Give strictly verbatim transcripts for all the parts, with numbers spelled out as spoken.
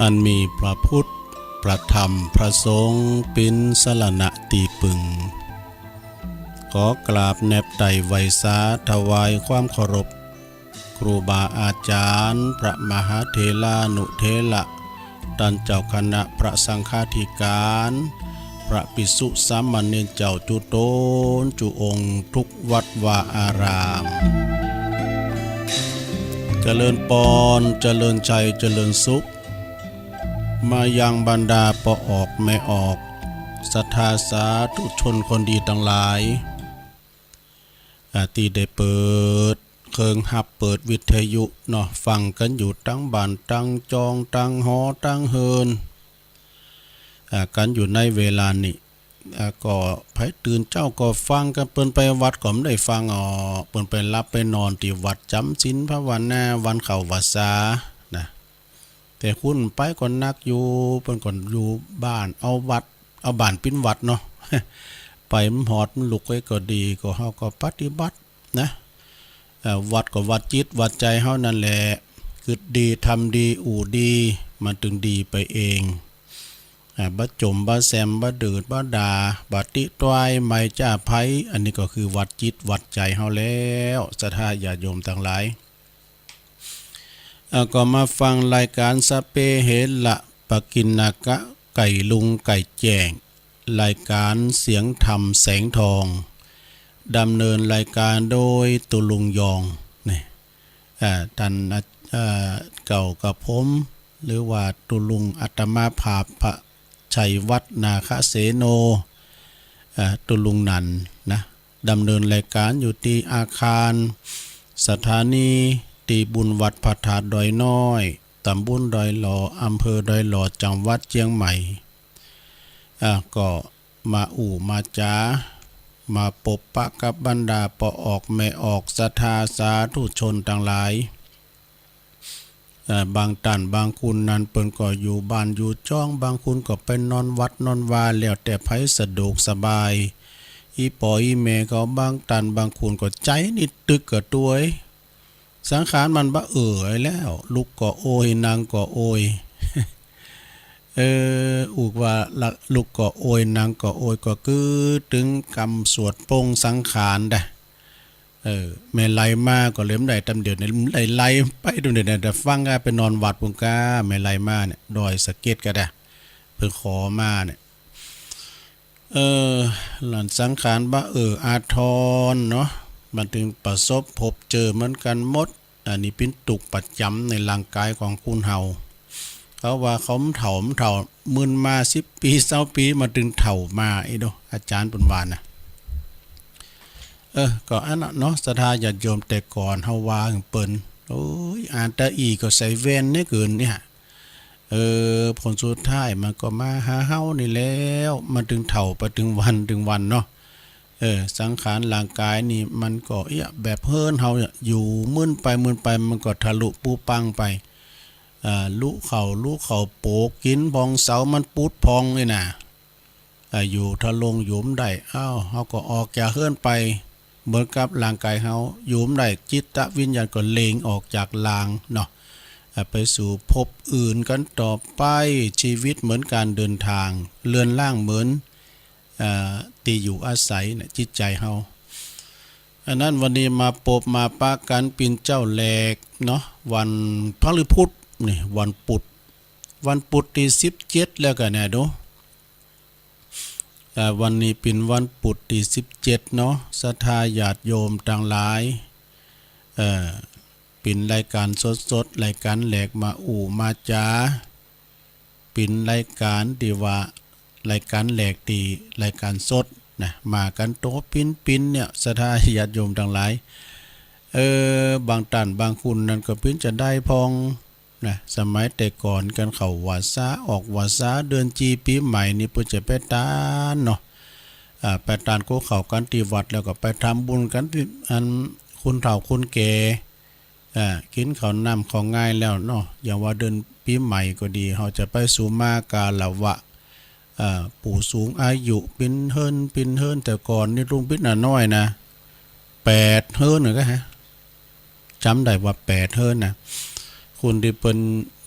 อันมีพระพุทธ พระธรรม พระสงฆ์ เป็นสรณะตี้พึ่ง ขอกราบแนบไต่ไหว้สา ถวายความเคารพ ครูบาอาจารย์ พระมหาเถรานุเถระ ต้านเจ้าคณะพระสังฆาธิการ พระภิกษุสามเณรเจ้าจุ๊ตนจุ๊องค์ ทุกวัดวาอาราม เจริญปอน เจริญชัย เจริญสุข มายังบรรดาป้อออกแม่ออก ศรัทธาสาธุชนคนดีตังหลาย อ่า ตี้ได้เปิดเครื่องฮับ เปิดวิทยุเนาะ ฟังกั๋นอยู่ตังบ้านตังจอง ตังหอตังเฮือน อ่า กั๋นอยู่ในเวลานี้ อ่า ก็ใผตื่นเจ๊าก็ฟังกั๋น เปิ้นไปวัดก็บ่ได้ฟังออก เปิ้นไปหลับไปนอนตี้วัด จ๋ำศีลภาวนา วันเข้าพรรษานะ แต่คนไปก็นักอยู่ เปิ้นก็อยู่บ้าน เอาวัด เอาบ้านเป๋นวัดเนาะ ไปมันหอดมันลุกไว้ก็ดี ก็เฮาก็ปฏิบัตินะ เอ่อ วัดก็วัดจิตวัดใจ๋เฮานั่นแหละ กึ๊ดดี ทำดี อู้ดี มันตึงดีไปเอง อ่า บ่จ๋ม บ่แซม บ่ดืด บ่ด่า บ่ติต้อย บ่จ้าใผ อันนี้ก็คือวัดจิตวัดใจ๋เฮาแล้ว ศรัทธาญาติโยมตังหลาย อ่า ก็มาฟังรายการสัพเพเหระปกิณณกะ ไก่ลุงไก่แจ้ง รายการเสียงธรรมแสงทอง ดำเนินรายการโดยตุลุงยอง นี่ อ่า ต้าน อ่า เอ่อ เก่ากับผม หรือว่าตุลุงอาตมาภาพ พระชัยวัฒน์ นาคเสโน อ่า ตุลุงนันนะ ดำเนินรายการอยู่ตี้อาคารสถานี ตี้บุญวัดพระธาตุดอยน้อย ตำบลดอยหล่อ อำเภอดอยหล่อ จังหวัดเจียงใหม่ อ่า ก็มาอู้มาจ๋า มาปบปะกับบรรดาป้อออกแม่ออก ศรัทธาสาธุชนตังหลาย เอ่อ บางต้านบางคนนั้นเปิ้นก็อยู่บ้านอยู่จอง บางคนก็ไปนอนวัดนอนวา แล้วแต่ใผสะดวกสบาย อี่ป้ออี่แม่เขาบางต้านบางคนก็ใจ๋นี่ตึกกะตวย สังขารมันบ่เอื้อแล้ว ลุกก็โอย นั่งก็โอย เออ อู้ว่าละ ลุกก็โอย นั่งก็โอย ก็คือตึงกำสวดปลงสังขารดะ เออ แม่ไล่มาก็เลยบ่ได้ตำเดียวเนี่ย ไล่ไล่ไปตำเดียวเนี่ย แต่ฟังก็ไปนอนวัดพุ้นก้า แม่ไล่มาเนี่ย ดอยสะเก็ดก็ได้ เปิ้นขอมาเนี่ย เออ หลังสังขารบ่เอื้ออาทรเนาะ มันตึงประสบพบเจอเหมือนกั๋นหมด อันนี้เป๋นตุ๊กข์ประจ๋ำในร่างก๋ายของคนเฮา เขาว่าเขาเฒ่า เฒ่า มึนมาสิบปี ซาวปี มาตึงเฒ่ามา อีโด อาจ๋ารย์เปิ้นว่านะ เออ ก็อันนั้นเนาะ ศรัทธาญาติโยมแต่ก่อนเฮาว่าเปิ้น โอ๊ย อ่านตะอี้ก็ใส่แว่นเนี่ยเกินเนี่ย เออ ผลสุดท้ายมันก็มาหาเฮานี่แล้ว มันตึงเฒ่าไปตึงวันตึงวันเนาะ เออ สังขารร่างก๋ายนี่มันก็เอี้ยะ แบบเฮือนเฮาเนี่ย อยู่มึนไปมึนไป มันก็ทะลุปูปังไป อ่า ลุเข้า ลุเข้าโปกกิ๋นพองเสา มันปุดพองนี่นะ อ่า อยู่ทะลงอยู่บ่ได้ อ้าว เฮาก็ออกจากเฮือนไป เหมือนกับร่างก๋ายเฮาอยู่บ่ได้ จิตวิญญาณก็เล็งออกจากร่างเนาะ อ่า ไปสู่ภพอื่นกั๋นต่อไป ชีวิตเหมือนการเดินทาง เรือนร่างเหมือน อ่า ตี้อยู่อาศัยเนี่ย จิตใจ๋เฮา อันนั้นวันนี้มาปบมาปะกั๋นเป๋นเจ๊าแรกเนาะ วันพฤหัสนี่ วันปุธ วันปุธตี้สิบเจ็ดแล้วกั๋นนะดู เอ่อ วันนี้เป๋นวันปุธตี้สิบเจ็ดเนาะ ศรัทธาญาติโยมตังหลาย เอ่อ เป๋นรายการสดๆ รายการแรกมาอู้มาจ๋า เป๋นรายการตี้ว่า รายการแรกตี้รายการสดนะ มากั๋นโตปิ๊นๆ เนี่ย ศรัทธาญาติโยมตังหลาย เออ บางต้านบางคนนั้นก็เป๋นจะได้พอง นะ สมัยแต่ก่อนกั๋นเข้าพรรษาออกพรรษา เดือนจีปีใหม่นี่เปิ้นจะไปตานเนาะ อ่า ไปตานโกเข้ากั๋นตี้วัด แล้วก็ไปทำบุญกั๋นตี้อันคนเฒ่าคนแก่ อ่า กิ๋นข้าวน้ำข้าวง่ายแล้วเนาะ อย่างว่าเดือนปีใหม่ก็ดี เฮาจะไปสุมากาละวะ อ่า ผู้สูงอายุ เป๋นเฮือนเป๋นเฮือน แต่ก่อนนี่ลุงปิ๊ดน่ะน้อยนะ แปดเฮือนน่ะก็ฮะ จ๋ำได้ว่าแปดเฮือนน่ะ คนตี้เปิ้น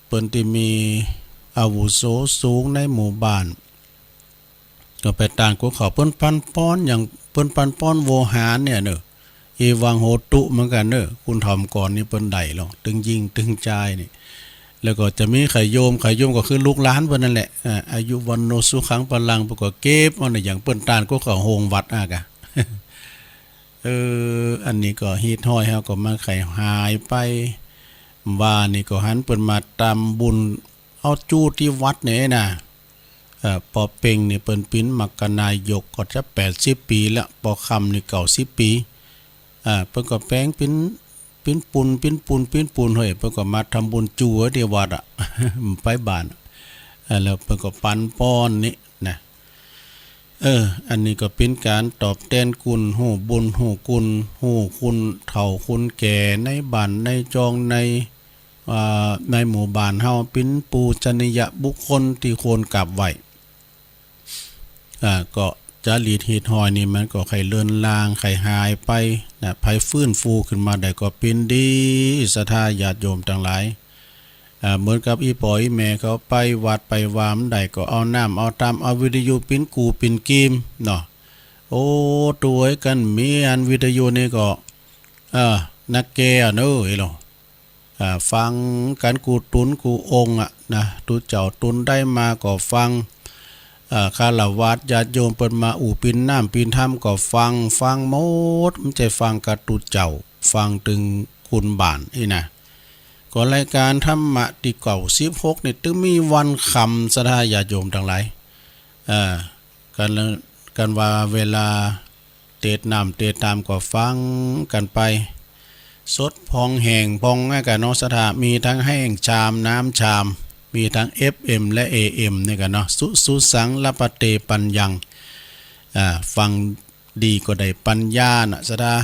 เปิ้นตี้มี อาวุโสสูงในหมู่บ้าน ก็ไปตานกั๋วเขา เปิ้นปันป้อนอย่าง เปิ้นปันป้อนโวหารเนี่ยเนอะ เอวังโหตุ เหมือนกั๋นเนอะ คุณธรรมกรนี่เปิ้นได้ลอ ตึงญิงตึงจายนี่ แล้วก็จะมีใค่โยม ใค่โยมก็คือลูกหลานเปิ้นนั่นแหละ อ่า อายุวัณโณสุขังพลัง เปิ้นก็เก็บเอาเนี่ย อย่างเปิ้นตานกั๋วเขาโฮงวัดอากะ เออ อันนี้ก็ฮีตฮ้อยเฮาก็มาไขหายไป ว่านี่ก็หันเปิ้นมาตำบุญ เอาจู๊ตี้วัดเนี่ยนะ เอ่อ ปอเป่งนี่เปิ้นปิ้นมรรคนายกก็จะแปดสิบปี๋ละ ปอค่ำนี่เก้าสิบปี๋ อ่า เปิ้นก็แป๋งปิ้น ปิ้นปูน ปิ้นปูน ปิ้นปูน เฮ้ย เปิ้นก็มาทำบุญจู๊ตี้วัดอะ ไปบ้าน เออ แล้วเปิ้นก็ปันป้อนนี่นะ เออ อันนี้ก็เป๋นก๋านตอบแตนคุณ ฮู้บุญฮู้คุณ ฮู้คุณเฒ่าคุณแก่ในบ้านในจองใน อ่า ในหมู่บ้านเฮา เป๋นปูชนียบุคคลตี้ควรกราบไหว้ อ่า ก็จารีตฮีตฮ้อยนี่มันก็ไขเลือนลาง ไขหายไปนะ ไผฟื้นฟูขึ้นมาได้ก็เป๋นดี ศรัทธาญาติโยมตังหลาย อ่า เหมือนกับอี่ป้ออี่แม่เขาไปวัดไปวาอันใดก็เอาน้ำเอาตำ เอาวิทยุปิ้นกู่ปิ้นกีมเนาะ โอ้ ตัวเอ้ย กันมีอันวิทยุนี่ก็ เออ นักแก่เนอะ เอ้ยลอ อ่า ฟังกั๋นกู้ตุ๊นกู้องค์อะนะ ตุ๊เจ้าตุ๊นได้มาก็ฟัง อ่า ฆราวาสญาติโยมเปิ้นมาอู้ปิ้นน้ำปิ้นธรรมก็ฟัง ฟังหมด บ่ใจ้ฟังกาตุ๊เจ้า ฟังตึงคุณบ้านอี้นะ ก็รายการธรรมะตี้เก้าสิบหกนี่ ตึงมีวันค่ำ ศรัทธาญาติโยมตังหลาย อ่า กันละ กันว่าเวลาเตดน้ำเตดตามก็ฟังกั๋นไป สดพ่องแห้งพ่องอะกะเนาะ ศรัทธา มีทั้งแห้งชาม น้ำชาม มีทั้ง เอฟเอ็ม และ เอเอ็ม นี่กะเนาะ สุ สุสัง ละปะเต ปัญญัง อ่า ฟังดีก็ได้ปัญญาน่ะ ศรัทธา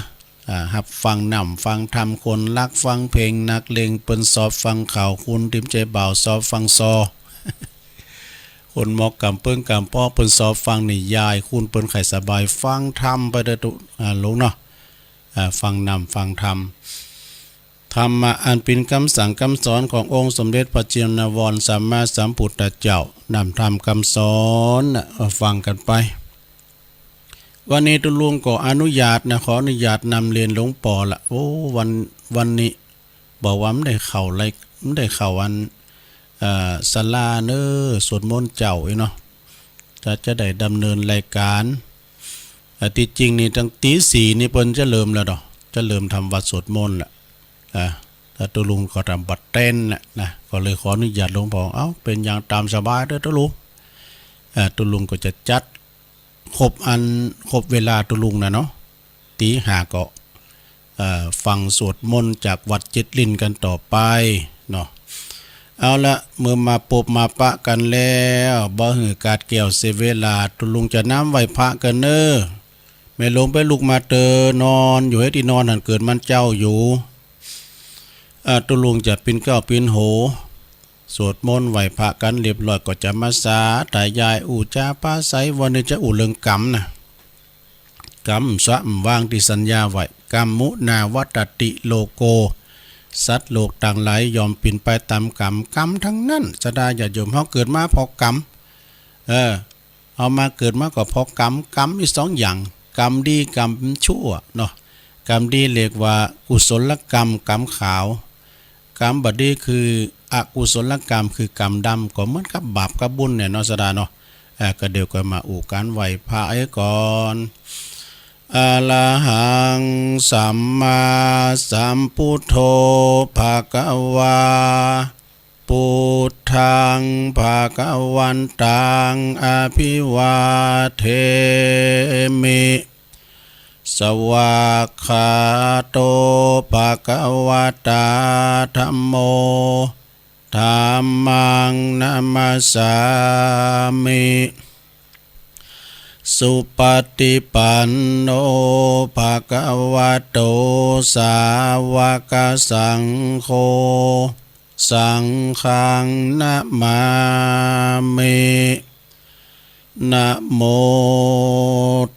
อ่า ฮับฟังน้ำฟังธรรม คนฮักฟังเพลง นักเลงเปิ้นชอบฟังข่าว คนตี้บ่ใจ้บ่าวชอบฟังซอ คนมอกก๋ำเปิ้งก๋ำปอเปิ้นชอบฟังนิยาย คนเปิ้นไขสบายฟังธรรมไปเด้อตุ๊ อ่า ลุงเนาะ อ่า ฟังน้ำฟังธรรม ธรรมะอันเป๋นกำสั่งกำสอนขององค์สมเด็จพระจินวรสัมมาสัมพุทธเจ้า น้ำธรรมกำสอนน่ะ เออ ฟังกั๋นไป วันนี้ตุ๊ลุงก็อนุญาตนะ ขออนุญาตนำเรียนหลวงป้อละ โอ้ วัน วันนี้ บอกว่าบ่ได้เข้าไล บ่ได้เข้าอัน เอ่อ ศาลาเนอะ สวดมนต์เจ๊าอี้เนาะ จะ จะได้ดำเนินรายการ อ่า ตี้จริงนี่ตั้งตีสี่นี่เปิ้นจะเริ่มแล้วเนาะ จะเริ่มทำวัตรสวดมนต์ละ อ่า แต่ตุ๊ลุงก็ทำบัตรเต้นน่ะนะ ก็เลยขออนุญาตหลวงป้อ เอ้า เป๋นอย่างตามสบายเด้อตุ๊ลุง อ่า ตุ๊ลุงก็จะจัด ครบอัน ครบเวลาตุ๊ลุงน่ะเนาะ ตีห้าก็ เอ่อ ฟังสวดมนต์จากวัดเจ็ดลิ้นกั๋นต่อไปเนาะ เอาละ เมื่อมาปบมาปะกั๋นแล้ว บ่หื้อขาดแคลนเสียเวลา ตุ๊ลุงจะนำไหว้พระกั๋นเนอะ แม่หลวงไปลุกมาเต๊อะ นอนอยู่ เฮ็ดตี้นอนหั้นเกิดมันเจ๊าอยู่ อ่า ตุ๊ลุงจะปิ้นเก๊าปิ้นโห สวดมนต์ไหว้พระกั๋นเรียบร้อยก็จะมาสาธยายอู้จ๋าปราศรัย วันนี้จะอู้เรื่องกรรมนะ กรรมสะบ่ว่างตี้สัญญาไว้ กัมมุนาวัตติโลโก สัตว์โลกตังหลายย่อมเป๋นไปต๋ามกรรม กรรมตังนั้น ศรัทธาญาติโยม เฮาเกิดมาเพราะกรรม เออ เฮามาเกิดมาก็เพราะกรรม กรรมมีสองอย่าง กรรมดีกรรมชั่วเนาะ กรรมดีเรียกว่ากุศลกรรม กรรมขาว กรรมบ่ดีคืออกุศลกรรม คือกรรมดำ ก็เหมือนกับบาปกับบุญเนี่ยเนาะ ศรัทธาเนาะ เอ่อ ก็เดี๋ยวก็มาอู้ก๋านไหว้พระเอ้ยก่อน อะระหังสัมมาสัมพุทโธ ภะคะวา พุทธัง ภะคะวันตัง อะภิวาเทมิ สวากขาโต ภะคะวะตา ธัมโม ธัมมัง นะมัสสามิ สุปะฏิปันโน ภะคะวะโต สาวะกะสังโฆ สังฆัง นะมามิ นะโม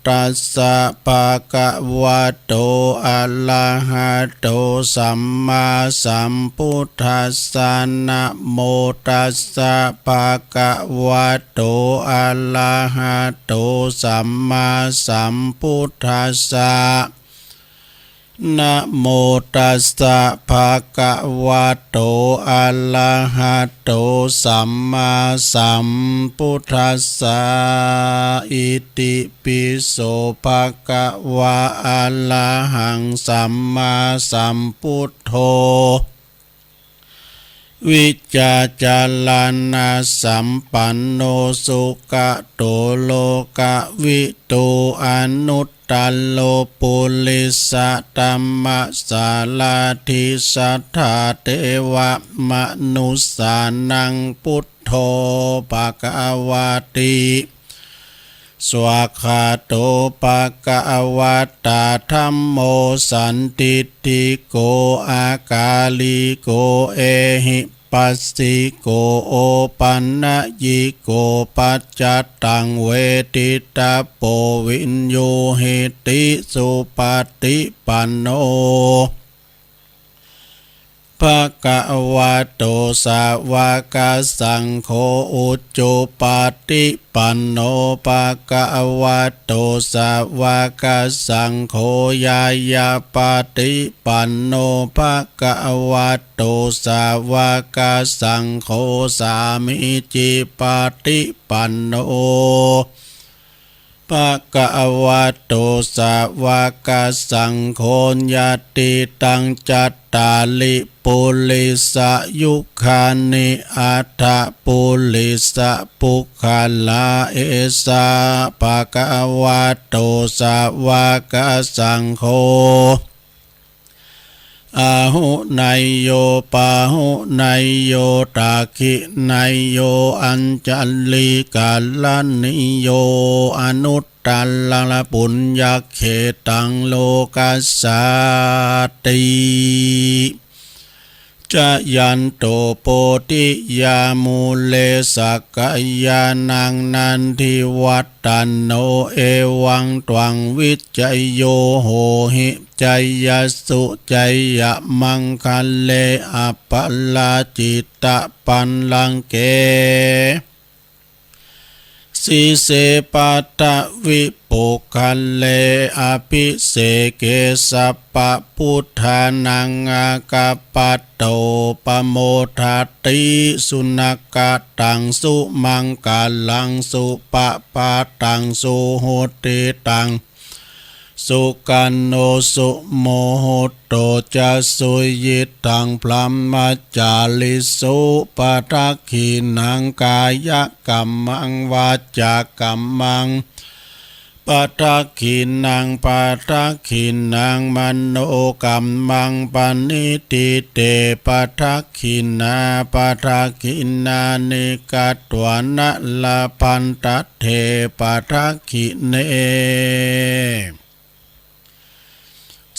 ตัสสะ ภะคะวะโต อะระหะโต สัมมาสัมพุทธัสสะ นะโมตัสสะ ภะคะวะโต อะระหะโต สัมมาสัมพุทธัสสะ นะโมตัสสะ ภะคะวะโต อะระหะโต สัมมาสัมพุทธัสสะ อิติปิโส ภะคะวะ อะระหัง สัมมาสัมพุทโธ วิชชาจารณะสัมปันโน สุขะโต โลกะวิทู อนุตตะโร ปุริสะธัมมะสาราธิ สัทธาเทวะมนุสสานัง พุทโธ ภะคะวะติ สวากขาโต ภะคะวะตา ธัมโม สันทิฏฐิโก อากาลิโก เอหิปัสสิโก โอปันนยิโก ปัจจัตตัง เวทิตะโป วิญญูหิติ สุปฏิปันโน ภะคะวะโต สาวกสังโฆ อุจุปปาทิปันโน ภะคะวะโต สาวกสังโฆ ญาณาปาทิปันโน ภะคะวะโต สาวกสังโฆ สามีจิปปาทิปันโน ภะคะวะโต สาวกสังโฆ ญาติตัง จัตตาริ ปุริสะยุคานิ อัตถะปุริสะปุคคละ เอสะ ภะคะวะโต สาวกสังโฆ อาหุเนยโย ปาหุเนยโย ทักขิเนยโย อัญชลีกรณีโย อนุตตะระปุญญะเขตัง โลกัสสาติ จายันโต โพธิยามูเล สักกายานัง นันทิวัตตะโน เอวังตวัง วิจโย โหหิ จายสสุ จายะมังคะเล อัปปะราจิตตะปัลลังเก สีเส ปัทวิปุคคเล อภิเสเก สัพพะพุทธานัง อาคัปปะโต ปะโมทะติ สุนักขะตัง สุมังคะลัง สุปะพาตัง สุหุตติตัง สุขันโน สุมุตโต จะ สุยิตตัง บรหมจาริสุ ปะทักขิณัง กายะกัมมัง วาจากัมมัง ปะทักขิณัง ปะทักขิณัง มโนกัมมัง ปะณิทิเต ปะทักขิณา ปะทักขิณานิ กัตวานะ ละพันทะเท ปะทักขิเณ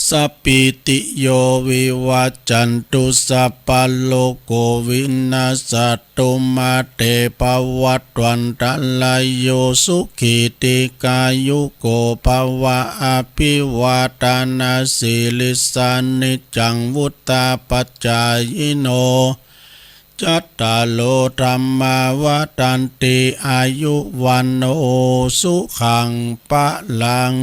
สัพพีติโย วิวัชชันตุ สัพพะโรโค วินัสสะตุ มาเต ภะวัตวันตะราโย สุขี ทีฆายุโก ภะวะ อะภิวาทะนะสีลิสสะ นิจจัง วุฑฒาปะจายิโน จัตตาโร ธัมมา วัฑฒันติ อายุ วัณโณ สุขัง พะลัง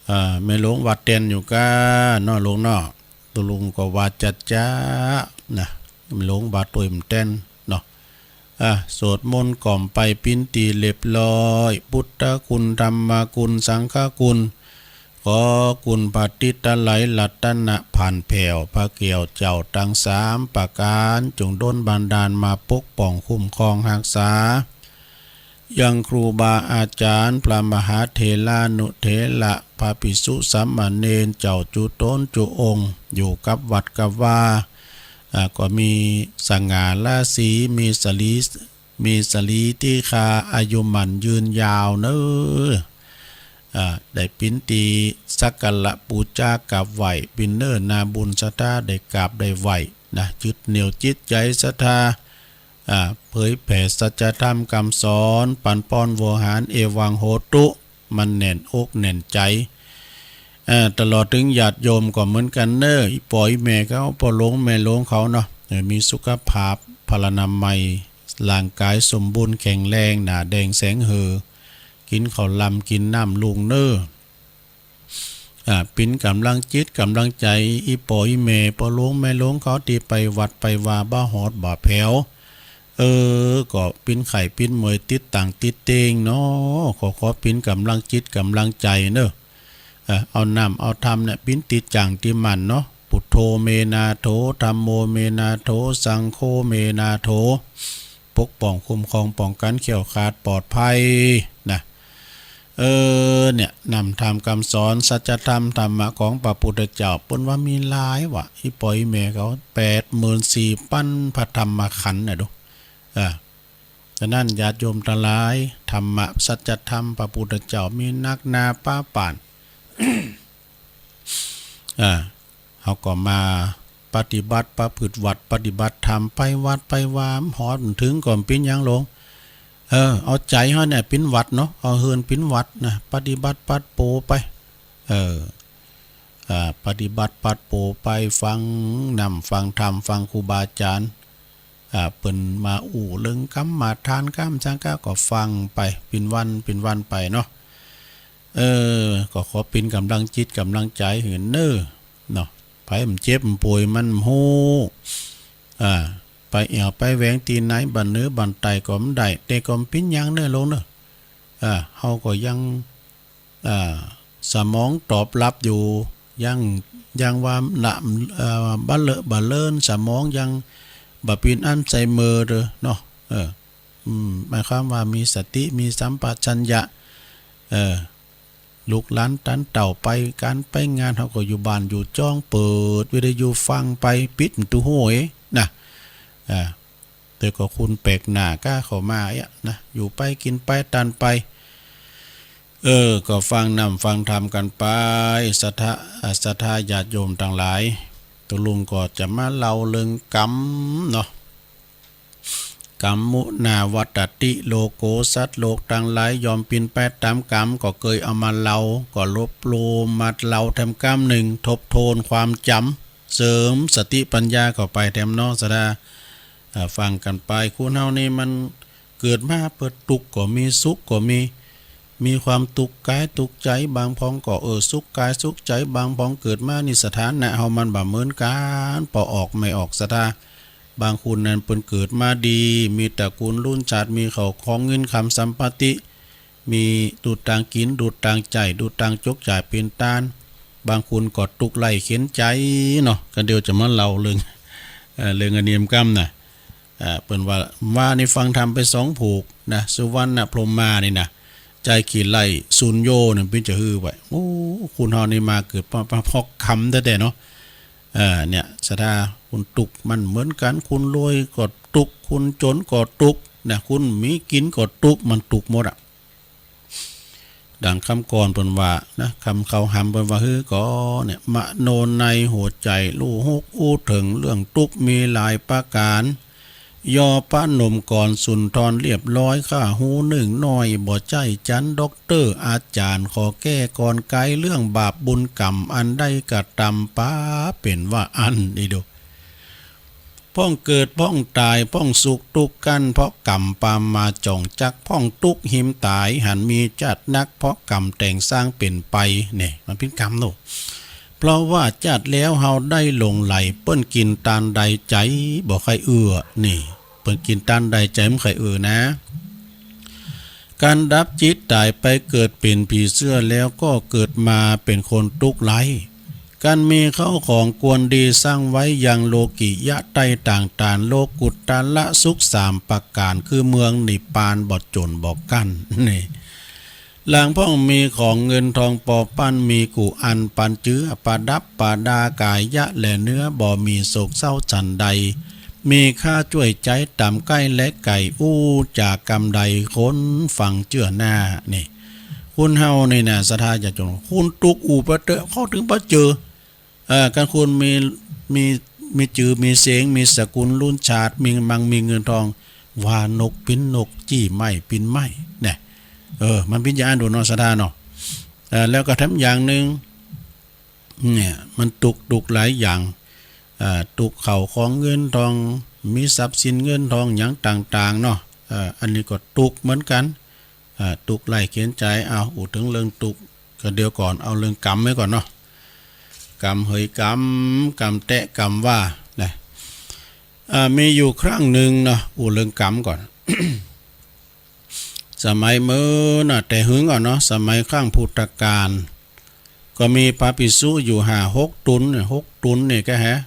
อ่า แม่หลวงว่าแตนอยู่ก้าเนาะหลวงเนาะ ตกลงก็ว่าจะจะนะ แม่หลวงว่าตวยมันแตนเนาะ อ่ะ สวดมนต์ก่อมไปปิ้นตีเรียบร้อย พุทธคุณ ธรรมคุณ สังฆคุณ ขอคุณพระติตะไลยรัตนะผ่านแผ่ว พระแก้วเจ้าตังสามประการ จงดลบันดาลมาปกป้องคุ้มครองรักษา ยังครูบาอาจารย์ พระมหาเถรานุเถระ พระภิกษุสามเณร เจ้าจุ๊ตนจุ๊องค์ อยู่กับวัดกับวา อ่า ก็มีสง่าราศี มีสรี มีสรีที่คาอายุหมั้นยืนยาวเนอ อ่า ได้ปิ้นตีสักการะปู๋จากราบไหว้ ปิ้นเนอนาบุญศรัทธาได้กราบได้ไหว้นะ ยึดเหนี่ยวจิตใจศรัทธา อ่า เผยแผ่สัจธรรมคำสอน ปันป้อนโวหาร เอวังโหตุ มันแน่นอกแน่นใจ เอ่อ ตลอดถึงญาติโยมก็เหมือนกันเนอะ อีป้ออีแม่เขา ป้อหลวงแม่หลวงเขาเนาะ เออ มีสุขภาพพลานามัย ร่างกายสมบูรณ์แข็งแรง หน้าแดงแสงเหือ กินข้าวลำกินน้ำลุงเนอะ อ่า ปิ้นกำลังจิตกำลังใจ อีป้ออีแม่ ป้อหลวงแม่หลวงเขาตี้ไปวัดไปวาบ่ฮอดบ่แผว เออ ก็ปิ้นไข่ปิ้นเมยติดต่างติดเตงเนาะ ขอ ขอปิ้นกำลังจิตกำลังใจเนอะ เออ เอาน้ำเอาธรรมเนี่ยปิ้นติดจ่างติดมั่นเนาะ พุทโธเมนาโถ ธัมโมเมนาโถ สังโฆเมนาโถ ปกป้องคุ้มครองป้องกันแคล้วคลาดปลอดภัยนะ เออ เนี่ย นำธรรมคำสอน สัจธรรมธรรมะของพระพุทธเจ้า เปิ้นว่ามีหลายว่ะ อีป้ออีแม่เขา แปดหมื่นสี่พันพระธรรมขันธ์นะดู อ่า ฉะนั้นญาติโยมทั้งหลาย ธรรมะ สัจธรรมพระพุทธเจ้ามีนักหนาปาปาน อ่า เฮาก็มาปฏิบัติประพฤติวัตรปฏิบัติธรรม ไปวัดไปวา ฮอดถึงก็ปิ้นหยังลง เออ เอาใจเฮาเนี่ยปิ้นวัดเนาะ เอาเฮือนปิ้นวัดนะ ปฏิบัติปัดโปไป เออ อ่า ปฏิบัติปัดโปไป ฟังนำฟังธรรม ฟังครูบาอาจารย์ อ่า เปิ้นมาอู้เรื่องกรรมฐานกรรมจังกะ ก็ฟังไปปิ้นวันปิ้นวันไปเนาะ เออ ก็ขอปิ้นกำลังจิตกำลังใจหื้อเนอะเนาะ ไผมันเจ็บมันป่วยมันฮู้ อ่า ไปแอ่วไปแหวงตี้ไหน บ้านเหนือบ้านใต้ก็บ่ได้ แต่ก็บ่ปิ้นหยังเนอะลงเนอะ อ่า เฮาก็ยัง อ่า สมองตอบรับอยู่ ยัง ยังว่าละ เอ่อ บ่เลอะบ่เลิน สมองยังบ่ปิ้นอัลไซเมอร์เด้อเนาะ เออ อืม หมายความว่ามีสติ มีสัมปชัญญะ เออ ลูกหลานตันเต้าไปก๋านไปงาน เฮาก็อยู่บ้านอยู่จ้อง เปิดวิทยุฟังไป ปิดประตูห้วยนะ อ่า แต่ก็คนแปลกหน้าก้าเข้ามาเอี้ยนะ อยู่ไปกินไปตันไป เออ ก็ฟังนำฟังธรรมกันไป ศรัทธา อ่า ศรัทธาญาติโยมทั้งหลาย ตกลงก็จะมาเล่าเรื่องกรรมเนาะ กัมมุนาวัตติโลโก สัตว์โลกทั้งหลายย่อมปิ้นไปตามกรรม ก็เกยเอามาเล่า ก็รวบรวมมาเล่าแถมกำหนึ่ง ทบทวนความจ๋ำ เสริมสติปัญญาเข้าไปแถมเนาะ ศรัทธา อ่า ฟังกันไป คนเฮานี่มันเกิดมาเปื้อตุ๊กข์ก็มี สุขก็มี มีความตุ๊กข์กายตุ๊กข์ใจ บางพ่องก็ เออ สุขกายสุขใจ บางพ่องเกิดมานี่สถานะเฮามันบ่เหมือนกัน ปอออกไม่ออก ศรัทธา บางคนนั้นเปิ้นเกิดมาดี มีตระกูลรุ่นชาติ มีข้าวของเงินคำสัมปติ มีดูดตางกิ๋น ดูดตางใจ๊ ดูดตางจกจ่ายเป๋นต้าน บางคนก็ตุ๊กข์ไร้เข็ญใจ๋เนาะ ก็เดี๋ยวจะมาเล่าเรื่อง เอ่อ เรื่องอันนี้กำนะ อ่า เปิ้นว่า ว่านี่ฟังธรรมไปสองผูกนะ สุวรรณพรหมานี่นะ ใจ๊ขี้ไล่สุญโญนี่เปิ้นจะหื้อไว้ โอ้ คนเฮานี่มาเกิดมา มาเพราะกรรมแต๊ๆเนาะ เอ่อ เนี่ย ศรัทธา คนตุ๊กข์มันเหมือนกัน คนรวยก็ตุ๊กข์ คนจ๋นก็ตุ๊กข์นะ คนมีกิ๋นก็ตุ๊กข์ มันตุ๊กข์หมดอะ ดังกำก่อนเปิ้นว่านะ กำเขาหำเปิ้นว่าหื้อก่อเนี่ย มโนในหัวใจ๋ฮู้ฮกอู้เถิง เรื่องตุ๊กข์มีหลายประก๋าน ยอพนมก่อนสุนทรเรียบร้อย ข้าฮู้นึ่งน้อย บ่ใจ้จั๋นด็อกเตอร์อาจ๋ารย์ ขอแก้ก่อนไกล เรื่องบาปบุญกรรมอันได้กระตำ ปาเป๋นว่าอั้น นี่ดู พ่องเกิดพ่องต๋าย พ่องสุขตุ๊กข์กั้น เพราะกรรมปามาจ่องจัก พ่องตุ๊กข์หิมต๋าย หันมีจาตินัก เพราะกรรมแต่งสร้างเป๋นไป เนี่ย มันเป๋นกรรมเนาะ เพราะว่าจาติแล้วเฮาได้หลงใหล เปิ้นกิ๋นตานใดใจ๋บ่ใค่เอื้อ นี่ เปิ้นกิ๋นตานใดใจ๋บ่ใค่เอื้อนะ การดับจิตต๋ายไปเกิดเป๋นผีเสื้อแล้วก็เกิดมาเป๋นคนตุ๊กข์ไร้ การมีข้าวของควรดีสร้างไว้ยังโลกิยะใต้ต่างตาน โลกุตตระสุขสามประก๋าน คือเมืองนิพพานบ่จ๋นบ่กั้น นี่ หลังพ่องมีของเงินทองปอปั้น มีกู้อันปันเจื้อ ประดับประดากายะและเนื้อ บ่มีโศกเศร้าฉันใด มีค่าจ้วยใจ๊ต๋ามใก้และไก๋ อู้จ๋ากำใดคนฟังเจื้อหน้า นี่ คนเฮานี่นะ ศรัทธาญาติโยม คนตุ๊กข์อู้ไปเต๊อะ เข้าถึงบ่เจอ เอ่อ คันคนมี มี มีจื้อมีเสียง มีสกุลรุ่นชาติ มีมังมีเงินทอง ว่านกปิ้นนก จี้ไม้ปิ้นไม้ เนี่ย เออ มันปิ้นอย่างนั้นดูเนาะ ศรัทธาเนาะ เออ แล้วก็แถมอย่างหนึ่ง เนี่ย มันตุ๊ก ตุ๊กหลายอย่าง เอ่อ ตุ๊กเข้าของเงินทอง มีทรัพย์สินเงินทองหยังต่างๆ เนาะ เอ่อ อันนี้ก็ตุ๊กเหมือนกัน เอ่อ ตุ๊กไร้เข็ญใจ๋ เอา อู้ถึงเรื่องตุ๊ก ก็เดี๋ยวก่อน เอาเรื่องกรรมไว้ก่อนเนาะ กรรมเหยกรรม กรรมแต๊กรรมว่า นะ เอ่อ มีอยู่ครั้งหนึ่งเนาะ อู้เรื่องกรรมก่อน สมัยเมื่อน่ะ แต่หึงก่อนเนาะ สมัยครั้งพุทธกาล ก็มีพระภิกษุอยู่ห้าหกต๋นเนี่ย หกต๋นเนี่ยก็แฮะ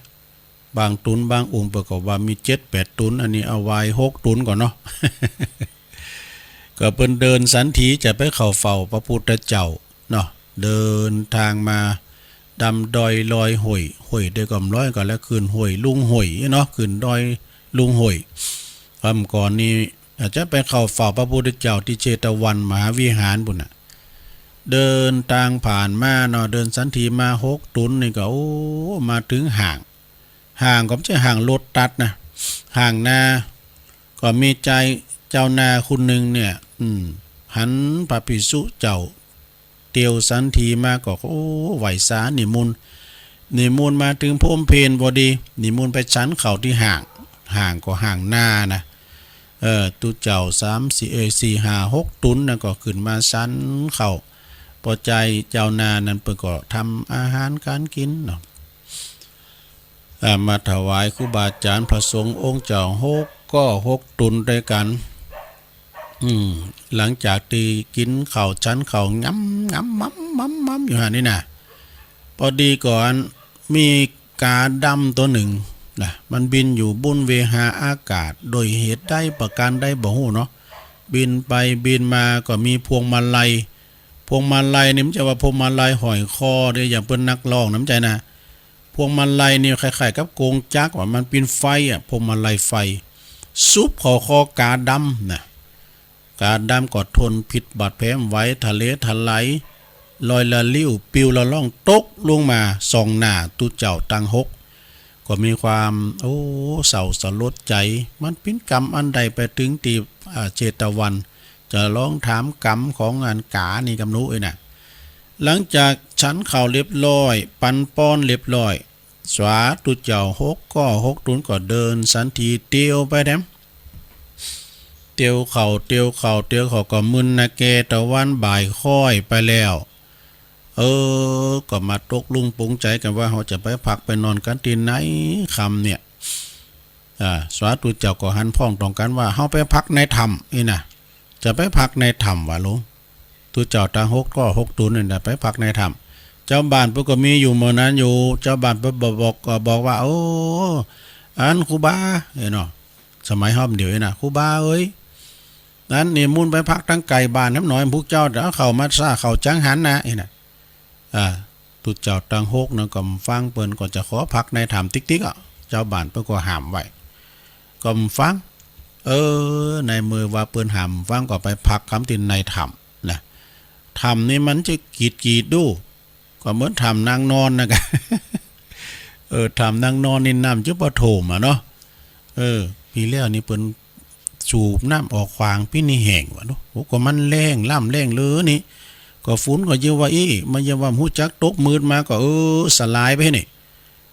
บางต๋นบางองค์เปิ้นก็ว่ามีเจ็ดแปดต๋น อันนี้เอาไว้หกต๋นก่อนเนาะ ก็เปิ้นเดินสันถีจะไปเข้าเฝ้าพระพุทธเจ้าเนาะ เดินทางมาต๋ามดอยลอยห้วย ห้วยเดียวก็บ่ลอยก็แล้ว ขึ้นห้วยลุ่งห้วยเนาะ ขึ้นดอยลุ่งห้วย คำก่อนนี้ อาจจะไปเข้าเฝ้าพระพุทธเจ้าที่เชตวันมหาวิหารปุ้นน่ะ เดินทางผ่านมาเนาะ เดินสันถีมาหกต๋นนี่ก็ โอ้ มาถึงห้าง ห้างก็บ่ใจ้ห้างรถตัดนะ ห้างนา ก็มีจายเจ้านาคนหนึ่งเนี่ย อืม หันพระภิกษุเจ้า เตียวสันถีมาก็ โอ้ ไหว้สานิมนต์ นิมนต์มาถึงพรมเพลพอดี นิมนต์ไปฉันข้าวที่ห้าง ห้างก็ห้างนานะ เออ ตุ๊เจ้าสามสี่ เอ้ย สี่ห้าหกต๋นนะ ก็ขึ้นมาฉันข้าว ปอจายเจ้านานั้นเปิ้นก็ทำอาหารการกินเนาะ อ่า มาถวายครูบาอาจารย์พระสงฆ์องค์เจ้าหกก้อหกต๋นด้วยกัน อืม หลังจากตี้กินข้าวฉันข้าว งำ งำ มำ มำ มำ อยู่หั่นนี่นะ ปอดีก่อนมีกาดำตัวหนึ่งนะ มันบินอยู่บุนเวหาอากาศ โดยเหตุใดประการใดบ่ฮู้เนาะ บินไปบินมาก็มีพวงมาลัย พวงมาลัยนี่มันบ่ใจ้ว่าพวงมาลัยห้อยคอเด้ อย่างเปิ้นนักร้องนะ มันบ่ใจ้นะ พวงมาลัยนี่คล้ายๆ กับกงจักรว่ามันปิ้นไฟอะ พวงมาลัยไฟ สุบเข้าคอกาดำนะ กาดำก็ทนพิษบาดแผลบ่ไหว ทะเลทลาย ลอยละลิ้ว ปิวละล่อง ตกลงมาส่องหน้าตุ๊เจ้าตังหก ก็มีความ โอ้ เศร้าสลดใจ มันปิ้นกรรมอันใดไปถึงตี้ อ่า เชตวัน จะลองถามกรรมของอันกานี่กำหนูเอ้ยนะ หลังจากฉันข้าวเรียบร้อย ปันป้อนเรียบร้อย สาธุเจ้าหกก้อหกต๋นก็เดินสันถีเตียวไปแถม เตียวเข้า เตียวเข้า เตียวเข้าก็มึนนะแก ตะวันบ่ายค่อยไปแล้ว เออ ก็มาตกลงปลงใจ๋กันว่าเฮาจะไปพักไปนอนกันตี้ไหนค่ำเนี่ย อ่า สาธุเจ้าก็หันพ้องต้องกันว่าเฮาไปพักในถ้ำนี่นะ จะไปพักในถ้ำว่าลุง ตุ๊เจ้าตังหกก้อหกต๋นนี่นะ ไปพักในถ้ำ เจ้าบ้านเปิ้นก็มีอยู่หมู่นั้นอยู่ เจ้าบ้านเปิ้นบอก บอก ก็บอกว่า โอ้ อันครูบา เอ้ยเนาะ สมัยฮ้อมเดียวนี่นะ ครูบาเอ้ย นั้นนิมนต์ไปพักตังไก่บ้านแหมหน่อย พวกเจ้าจะเอาข้าวมาซ่าข้าวจังหันนะ นี่นะ อ่า ตุ๊เจ้าตังหกนั้นก็บ่ฟัง เปิ้นก็จะขอพักในถ้ำติ๊กๆ อ่ะ เจ้าบ้านเปิ้นก็ห้ามไว้ ก็บ่ฟัง เออ ในเมื่อว่าเปิ้นห้ามฟังก็ไปพักกำตี้ในถ้ำนะ ถ้ำนี่มันจะกีดๆ ดู ก็เหมือนถ้ำนางนอนนะกะ เออ ถ้ำนางนอนนี่น้ำจะบ่ท่วมอะเนาะ เออ ปีแล้วนี่เปิ้นสูบน้ำออกขวาง ปีนี้แห้งว่ะเนาะ โอ้ ก็มันแล้ง ล่ำแล้งเลยนี่ ก็ฝนก็เยียะว่าอี้ มันเยียะว่าบ่ฮู้จักตก มืดมาก็ เออ สลายไปนี่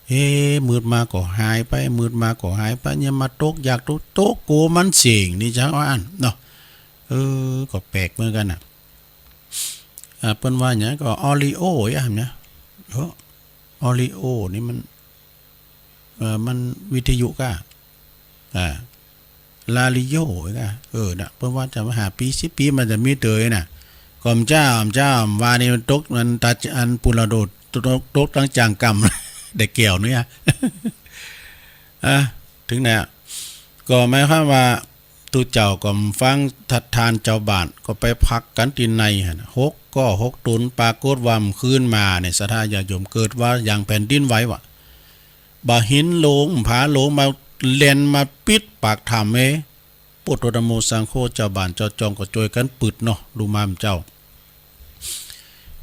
เอ๊ะ มืดมาก็หายไป มืดมาก็หายไป เนี่ยมาตก อยากตก ตก กลัวมันเสียงนี่จังว่าอั้นเนาะ เออ ก็แปลกเหมือนกันน่ะ อ่า เปิ้นว่าหยังก็ออริโอ อ่ะเนี่ย เออ ออริโอนี่มัน เอ่อ มันวิทยุก้า อ่า ลาริโอก้า เออ น่ะ เปิ้นว่าจะมาห้าปี สิบปี มันจะมีเตยน่ะ ก็บ่เจ้า บ่เจ้า ว่านี่มันตก มันตัดอันปุระโดด ตก ตกตังจางกำ ได้แก้วเนี่ย อ่ะ ถึงไหนอะ ก็หมายความว่า ตุ๊เจ้าก็บ่ฟังทัดทานเจ้าบ้าน ก็ไปพักกันตี้ในหั้น หกก้อหกต๋น ปรากฏว่าคืนมาเนี่ย ศรัทธาญาติโยม เกิดว่าอย่างแผ่นดินไหวว่ะ บ่าหินโลง ผาโลงมาแล่นมาปิดปากถ้ำเอ้ พุทโธธัมโมสังโฆ เจ้าบ้านเจ้าจองก็จ้วยกันปืดเนาะ ลูกหม่านเจ้า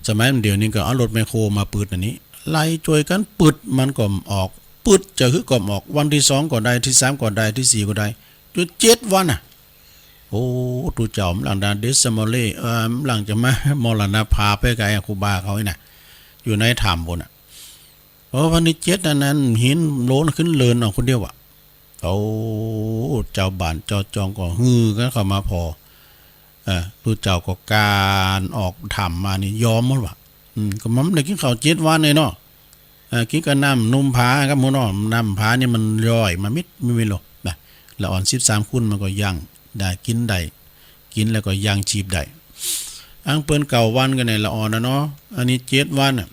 สมัยเดี๋ยวนี้ก็เอารถแมคโครมาปืดอันนี้ ไล่จ้วยกันปืด มันก็บ่ออก ปืดจะหื้อก็บ่ออก วันที่สองก็ได้ ที่สามก็ได้ ที่สี่ก็ได้ อยู่เจ็ดวันน่ะ โอ้ ตุ๊เจ้า มลังดาเดสมอลเล่ เอ่อ มลังจะมา มรณภาพไปไกลอะ ครูบาเขานี่นะ อยู่ในถ้ำพู้นน่ะ โอ้ วันที่เจ็ดอันนั้น หินโหลนขึ้นเลินเอาคนเดียวอะ โอ้ เจ้าบ้านเจ้าจองก็ฮือกันเข้ามาพอ เอ่อ ตุ๊เจ้าก็กานออกถ้ำมานี่ยอมหมดว่ะ อืม ก็มันได้กินข้าวเจ็ดวันเลยเนาะ เอ่อ กินกับน้ำนมผาครับหมู่เนาะ น้ำผานี่มันย่อยมามิดมิดเลยนะ ละอ่อนสิบสามคุณมันก็ยังได้กินได้ กินแล้วก็ยังชีพได้ อังเปิ้นเก้าวันก็ในละอ่อนนะเนาะ อันนี้เจ็ดวันน่ะ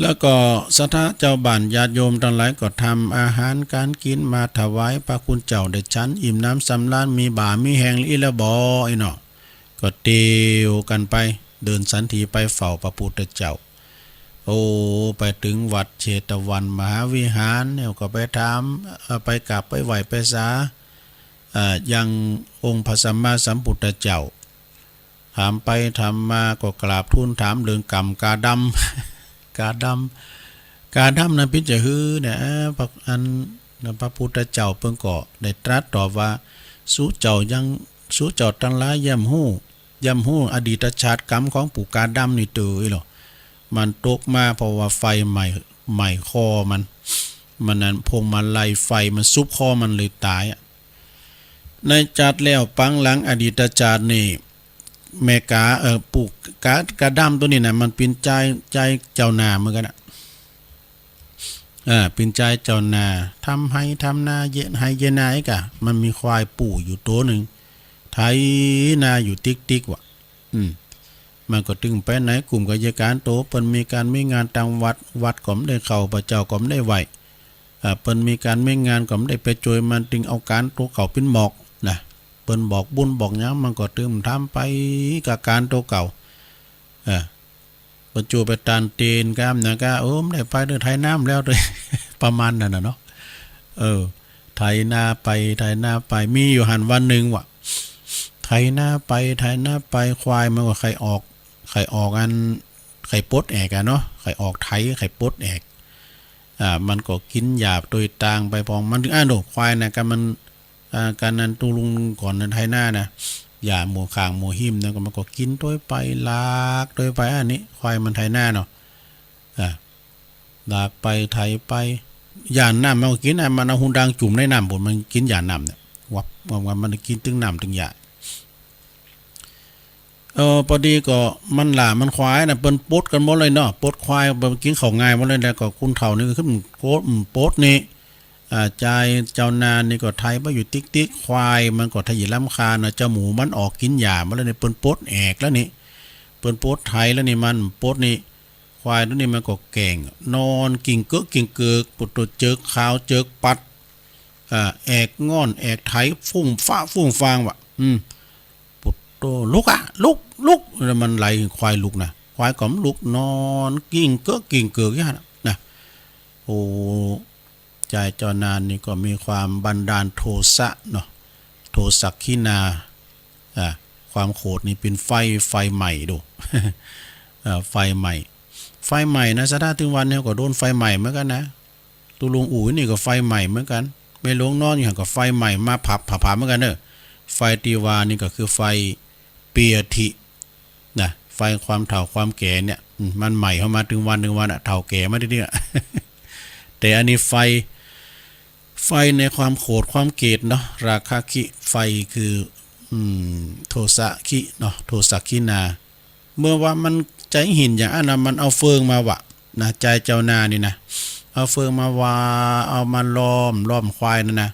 แล้วก็ศรัทธาเจ้าบ้านญาติโยมทั้งหลายก็ทำอาหารการกินมาถวายพระคุณเจ้าได้ฉันอิ่มน้ำสำราญ มีบ่ามีแฮงอีละบ่ออีเนาะ ก็เตียวกันไป เดินสันถีไปเฝ้าพระพุทธเจ้า โอ้ ไปถึงวัดเชตวันมหาวิหารเนี่ยก็ไปถาม เอ่อ ไปกราบไปไหว้ไปสา เอ่อ ยังองค์พระสัมมาสัมพุทธเจ้า ถามไปถามมาก็กราบทูลถามเรื่องกรรมกาดำ กาดำ กาดำนั้นเปิ้นจะหื้อเนี่ย พระ อัน พระพุทธเจ้าเปิ้นก็ได้ตรัสตอบว่า สูเจ้ายัง สูเจ้าตังหลายย่อมฮู้ ย่อมฮู้อดีตชาติกรรมของปู่กาดำนี่เตออีหลอ มันตกมาเพราะว่าไฟไหม้ ไหม้คอมัน มันนั้นพวงมาลัยไฟมันสุบคอมันเลยตายอะ ในชาติแล้วปางหลังอดีตชาตินี่ แม่กา เอ่อ ปู่กา กาดำตัวนี้นะ มันเปิ้นจาย จายเจ้านาเหมือนกันอะ อ่า เปิ้นจายเจ้านา ทำไฮ่ทำนา เยียะไฮ่เยียะนาอีกอะ มันมีควายปู่อยู่ตัวหนึ่ง ไถนาอยู่ติ๊กๆ ว่ะ อืม มันก็ตึงไปไหนกลุ่มกายการโต เปิ้นมีการมีงานตางวัด วัดก็บ่ได้เข้า พระเจ้าก็บ่ได้ไหว้ อ่า เปิ้นมีการมีงานก็บ่ได้ไปช่วยมัน ตึงเอาการโตเก่าเปิ้นหมอกนะ เปิ้นบอกบุญบอกหยัง มันก็ตึงทำไปกับการโตเก่า เออ เปิ้นจูไปตานเตนกามนะก็ เออ บ่ได้ไปเด้อ ไถนาแล้วเด้อ ประมาณนั้นน่ะเนาะ เออ ไถนาไป ไถนาไป มีอยู่หั่นวันหนึ่งว่ะ ไถนาไป ไถนาไป ควายมันก็ใค่ออก ใค่ออกอัน ใค่ปลดแอกอะเนาะ ใค่ออกไถ ใค่ปลดแอก อ่า มันก็กินหญ้าโตยตางไปพองมัน ถึง อ้าว โน่ ควายนะ ก็มัน อ่า การนั้นตู้ลุงก่อนนั้นไถนานะ หญ้าหมู่ข้างหมู่หิมนะ ก็มันก็กินโตยไป ลากโตยไป อันนี้ควายมันไถนาเนาะ อ่า ลากไปไถไป หญ้าน้ำมันก็กินนะ มันเอาหูดังจุ่มในน้ำพู้น มันกินหญ้าน้ำเนี่ย วับ วับ วับ มันกินตึงน้ำตึงหญ้า เออ พอดีก็มันหล้ามันควายนะ เปิ้นปลดกันหมดเลยเนาะ ปลดควาย เปิ้นกินข้าวง่ายหมดเลย แล้วก็คนเฒ่านี่ก็ขึ้นปลด อืม ปลดนี่ อ่า จายเจ้านานี่ก็ไถไปอยู่ติ๊กๆ ควายมันก็ทะเยอรำคาญเนาะ เจ้าหมูมันออกกินหญ้ามาแล้วนี่ เปิ้นปลดแอกแล้วนี่ เปิ้นปลดไถแล้วนี่ มันปลดนี่ ควายตัวนี้มันก็แก่ง นอนกิ่งเกิกกิ่งเกิก ปวดตัวเจิกขาวเจิกปัด อ่า แอกง่อนแอกไถ ฟุ้งฟ้าฟุ้งฟางว่ะ อืม ปุตโต ลุกอะ ลุก ลุก แล้วมันไล่ควายลุกนะ ควายก็บ่ลุก นอนกิ่งเกิกกิ่งเกิกอย่างนั้นนะ โอ้ จายเจ้านานนี่ก็มีความบันดาลโทสะเนาะ โทสักขินา อ่า ความโขดนี่เป็นไฟ ไฟไหม้ดู เอ่อ ไฟไหม้ ไฟไหม้นะ ศรัทธา ถึงวันนี้ก็โดนไฟไหม้เหมือนกันนะ ตุลุงอู๋นี่ก็ไฟไหม้เหมือนกัน แม่หลวงนอนอยู่หั่นก็ไฟไหม้มาผับผับผับเหมือนกันเนอะ ไฟที่ว่านี่ก็คือไฟเปียธินะ ไฟความเฒ่าความแก่เนี่ย อืม มันไหม้เข้ามาถึงวันถึงวันอะ เฒ่าแก่มาเรื่อยๆ แต่อันนี้ไฟ ไฟในความโขดความเกลียดเนาะ ราคะคิ ไฟคือ อืม โทสะคิเนาะ โทสักขินา เมื่อว่ามันใจหินอย่างอันนั้น มันเอาเฟืองมาว่ะนะ จายเจ้านานี่นะ เอาเฟืองมาว่า เอามาล้อม ล้อมควายนั่นนะ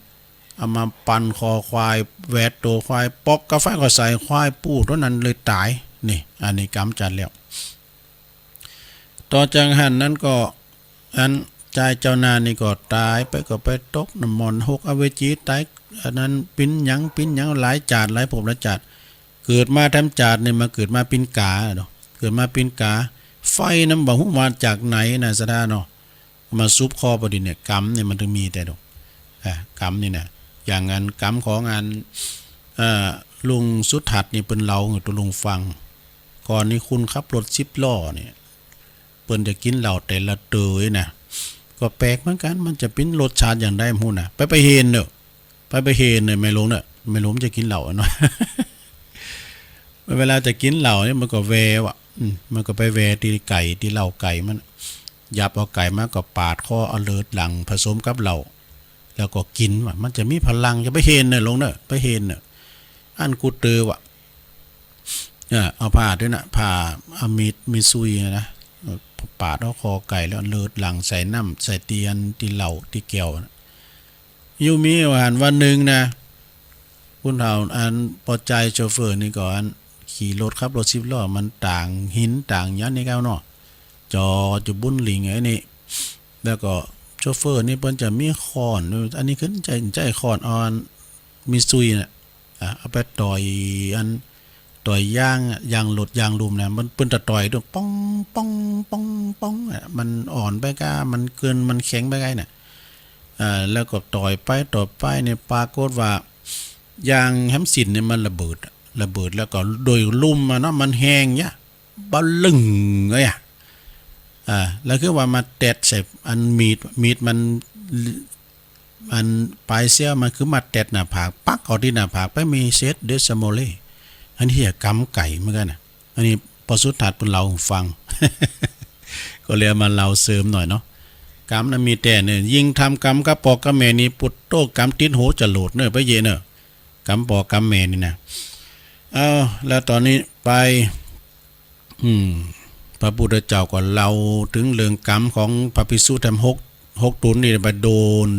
เอามาปั่นคอควาย แหวดตัวควาย ปอกกาไฟก็ใส่ควายปู่ตัวนั้นเลยตาย นี่ อันนี้กำจัดแล้ว ต่อจากหั้นนั้นก็ อันจายเจ้านานี่ก็ตายไป ก็ไปตกน้ำมนต์หกอเวจีตาย อันนั้นปิ้นหยังปิ้นหยังหลายจาติหลายภพหลายจาติ เกิดมาแถมจาตินี่มาเกิดมาปิ้นก๋าเนาะ เกิดมาปิ้นก๋า ไฟนั้นบ่ฮู้มาจากไหนนะ ศรัทธาเนาะ มาสุบคอพอดีเนี่ย กรรมเนี่ยมันถึงมีแต่ดอก อ่า กรรมนี่นะ อย่างอันกรรมของอัน เอ่อ ลุงสุทัศน์นี่เปิ้นเล่าให้ตัวลุงฟัง ก่อนนี้คุณขับรถสิบล้อเนี่ย เปิ้นจะกินเหล้าแต่ละเตยนะ ก็แปลกเหมือนกัน มันจะเป็นรสชาติอย่างใดบ่ฮู้นะ ไป ไปเห็นเนอะ ไปไปเห็นเนี่ยแม่หลวงเนี่ยแม่หลวงจะกินเหล้าเนาะ เวลาจะกินเหล้าเนี่ยมันก็แวว่ะ อืม มันก็ไปแวที่ไก่ที่เหล้าไก่มัน หยับเอาไก่มาก็ปาดคอเอาเลือดหลั่งผสมกับเหล้า แล้วก็กินว่ะ มันจะมีพลัง จะไปเห็นเนี่ยหลวงเนี่ยไปเห็นเนี่ย อันกูเตอว่ะ เออ เอาผ้าด้วยนะ ผ้า เอามีด มีดซุยนะ ปาดเอาคอไก่แล้วเลือดหลั่งใส่น้ำ ใส่เตียน ที่เหล้า ที่แก้วนะ อยู่มีวัน วันหนึ่งนะ ผู้เฒ่าอันปอใจโชเฟอร์นี่ก็อันขี่รถขับรถสิบล้อ มันต่างหินต่างหยังนี่แก้วเนาะ จอดอยู่บุ้นหลิงไอ้นี่ แล้วก็โชเฟอร์นี่เปิ้นจะมีค้อน อันนี้คือใช้ ใช้ค้อนอ่อน มีดซุยน่ะ อ่ะ เอาไปต่อยอัน ต่อยยางอะ ยางรถยางลุ่มนะ มัน เปิ้นจะต่อยด้วย ป้อง ป้อง ป้อง ป้องอะ มันอ่อนไปก้า มันเกิน มันแข็งไปไงน่ะ อ่า แล้วก็ต่อยไปต่อยไปเนี่ย ปรากฏว่ายางแฮมสินเนี่ยมันระเบิดอะ ระเบิดแล้วก็โดยลุ่มอะเนาะ มันแฮงเนี่ย บะลึงเลยอะ อ่า แล้วคือว่ามาแตดใส่อันมีด มีดมัน อันปลายเสี้ยวมันคือมาแตดหน้าผาก ปักเอาที่หน้าผาก ไปมีเศษเดซโมเล อันเหียกำไก่เหมือนกันนะ อันนี้ปอสุทัศน์เปิ้นเล่าให้ฟัง ก็เลยเอามาเล่าเสริมหน่อยเนาะ กำนั้นมีแต่เนี่ย ยิ่งทำกำกับปอกับแม่นี่ ปุตโต กำติดหัวจะโหลดเนอะ ไปเยอะเนอะ กำปอกับแม่นี่นะ เอา แล้วตอนนี้ไป อืม พระพุทธเจ้าก็เล่าถึงเรื่องกรรมของพระภิกษุทั้งหก หกตนนี่ไปโดน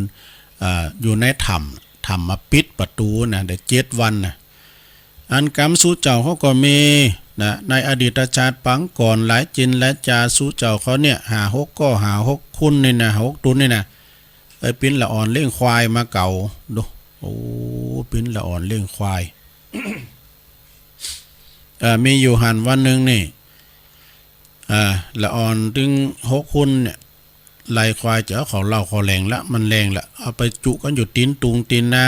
อ่า อยู่ในถ้ำ ถ้ำมาปิดประตูนะ ได้เจ็ดวันนะ อันกรรมสูเจ้าเขาก็มีนะ ในอดีตชาติปางก่อนหลายจินหลายจาสูเจ้าเขาเนี่ย ห้าหกก็ห้าหกคนนี่นะ หกตนนี่นะ ไอ้ปิ้นละอ่อนเลี้ยงควายมาเก่า ดู โอ้ ปิ้นละอ่อนเลี้ยงควาย เอ่อ มีอยู่หั้นวันหนึ่งนี่ อ่า ละอ่อนตึงหกคนเนี่ย ไล่ควายจะเอาเข้าเล้าเข้าแหล่งละ มันแรงละ เอาไปจุกันอยู่ตีนตุงตีนนา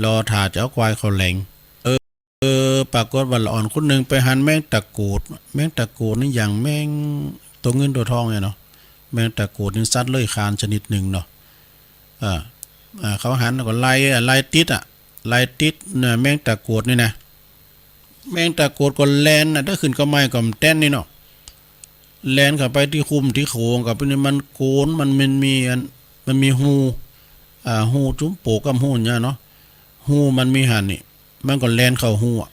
รอถ่าจะเอาควายเข้าแหล่ง เออ เออ ปรากฏว่าละอ่อนคนหนึ่งไปหันแมงตะโกด แมงตะโกดนี่อย่างแมงตัวเงินตัวทองเนี่ยเนาะ แมงตะโกดนี่สัตว์เลื้อยคลานชนิดหนึ่งเนาะ อ่า อ่า เขาหันแล้วก็ไล่อะ ไล่ติดอะ ไล่ติดเนี่ย แมงตะโกดนี่นะ แมงตะโกดก็แล่นนะ ถ้าขึ้นกะไม้ก็มันแต้นนี่เนาะ แล่นเข้าไปที่คุ้มที่โขงกับนี่มันโกน มัน มันมีอัน มันมีฮู อ่า ฮูจุ๊มโปกกับฮูเนี่ยเนาะ ฮูมันมีหั้นนี่ มันก็แล่นเข้าฮูอะ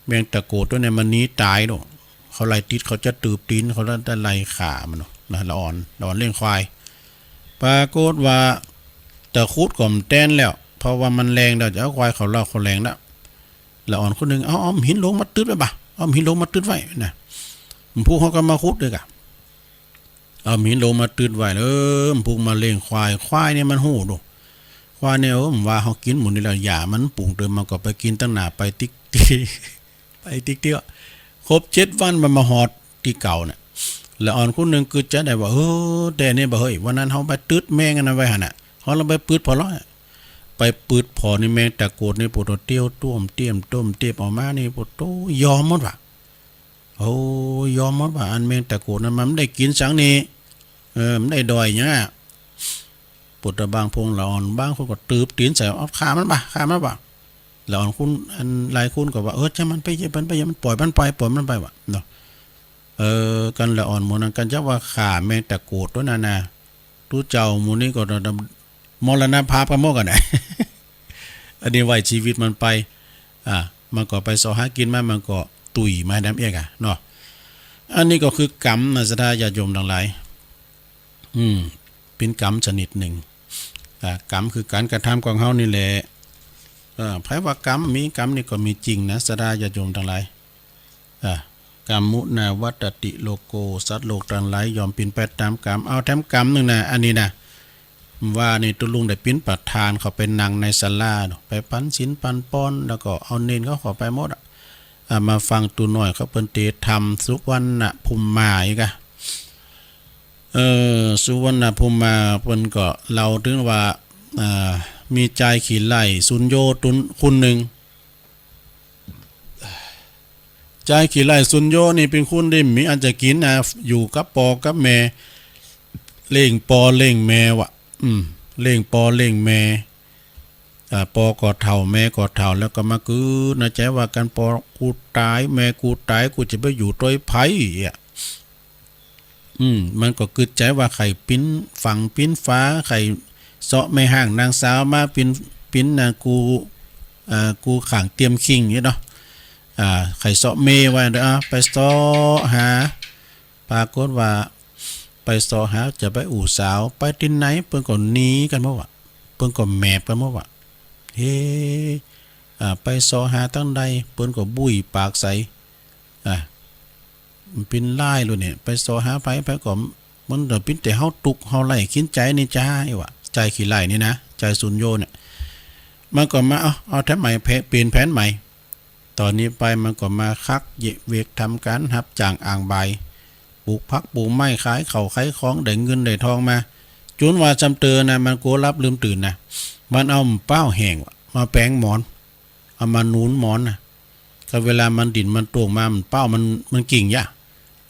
แมงตะโกดตัวเนี่ยมันหนีตายโลด เขาไล่ติด เขาจะตืบตีน เขาจะไล่ฆ่ามันเนาะ นะ ละอ่อน ละอ่อนเลี้ยงควาย ปรากฏว่าตะครุดก็มันแต้นแล้ว เพราะว่ามันแรงแล้ว จะเอาควายเข้าเล้าเข้าแหล่งแล้ว ละอ่อนคนหนึ่ง เอา เอาหินหลวงมาตึ๊ดไว้บ่ะ เอาหินหลวงมาตึ๊ดไว้นะ พวกเขาก็มาขุดด้วยกะ เอาหินหลวงมาตึ๊ดไว้ เออ พวกมาเลี้ยงควาย ควายเนี่ยมันฮู้ดู ควายเนี่ย เออ มันว่าเขากินหมดนี่แล้ว หญ้ามันปลูกเดิม มันก็ไปกินตั้งหน้า ไปติ๊กติ๊ก ไปติ๊กติ๊ก ครบเจ็ดวันมันมาฮอดที่เก่าน่ะ ละอ่อนคนหนึ่งกึ๊ดจะได้ว่า เออ แต่นี่บ่เฮ้ย วันนั้นเขาไปตึ๊ดแมงอันนั้นไว้หั่นน่ะ เขาลองไปปืดพอร้อย ไปปืดพอนี่แมงตะโกดนี่ปวดเตี้ยวต้วมเตี้ยมต้มเตี้ยมออกมานี่ปวดโตยอมหมดว่ะ โอ้ ยอมหมดว่ะ อันแมงตะโกดนั้นมันไม่ได้กินสังนี่ เออ มันได้ดอยอย่างเงี้ย ปวดตะบางพงละอ่อน บางคนก็ตืบตีนใส่ เอาฆ่ามันบ่ะ ฆ่ามันบ่ะ ละอ่อนคน อันหลายคนก็ว่า เออ จะมันไป จะมันไป อย่ามันปล่อยมันไป ปล่อยมันไปว่ะเนาะ เออ กันละอ่อนหมู่นั้น กันจะว่าฆ่าแมงตะโกดตัวนั้นนะ ตุ๊เจ้าหมู่นี้ก็มรณภาพกันหมดกันนะ อันนี้ไว้ชีวิตมันไป อ่า มันก็ไปเสาะหากินมา มันก็ตุยมาดำเอียกอะเนาะ อันนี้ก็คือกรรมนะ ศรัทธาญาติโยมทั้งหลาย อืม เป็นกรรมชนิดหนึ่ง อ่า กรรมคือการกระทำของเฮานี่แหละ เอ่อ ไผว่ากรรม มีกรรมนี่ก็มีจริงนะ ศรัทธาญาติโยมทั้งหลาย อ่ะ กรรมุนาวัตติโลโก สัตว์โลกทั้งหลายย่อมเป็นไปตามกรรม เอาแถมกรรมหนึ่งนะ อันนี้นะ ว่านี่ตุ๊ลุงได้ปิ้นประธานเข้าไปนั่งในศาลาเนาะ ไปปันศีลปันปอน แล้วก็เอาเณรเขาเข้าไปหมดอะ อ่ะ มาฟังตุ๊น้อยเขาเปิ้นเตรียมธรรมสุวรรณภูมิมาอีกอะ เออ สุวรรณภูมิมาเปิ้นก็เล่าถึงว่า อ่า มีจายขี้ไล่สุญโญตุน คนหนึ่ง จายขี้ไล่สุญโญนี่เป็นคนที่มีอันจะกินนะ อยู่กับปอกับแม่ เลี้ยงปอเลี้ยงแม่วะ อืม เลี้ยงปอเลี้ยงแม่ อ่า ปอก็เฒ่า แม่ก็เฒ่า แล้วก็มาคิดในใจว่า คันปอกูตาย แม่กูตาย กูจะไปอยู่ตวยไผอะ อืม มันก็คิดใจว่า ใค่ปิ้นฝั่งปิ้นฝา ใค่เซาะแม่ฮ้างนางสาวมาปิ้น ปิ้นนะ กู้ เอ่อ กู้ข้างเตียมคิงนี่เนาะ อ่า ใค่เซาะแม่ไว้เด้อ อ่า ไปเซาะหา ปรากฏว่า ไปเซาะหาจะไปอู้สาว ไปตี้ไหน เปิ้นก็หนีกั๋นหมดว่ะ เปิ้นก็แมบกั๋นหมดว่ะ เฮ้ อ่า ไปเซาะหาตังใด เปิ้นก็บุยปากใส่ อ่า มันปิ้นหลายลูกเนี่ย ไปเซาะหาไผ ไผก็ มันเดี๋ยวปิ้นแต่เฮาตุ๊กเฮาไล่กินใจนี่จ้า ไอ้วะ ใจขี้ไล่นี่นะ ใจสุญโญเนี่ย มันก็มา เอา เอาแผนใหม่ เปลี่ยนแผนใหม่ ต๋อนนี้ไปมันก็มาคักเยาะเวกทำก๋านฮับจ้างอ่างบาย ปลูกผักปลูกไม้ ขายข้าวขายของ ได้เงินได้ทองมา จุนว่าจำเตินนะ มันกั๋วหลับลืมตื่นนะ มันเอาเป้าแห้งว่ะ มาแปงหมอน เอามาหนุนหมอนนะ ก็เวลามันดิ้นมันโต้งมา มันเป้ามัน มันกิ่งยะ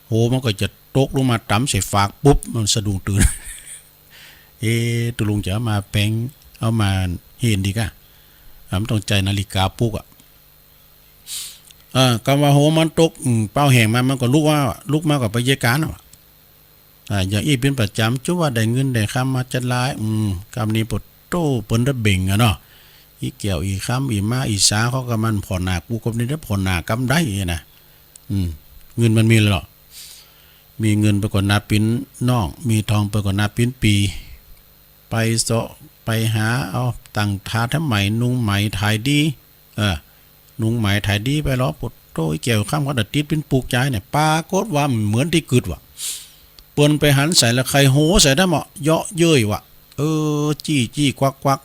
โห มันก็จะตกลงมาต๋ำใส่ฝากปุ๊บ มันสะดุ้งตื่น เอ๊ะ ตกลงจะเอามาแปง เอามาเฮ็ดดีกะ อ่ะ มันต้องใจ๊นาฬิกาปลุกอะ เออ กำว่าโหมันตก อืม เป้าแห้งมา มันก็ลุกว่า ลุกมาก็ไปเยียะก๋านอะ อ่า อย่างอี้เป๋นประจ๋ำ จุว่าได้เงินได้คำมาจัดหลาย อืม กำนี้ปวดโต้เปิ้นตะเบ่งอะเนาะ อีแก้วอีคำอีม้าอีสาเขาก็มันผ่อนหน้า กูก็นี่ได้ผ่อนหน้ากำได้นะ อืม เงินมันมีแล้วเนาะ มีเงินไปก็นับเป๋นน้อง มีทองไปก็นับเป๋นปี ไปเซาะไปหาเอา ตั้งท่าทำไหม นุ่งไหมถ่ายดี เออ นุ่งไหมถ่ายดีไปลอ ปวดโต้ อีแก้วคำเขาแต่ติดเป๋นปลูกใจเนี่ย ปรากฏว่าเหมือนตี้กึ๊ดว่ะ เปิ้นไปหันใส่แล้วใค่โหใส่ได้เหมาะ เยาะเย้ยว่ะ เออ จี้จี้กวักกวัก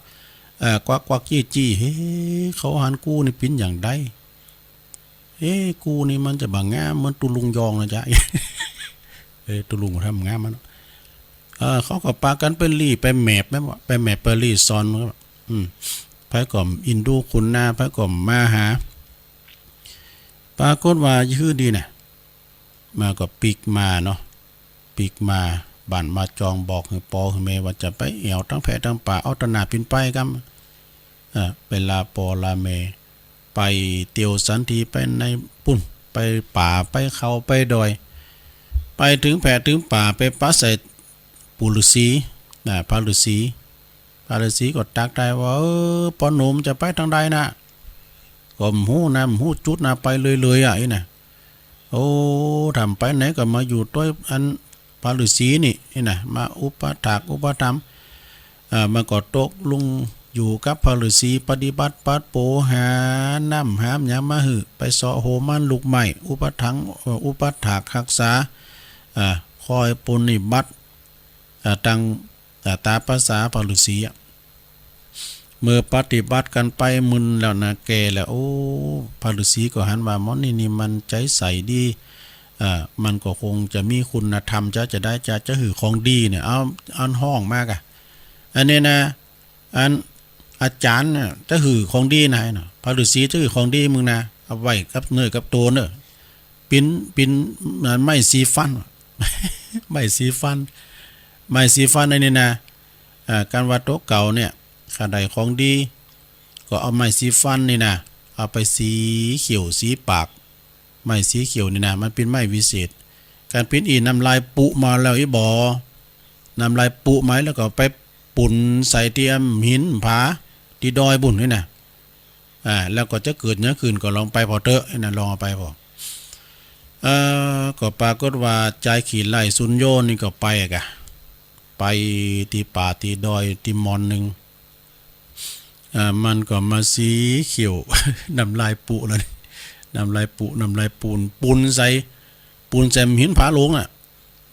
เออ กวักกวักจี้จี้ เฮ้ เขาหันกูนี่เป๋นอย่างใด เอ้ กูนี่มันจะบ่งามเหมือนตุลุงยองนะจ๊ะ เอ้ ตุลุงทำงามมันเนาะ เออ เขาก็ปากั๋นไปลี้ไปแมบแม่นบ่ ไปแมบไปลี้ซอน อืม ไผก็อินดูคุณนา ไผก็มาหา ปรากฏว่า ยื้อดีน่ะ มาก็ปิ๊กมาเนาะ ปิ๊กมา บั้นมาจองบอกหื้อปอหื้อแม่ว่าจะไปแอ่วตังแผตังป่า เอาตะหน้าปิ้นไปกำ เอ่อ ไปลาปอลาแม่ ไปเตียวสันทีไปในปุ้น ไปป่า ไปเขา ไปดอย ไปถึงแผถึงป่า ไปปะใส่ปู่ฤๅษี น่ะ พระฤๅษี พระฤๅษีก็ตักไถ่ว่า เออ ปอหนุ่มจะไปตังใดน่ะ ก็บ่ฮู้นะ บ่ฮู้จุดนะ ไปเลยๆ อ่ะ อี้น่ะ โอ้ ถ้าไปไหนก็มาอยู่ตวยอันพระฤๅษีนี่ อี้น่ะ มาอุปถากอุปถัมภ์ อ่า มันก็ตกลงอยู่กับพระฤๅษี ปฏิบัติปัดโปหาน้ำหามหยังมาหื้อ ไปเซาะโหมันลูกไม้ อุปถัง เอ่อ อุปถากฮักษา อ่า คอยปรนนิบัติ อ่า ตัง อ่า ต๋ามภาษาพระฤๅษีอะ เมื่อปฏิบัติกั๋นไปมึนแล้วนะ แก่แล้ว โอ้ พระฤๅษีก็หันว่า หมอนี่นี่มันใจ๋ใสดี อ่า มันก็คงจะมีคุณธรรม จะ จะได้ จะ จะหื้อของดีเนี่ย เอา อันฮ้องมากะ อันนี้นะ อันอาจ๋ารย์เนี่ย จะหื้อของดีนะ ไอ้เนาะ พระฤๅษีจะหื้อของดีมึงนะ เอาไว้กับเนื้อกับตัวเนอะ ปิ้น ปิ้น ไม้สีฟัน ไม้สีฟัน ไม้สีฟันอันนี้นะ อ่า การว่าโต๊ะเก่าเนี่ย ข้าได้ของดี ก็เอาไม้สีฟันนี่นะ เอาไปสีเขียวสีปาก ไม้สีเขียวนี่นะ มันปิ้นไม้วิเศษ การปิ้นอี้น้ำลายปุมาแล้วอี้บ่ น้ำลายปุมาแล้วก็ไป ปุนใส่ตี้อ้ำหินผาตี้ดอยบุ่นนี่นะ อ่า แล้วก็จะเกิดหยังขึ้นก็ลองไปผ่อเต๊อะ ไอ้นั่นลองเอาไปผ่อ เอ่อ ก็ปรากฏว่าจายขี้ไล่สุญโญนี่ก็ไปอะกะ ไปตี้ป่าตี้ดอยตี้มอนหนึ่ง อ่า มันก็มาสีเขียว น้ำลายปุแล้วนี่ น้ำลายปุ น้ำลายปูน ปูนใส่ ปูนใส่หินผาหลวงอะ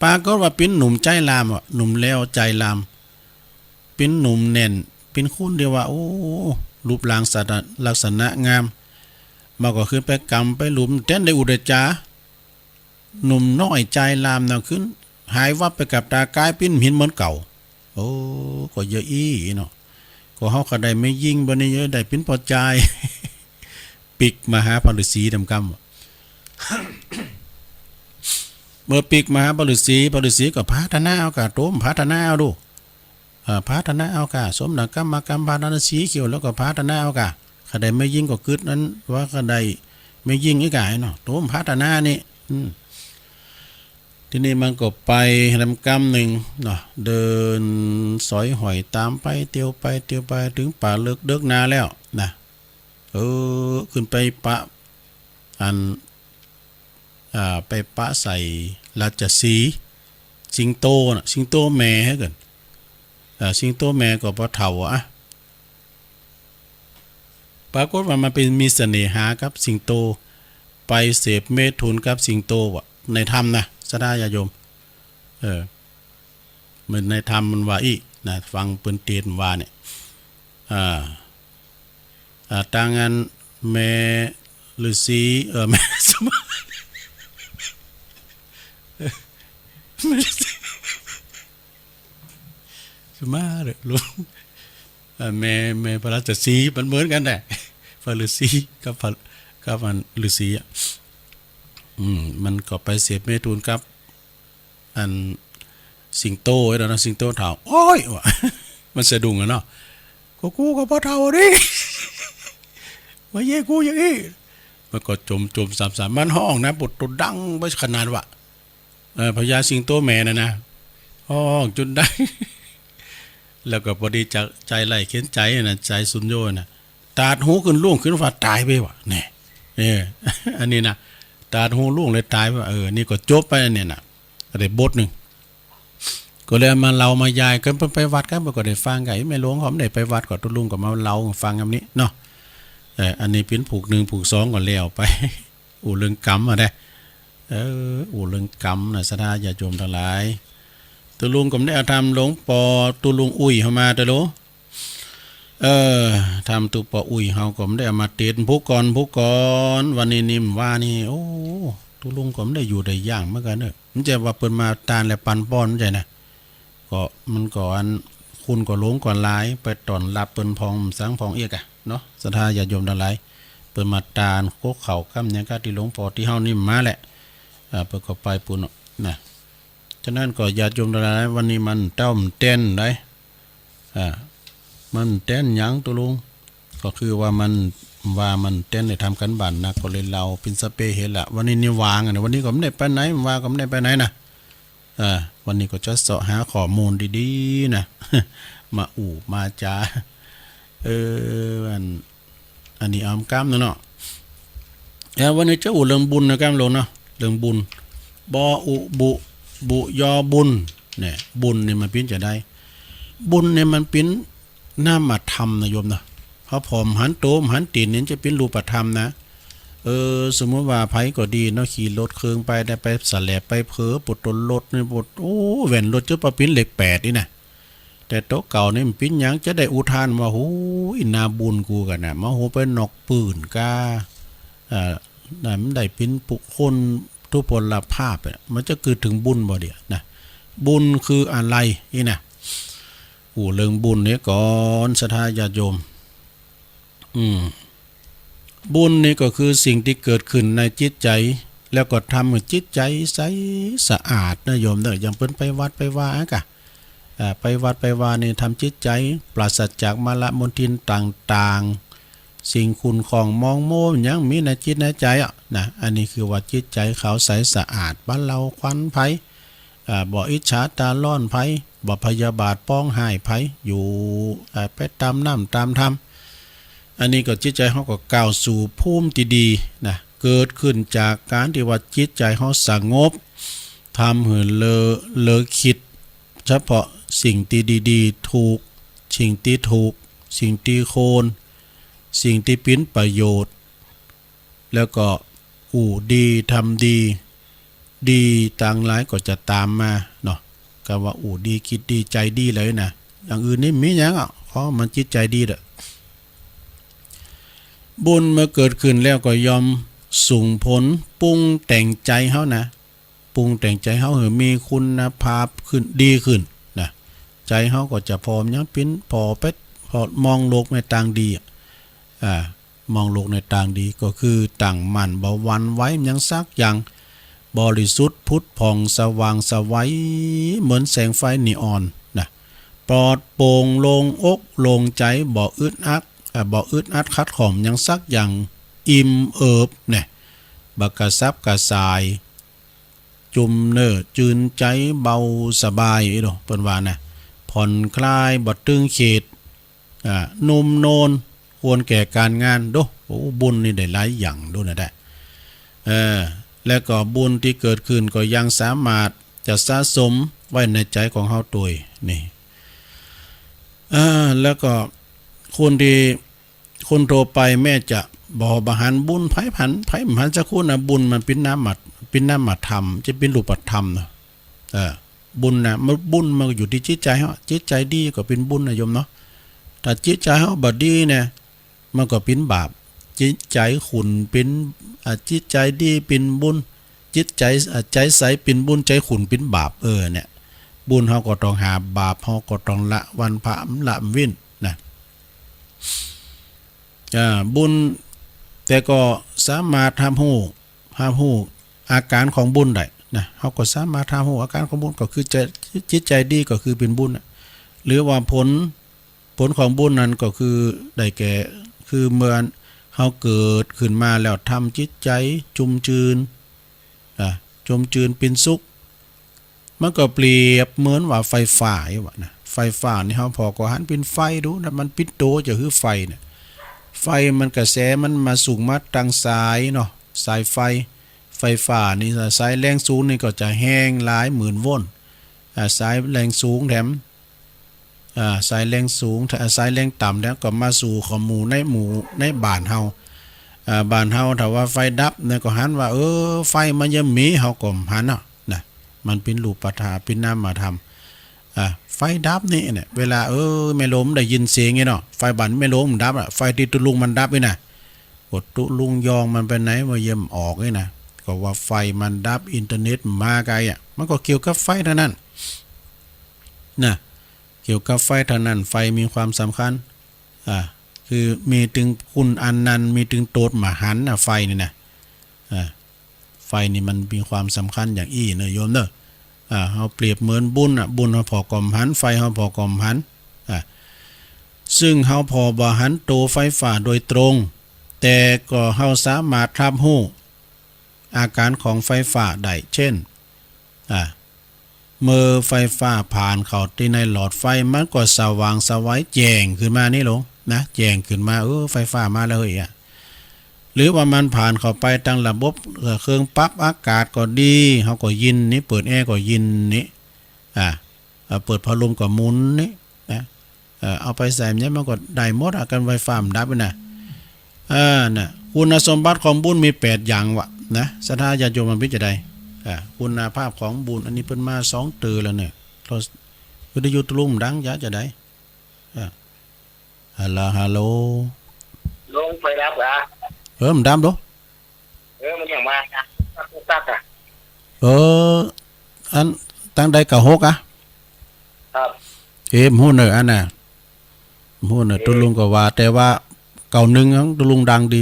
ปรากฏว่าปิ้นหนุ่มใจลามอะ หนุ่มแล้วใจลาม ปิ้นหนุ่มแน่น ปิ้นคนตี้ว่า โอ้ รูปร่างสัตว์ลักษณะงาม มันก็ขึ้นไปกำไปหลุม แทนได้อุดจา หนุ่มน้อยใจลามน่ะขึ้น หายวับไปกับตา ก๋ายปิ้นหินเหมือนเก่า โอ้ ก็เยอะอี้เนาะ ก็เฮาก็ได้แม่ญิง บัดนี้เยอะได้ปิ้นพ่อจาย ปิ๊กมาหาพระฤๅษีดำกำ เมื่อปิ๊กมาหาพระฤๅษี พระฤๅษีก็พัฒนาเอากะ โตมพัฒนาเอาดู เอ่อ พัฒนาเอาก่า สมดังกำมากำพัฒนาสีเขียวแล้วก็พัฒนาเอาก่า ขะได้แม่ญิงก็กึ๊ดนั้นว่าขะได้แม่ญิงอีกก่าเนาะ โตมพัฒนานี่ อืม ทีนี้มันก็ไปนำกำหนึ่งเนาะ เดินสอยหอยตามไปเตียวไปเตียวไป ถึงป่าเลิกเดิกนาแล้วนะ เออ ขึ้นไปปะ อัน อ่า ไปปะใส่ราชสีห์ สิงโตน่ะ สิงโตแม่ให้กัน อ่า สิงโตแม่ก็บ่เฒ่าอะ ปรากฏว่ามันไปมีเสน่หากับสิงโต ไปเสพเมถุนกับสิงโตว่ะ ในธรรมนะ ศรัทธาญาติโยม เออ เหมือนในธรรมมันว่าอี้นะ ฟังเปิ้นเทศน์ว่าเนี่ย อ่า อ่า ตางอันแม่ฤๅษี เออ แม่สมา แม่ฤๅษี สมาเด้อลุง เอ่อ แม่ แม่พระราชสีห์มันเหมือนกันแหละ พระฤๅษีกับพระ กับอันฤๅษีอะ อืม มันก็ไปเสพเมถุนกับ อันสิงโตไอ้ดอกนะ สิงโตเฒ่า โอ้ย ว่ะ มันสะดุ้งอะเนาะ ก็กูก็บ่เฒ่าเด้ มาเย้กูอย่างอี้ มันก็จมจมสามสาม มันฮ้องนะ ปวดตัวดังไปขนาดว่า เอ่อ พญาสิงโตแม่น่ะนะ ฮ้องจนได้ แล้วก็พอดีจะ ใจไร้เข็ญใจนะ ใจสุญโญนะ ตาดฮูขึ้นลุ่งขึ้นฟ้าตายไปว่ะ แน่ เออ อันนี้นะ ตาดฮูลุ่งเลยตายไปว่ะ เออ นี่ก็จบไปอันเนี้ยนะ ก็ได้บทหนึ่ง ก็เลยเอามาเล่ามายายกัน เปิ้นไปวัดกัน เปิ้นก็ได้ฟังกัน แม่หลวงเขาไม่ได้ไปวัด ก็ตุ๊ลุงก็มาเล่าฟังกันนี้เนาะ เออ อันนี้เปิ้นผูกหนึ่งผูกสองก็แล้วไป อู้เรื่องกรรมอะเด้ เออ อู้เรื่องกรรมนะ ศรัทธาญาติโยมทั้งหลาย ตุ๊ลุงก็ไม่ได้เอาธรรมหลวงปอตุ๊ลุงอุ้ยเข้ามาเด้อโล เออ ธรรมตุ๊ปออุ้ยเฮาก็ไม่ได้เอามาเทศน์ผู้ก่อน ผู้ก่อน วันนี้นิ่มว่านี่ โอ้ ตุ๊ลุงก็ไม่ได้อยู่ได้อย่างเหมือนกันเนอะ มันจะว่าเปิ้นมาตานและปันป้อน มันจะนะ ก็มันก็อัน คุณก็หลงก็หลาย ไปต้อนรับเปิ้นพองสังพองเอียกอะเนาะ ศรัทธาญาติโยมทั้งหลาย เปิ้นมาตานโคกเขากำยังกะที่หลวงปอที่เฮานิ่มมาแหละ อ่า เปิ้นก็ไปปูนเนาะนะ ฉะนั้นก็ญาติโยมทั้งหลาย วันนี้มันเต้ามันเต้นได้ อ่า มันเต้นหยังตุ๊ลุง ก็คือว่ามัน ว่ามันเต้นได้ทำการบ้านหนัก ก็เลยเล่าเป็นสเปรย์เห็นละ วันนี้นี่วางอะนะ วันนี้ก็ไม่ได้ไปไหน ว่าก็ไม่ได้ไปไหนนะ อ่า วันนี้ก็จะเสาะหาข้อมูลดีๆนะ มาอู้มาจา เออ อัน อันนี้ออมกำนะเนาะ แล้ววันนี้จะอู้เรื่องบุญนะกำหลวงเนาะ เรื่องบุญ บออุบุ บุยอบุญ เนี่ย บุญนี่มันเปิ้นจะได้ บุญนี่มันเปิ้นนามธรรมนะโยมนะ เพราะผมหันโตมหันตีนนี่จะเปิ้นรูปธรรมนะ เออ สมมุติว่าไผก็ดีเนาะ ขี่รถเครื่องไปได้ ไปสะแหลบไปเผลอ ปวดตนรถนี่ปวด โอ้ แว่นรถจะปะเปิ้นเลขแปดนี่นะ แต่โตเก่านี่มันปิ้นหยังจะได้อุทานว่า โหย นาบุญกูกันนะ มาโหไปนอกปืนกา เอ่อ นั่นมันได้ปิ้นปุคคลทุพพลภาพอะ มันจะกึ๊ดถึงบุญบ่เดียวนะ บุญคืออะไรนี่นะ อู้เรื่องบุญเนี่ยก่อน ศรัทธาญาติโยม อืม บุญนี่ก็คือสิ่งที่เกิดขึ้นในจิตใจ แล้วก็ทำให้จิตใจใสสะอาดนะโยมเด้อ อย่างเปิ้นไปวัดไปวาอะกะ อ่า ไปวัดไปวานี่ทำจิตใจปราศจากมลมลทินต่างๆ สิ่งขุ่นข้องหมองโมมหยังมีในจิตในใจอะนะ อันนี้คือว่าจิตใจขาวใสสะอาด บ่เหล้าควันไผ อ่า บ่อิจฉาตาร้อนไผ บ่พยาบาทปองฮ้ายไผ อยู่ อ่า ไปตามน้ำตามธรรม อันนี้ก็จิตใจเฮาก็ก้าวสู่ภูมิที่ดีนะ เกิดขึ้นจากการที่ว่าจิตใจเฮาสงบ ทำหื้อเลอ เลอคิด เฉพาะสิ่งที่ดีๆ ถูก สิ่งที่ถูก สิ่งที่ควร สิ่งที่เปิ้นประโยชน์ แล้วก็อู้ดีทำดี ดีตังหลายก็จะตามมาเนาะ กำว่าอู้ดีคิดดีใจดีเลยนะ อย่างอื่นนี่มีหยังอ่ะ ขอมันจิตใจดีเด้อ บุญเมื่อเกิดขึ้นแล้วก็ย่อมส่งผลปรุงแต่งใจเฮานะ ปรุงแต่งใจเฮาให้มีคุณภาพขึ้น ดีขึ้นนะ ใจเฮาก็จะพร้อมยังปิ้น พอไป พอมองโลกในตางดีอะ อ่า มองโลกในตางดีก็คือตั้งมั่น บ่หวั่นไหวหยังสักอย่าง บริสุทธิ์ผุดผ่องสว่างไสวเหมือนแสงไฟนีออนนะ ป ปลอดโปร่งโล่งอกโล่งใจ บ่อึดอัด เอ่อ บ่อึดอัดขัดข้องหยังสักอย่าง อิ่มเอิบเนี่ย บ่กระสับกระส่าย จุ่มเนื้อจืนใจ เบาสบายอีโด เปิ้นว่านะ ผ่อนคลาย บ่ตึงเครียด อ่า หนุ่มโนน ควรแก่การงานโด โอ้ บุญนี่ได้หลายอย่างโดนะแด้ เออ แล้วก็บุญที่เกิดขึ้นก็ยังสามารถจะสะสมไว้ในใจของเฮาโดย นี่ อ่า แล้วก็คนที่ คนทั่วไปแม้จะบ่ บ่หันบุญไผ หันไผ บ่หันจักคนนะ บุญมันเป๋นนามะ เป๋นนามธรรม จะเป๋นรูปธรรมนะ เออ บุญนะ มัน บุญมันก็อยู่ที่จิตใจเฮา จิตใจดีก็เป๋นบุญนะโยมเนาะ ถ้าจิตใจเฮาบ่ดีเนี่ย มันก็เป๋นบาป จิตใจขุ่นเป๋น อ่า จิตใจดีเป๋นบุญ จิตใจ อ่า ใจใสเป๋นบุญ ใจขุ่นเป๋นบาป เออ เนี่ย บุญเฮาก็ต้องหาบ บาปเฮาก็ต้องละ วันพระละเว้นนะ อ่า บุญ แต่ก็สามารถฮับฮู้ ฮับฮู้อาการของบุญได้นะ เฮาก็สามารถฮับฮู้อาการของบุญ ก็คือใจ จิตใจดีก็คือเป๋นบุญน่ะ หรือว่าผล ผลของบุญนั้นก็คือได้แก่ คือเมื่อเฮาเกิดขึ้นมาแล้วทำจิตใจชุ่มชื่น อ่ะ ชุ่มชื่นเป๋นสุข มันก็เปรียบเหมือนว่าไฟฟ้าอยู่ว่านะ ไฟฟ้านี่เฮาผ่อก็หันเป๋นไฟดูนะ มันปิดโตจะคือไฟเนี่ย ไฟมันกระแสมันมาสูงมาตางสายเนาะ สายไฟ ไฟฟ้านี่สายแรงสูงนี่ก็จะแฮงหลายหมื่นโวลต์ อ่า สายแรงสูงแถม อ่า สายแรงสูง อ่า สายแรงต่ำแล้วก็มาสู่ของหมู่ในหมู่ในบ้านเฮา อ่า บ้านเฮาถ้าว่าไฟดับเนี่ยก็หันว่า เออ ไฟมันยังมี เฮาก็หันเนาะนะ มันเป๋นรูปธรรม เป๋นนามธรรม อ่า ไฟดับนี่เนี่ย เวลา เออ แม่โลมได้ยินเสียงนี่เนาะ ไฟบ้านแม่โลมดับอะ ไฟที่ตุลุงมันดับนี่นะ กดตุลุงยองมันไปไหน ว่าเยี่ยมออกนี่นะ ก็ว่าไฟมันดับ อินเทอร์เน็ตมาไกลอะ มันก็เกี่ยวกับไฟเท่านั้นนะ เกี่ยวกับไฟเท่านั้น ไฟมีความสำคัญ อ่า คือมีตึงคุณอันนั้น มีตึงโตดมหันต์นะ ไฟนี่นะ อ่า ไฟนี่มันมีความสำคัญอย่างอี้เนอะโยมเนอะ อ่า เฮาเปรียบเหมือนบุญน่ะ บุญเฮาผ่อก็บ่หัน ไฟเฮาผ่อก็บ่หัน อ่า ซึ่งเฮาผ่อบ่หันโตไฟฟ้าโดยตรง แต่ก็เฮาสามารถฮับฮู้อาการของไฟฟ้าได้ เช่น อ่า เมื่อไฟฟ้าผ่านเข้าที่ในหลอดไฟ มันก็สว่างไสวแจ้งขึ้นมานี่ลงนะ แจ้งขึ้นมา เออ ไฟฟ้ามาแล้วเฮ้ยอะ หรือว่ามันผ่านเข้าไปตางระบบ เอ่อ เครื่องปรับอากาศก็ดี เฮาก็ยินนี่ เปิดแอร์ก็ยินนี่ อ่า เอ่อ เปิดพัดลมก็หมุนนี่นะ เอ่อ เอาไปใส่มัน มันก็ได้หมดอะ กันไฟฟ้ามันดับนี่นะ อ่า น่ะ คุณสมบัติของบุญมีแปดอย่างวะนะ ศรัทธาญาติโยมมันพิจารณา อ่า คุณภาพของบุญ อันนี้เปิ้นมาสองเตื้อแล้วเนี่ย โทร วิทยุตุลุงดังยะจะได้ อ่า ฮัลโหล ฮัลโหล ลงไปรับอ่ะ เออ มันดับดู เออ มันยังมาตักตักตักอ่ะ เออ อัน ตังใดเก้าหกอะ ครับ เอ๊ะ บ่ฮู้เนอะ อันน่ะ บ่ฮู้เนอะ เอ๊ะ ตุลุงก็ว่า แต่ว่าเก้าหนึ่งอะ ตุลุงดังดี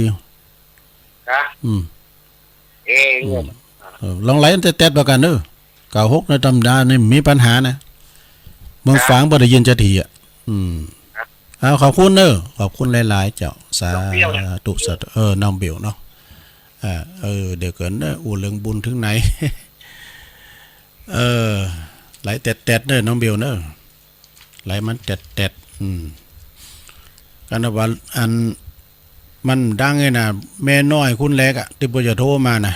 ฮะ อืม เอ๊ะ อืม เออ ลองไล่แต๊ดๆ เบิ่งกันเนอะ เก้าหก นะ ธรรมดานี่มีปัญหานะ เมือง ครับ ฝางบ่ได้ยินจักทีอะ อืม ครับ เอา ขอบคุณเนอะ ขอบคุณหลายๆ เจ้า สาธุ สาธุ เออ น้องเบลเนาะ อ่า เออ เดี๋ยวก่อนเนอะ อู้เรื่องบุญถึงไหน เออ ไล่แต๊ดๆ เนอะ น้องเบลเนอะ ไล่มันแต๊ดๆ อืม กันว่าอัน มันดังไงนะ แม่น้อยคุณแหลกอะ ที่เปิ้นจะโทรมานะ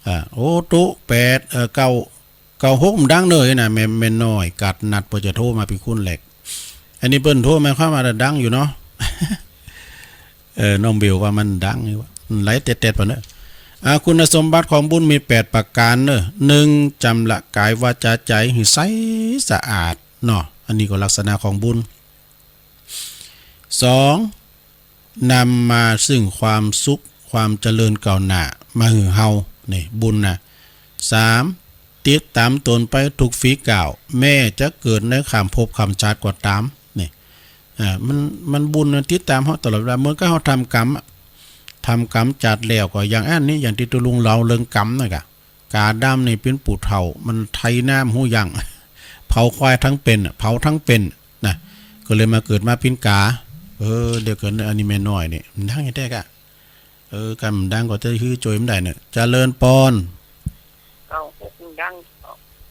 อ่า โอ้ ตุ๊ แปด เอ่อ เก้า เก้าหก มันดังเนอะนะ แม่ แม่น้อยกัดนัดเปิ้นจะโทรมาเป๋นคุณแหลก อันนี้เปิ้นโทรมาความว่าดังอยู่เนาะ เออ น้องเบลว่ามันดังอยู่วะ อืม ไล่แต๊ดๆ ไปเนอะ อ่า คุณสมบัติของบุญมีแปดประการเนอะ หนึ่ง ชำระกายวาจาใจให้ใสสะอาดเนาะ อันนี้ก็ลักษณะของบุญ สอง นำมาซึ่งความสุข ความเจริญก้าวหน้า มาหื้อเฮา นี่ บุญนะ สาม ติดตามตนไปทุกฝีก้าว แม้จะเกิดในข้ามภพข้ามชาติก็ตาม นี่ อ่า มัน มันบุญนะ ติดตามเฮาตลอดเวลา เหมือนกับเฮาทำกรรมอะ ทำกรรมจัดแล้วก็อย่างอันนี้ อย่างที่ตุลุงเล่าเรื่องกรรมนั่นกะ กาดำนี่เป๋นผู้เฒ่า มันไถนาบ่ฮู้ยั้ง ไป เผาควายทั้งเป็นน่ะ เผาทั้งเป็นน่ะ ก็เลยมาเกิดมาปิ้นก๋า เออ เดี๋ยวก่อนนะ อันนี้แม่น้อยนี่ มันดังแท้กะ เออ กำดังก็จะฮื้อโจยมันได้เนี่ย เจริญปอน เอา ดัง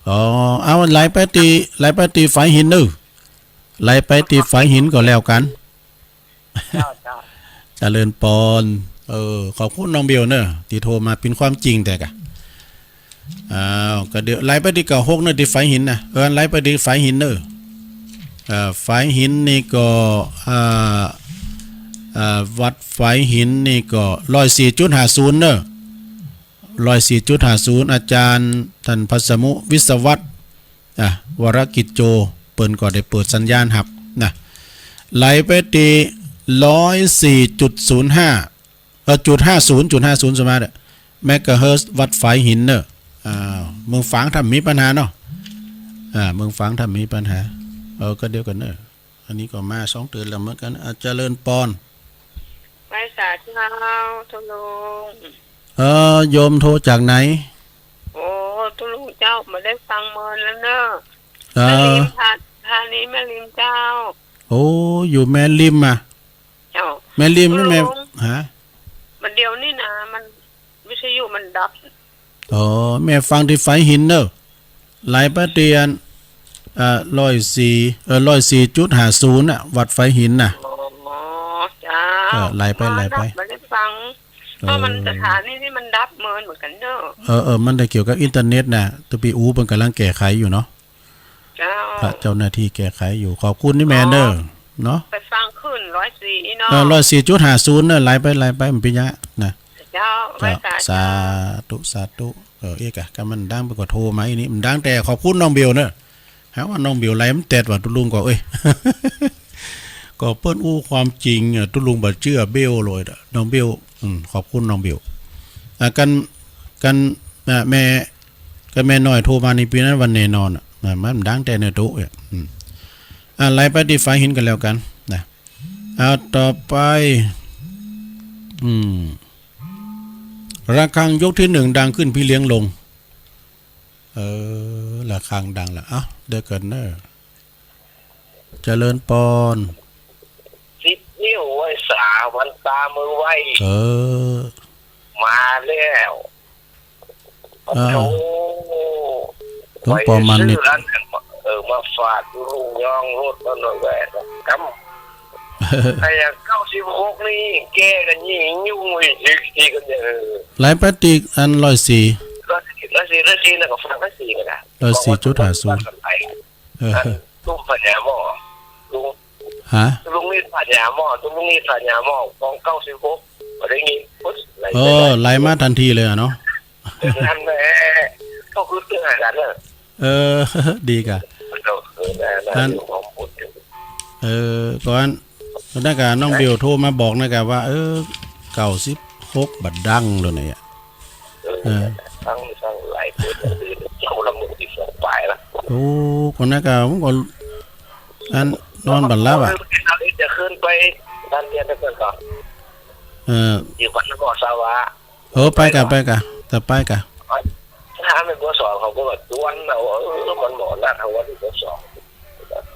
อ๋อ เอา ไหลไปตี ไหลไปตีฝายหินเนอะ ไหลไปตีฝายหินก็แล้วกัน เจ้า เจ้า เจริญปอน เออ ขอบคุณน้องเบลเนอะ ที่โทรมา เป็นความจริงแท้กะ อ้าว ก็เดี๋ยว ไหลไปตีเก้าหกเนอะ ที่ฝายหินนะ เออ ไหลไปตีฝายหินเนอะ เอ่อ ฝายหินนี่ก็ อ่า อ่า วัดฝายหินนี่ก็ ร้อยสี่จุดห้าศูนย์ เนอะ ร้อยสี่จุดห้าศูนย์ อาจารย์ท่านพัสมุ วิศวัตร อ่ะ วรกิจโจ เปิ้นก็ได้เปิดสัญญาณฮับนะ ไหลไปตี ร้อยสี่จุดศูนย์ห้า เออ จุดห้าศูนย์ จุดห้าศูนย์ สมาร์ทเมกะเฮิรตซ์ วัดฝายหินเนอะ อ่า เมืองฝางถ้ามีปัญหาเนาะ อ่า เมืองฝางถ้ามีปัญหา เออ ก็เดี๋ยวกันเนอะ อันนี้ก็มาสองเทื่อแล้วเหมือนกัน อ่ะ เจริญปอน ไหว้สาเจ้า ทุลุง เออ โยมโทรจากไหน โอ้ ทุลุงเจ้า บ่ได้ฟังเมินแล้วเนอะ เออ แม่ริม ธา- ธานีแม่ริมเจ้า โอ้ อยู่แม่ริมอ่ะ เจ้า แม่ริมนี่แม่ ทุลุง ฮะ มันเดี๋ยวนี้นะ มัน วิทยุมันดับ อ๋อ แม่ฟังที่ฝายหินเนอะ ไหลไปตีอัน เอ่อ ร้อยสี่ เอ่อ ร้อยสี่จุดห้าศูนย์ น่ะ วัดฝายหินน่ะ อ๋อ จ้า เออ ไหลไป อ๋อ ไหลไป ดับ บ่ได้ฟัง เออ เพราะมันสถานีนี่มันดับเมินเหมือนกันเนอะ เออ เออ มันได้เกี่ยวกับอินเทอร์เน็ตน่ะ ตะปีอูเปิ้นกำลังแก้ไขอยู่เนาะ เจ้า พระเจ้าหน้าที่แก้ไขอยู่ ขอบคุณนี่แม่เนอะ อ๋อ เนาะ ไปฟังขึ้น ร้อยสี่ อีเนาะ เออ ร้อยสี่จุดห้าศูนย์ เนอะ ไหลไป ไหลไป มันเป็นยังไงนะ เจ้า เจ้า ไหว้สา สาธุ สาธุ เออ เอ๊ะกะ กะมันดังไปกว่าโทรมาอีนี่ มันดังแต่ขอบคุณน้องเบลเนอะ หาว่าน้องเบลไหลมันแตดว่าตุลุงก็ เอ้ย ก็เปิ้นอู้ความจริงอ่ะ ตุลุงบ่เจื้อเบลเลยอะ น้องเบล อืม ขอบคุณน้องเบล อ่ะ กัน กัน อ่ะ แม่ ก็แม่น้อยโทรมาในปีนั้นวันแน่นอนอ่ะ นะ มันดังแต่ในโต๊ะอ่ะ อืม อ่ะ ไหลไปที่ฝายหินกันแล้วกันนะ เอา ต่อไป อืม ระฆังยกที่หนึ่งดังขึ้น พี่เลี้ยงลง เออ ระฆังดังละ เอ้า เดี๋ยวก่อนเนอะ เจริญปอน สิบ นิ้วไหว้สา วันตามือไหว้ เออ มาแล้ว อ่า โอ้ หลวงปอมันนี่ ไปซื้ออันนั้นมา เออ มาฝากลุงยองรถมันหน่อยแหวะ กำ ไอ้อย่าง เก้าสิบหก นี่ แกกันยิ่งยุ่งอีก อีก อีกกันเนี่ย เออ ไหลไปตีอัน ร้อยสี่ ร้อยสี่ ร้อยสี่ ร้อยสี่ แล้วก็ฝาก ร้อยสี่ ก็ได้ ร้อยสี่จุดห้าศูนย์ เออ อัน ตุ้มปัญญาหม้อ ลุง ฮะ ลุงนี่ปัญญาหม้อ ลุงนี่ปัญญาหม้อ ของ เก้าสิบหก บ่ได้ยิน ปุ๊บ ไหลไป เออ ไหลมาทันทีเลยอะเนาะ นั่นแหละ ก็คือเรื่องอะไรกันเนอะ เออ ดีกะ เออ นั่น นั่น เรื่องของบุญ เออ ก่อน นั่นกะ น้องเบลโทรมาบอกนะกะว่า เออ เก้าสิบหก บัดดังเลยเนี่ย เออ เออ ตั้ง ตั้งหลายคน เจ้าละหมื่นสิบสองปลายละ โอ้ คนนั้นก็ ผมก็ อัน นอนบัดหลับอะ เออ จะขึ้นไปด้านเดียวกันก่อน เออ อยู่บ้านนครสวรรค์ เออ ไปกะ ไปกะ แต่ไปกะ ถ้าไม่ ป.สอง เขาก็แบบจวนเอา เออ มันหมอนัดเอาวันที่ ป.สอง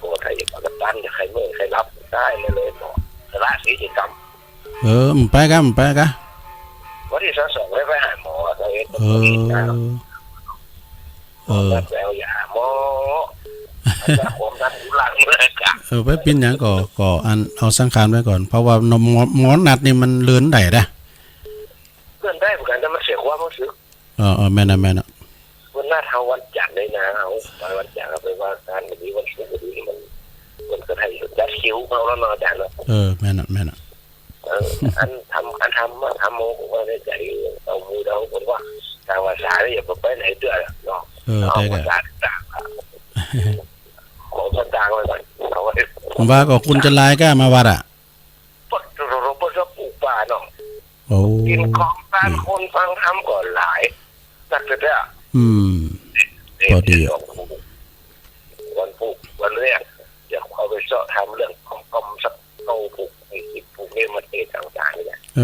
ก็ไทยปกติจะใครเมื่อยใครรับได้เลย หมอ สละสิทธิกรรม เออ มันไปกะ มันไปกะ วันที่ สอง ได้ไปหาหมอ เออ เออ แล้วไปเอายาหมอ ความดันหลังเลยกะ เออ ไปปิ้นหยังก็ ก็อัน เอาสังขารไว้ก่อน เพราะว่าหมอ หมอนัดนี่มันเลื่อนได้นะ เลื่อนได้เหมือนกัน แต่มันเสียความรู้สึก เออ เออ แม่นน่ะ แม่นน่ะ วันหน้าเท้าวันจันทร์เลยนะ เอาไปวันจันทร์ เอาไปว่าการ วันนี้วันศุกร์ วันนี้มัน มันก็ให้จัดคิวเอาแล้วเนาะ อาจารย์เนาะ เออ แม่นน่ะ แม่นน่ะ เออ อันทำ อันทำมาทำโม ผมว่าในใจ เอามือเดา ผมว่า ทางภาษาเนี่ย อย่าไปไหนเด้อเนาะ เออ เอา ได้ ภาษาต่างๆ อะ ของต่างๆ ไว้ก่อน เอาไว้ ว่าก็คุณจะลายกล้ามาวัดอะ ปะโรปะจะปลูกป่าเนาะ โอ้ กินของตาน นี่ คนฟังธรรมก็หลาย นักเทศน์ อืม เทศน์ พอดีอะ วันปลูก วันเรียก อยากเอาไปเสาะถามเรื่องของกรมสักเก้าปลูก มีสิบปลูกเนี่ย มันเทศน์ต่างๆ เนี่ย เอ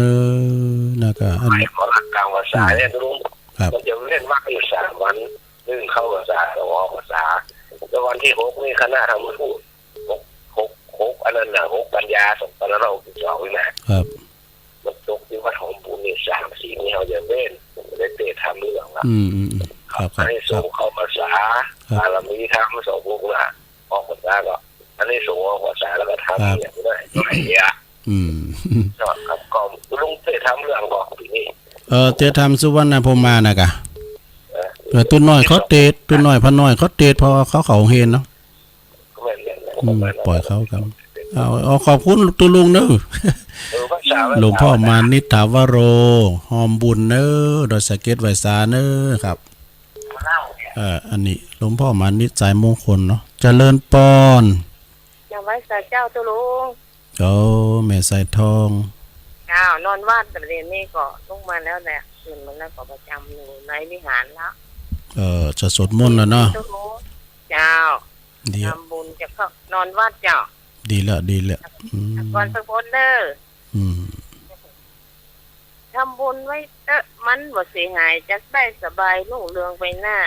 อ แล้วก็อัน ไอ้หมอหลักกลางภาษาเนี่ย อืม ลุง ครับ มันจะเล่นมากอยู่สามวัน นึ่งเข้าภาษา สองออกภาษา แล้ววัน ที่หกนี่คณะทำผู้หกหกหกอันนั้นนะหกกันยาสองพันห้าร้อยหกสิบสองนี่นะครับ มันตกที่วัดหอมบุญนี่สามสี่นี่เขาจะเว้นผมไม่ได้เตะทำเรื่องละ อืมอืมอืมครับครับ อันนี้ส่งเข้าภาษา ครับ บารมีธรรมสองพวกละออกภาษาก็ อันนี้ส่งออกภาษาแล้วก็ทำ ครับ อย่างนี้ด้วยอย่างเงี้ย อืม ครับครับก็ลุงเตะทำเรื่องบอกทีนี้ เออ เตะทำสุวรรณพรหมานะกะ เออ เออ ตุ๊น้อยเขาเตะ ตุ๊น้อยพระน้อยเขาเตะ เพราะว่าเขาเข้าโรงเรียนเนาะ อืม ปล่อยเขาครับ เอา เอา ขอบคุณตุ๊ลุงเนอะ เออ ภาษา หลวงพ่อมานิษฐาวโร ฮอมบุญเนอะ ดอยสะเก็ดไหว้สาเนอะครับ เอ่อ อันนี้หลวงพ่อมานิษฐสายมงคลเนาะ เจริญปอน เจ้าไหว้สาเจ้าตุ๊ลุง โอ้ แม่สายทอง เจ้า นอนวัด แต่เดี๋ยวนี้ก็ลุกมาแล้วแหละ ตื่นมาแล้วก็ประจำอยู่ในวิหารแล้ว เออ จะสวดมนต์แล้วเนาะ เจ้า ดี ทำบุญจะเข้านอนวัดเจ้า ดีแล้ว ดีแล้ว อืม ก่อนสักคนเด้อ อืม ทำบุญไว้เต๊อะ มันบ่เสียหาย จักได้สบายรุ่งเรืองไปหน้า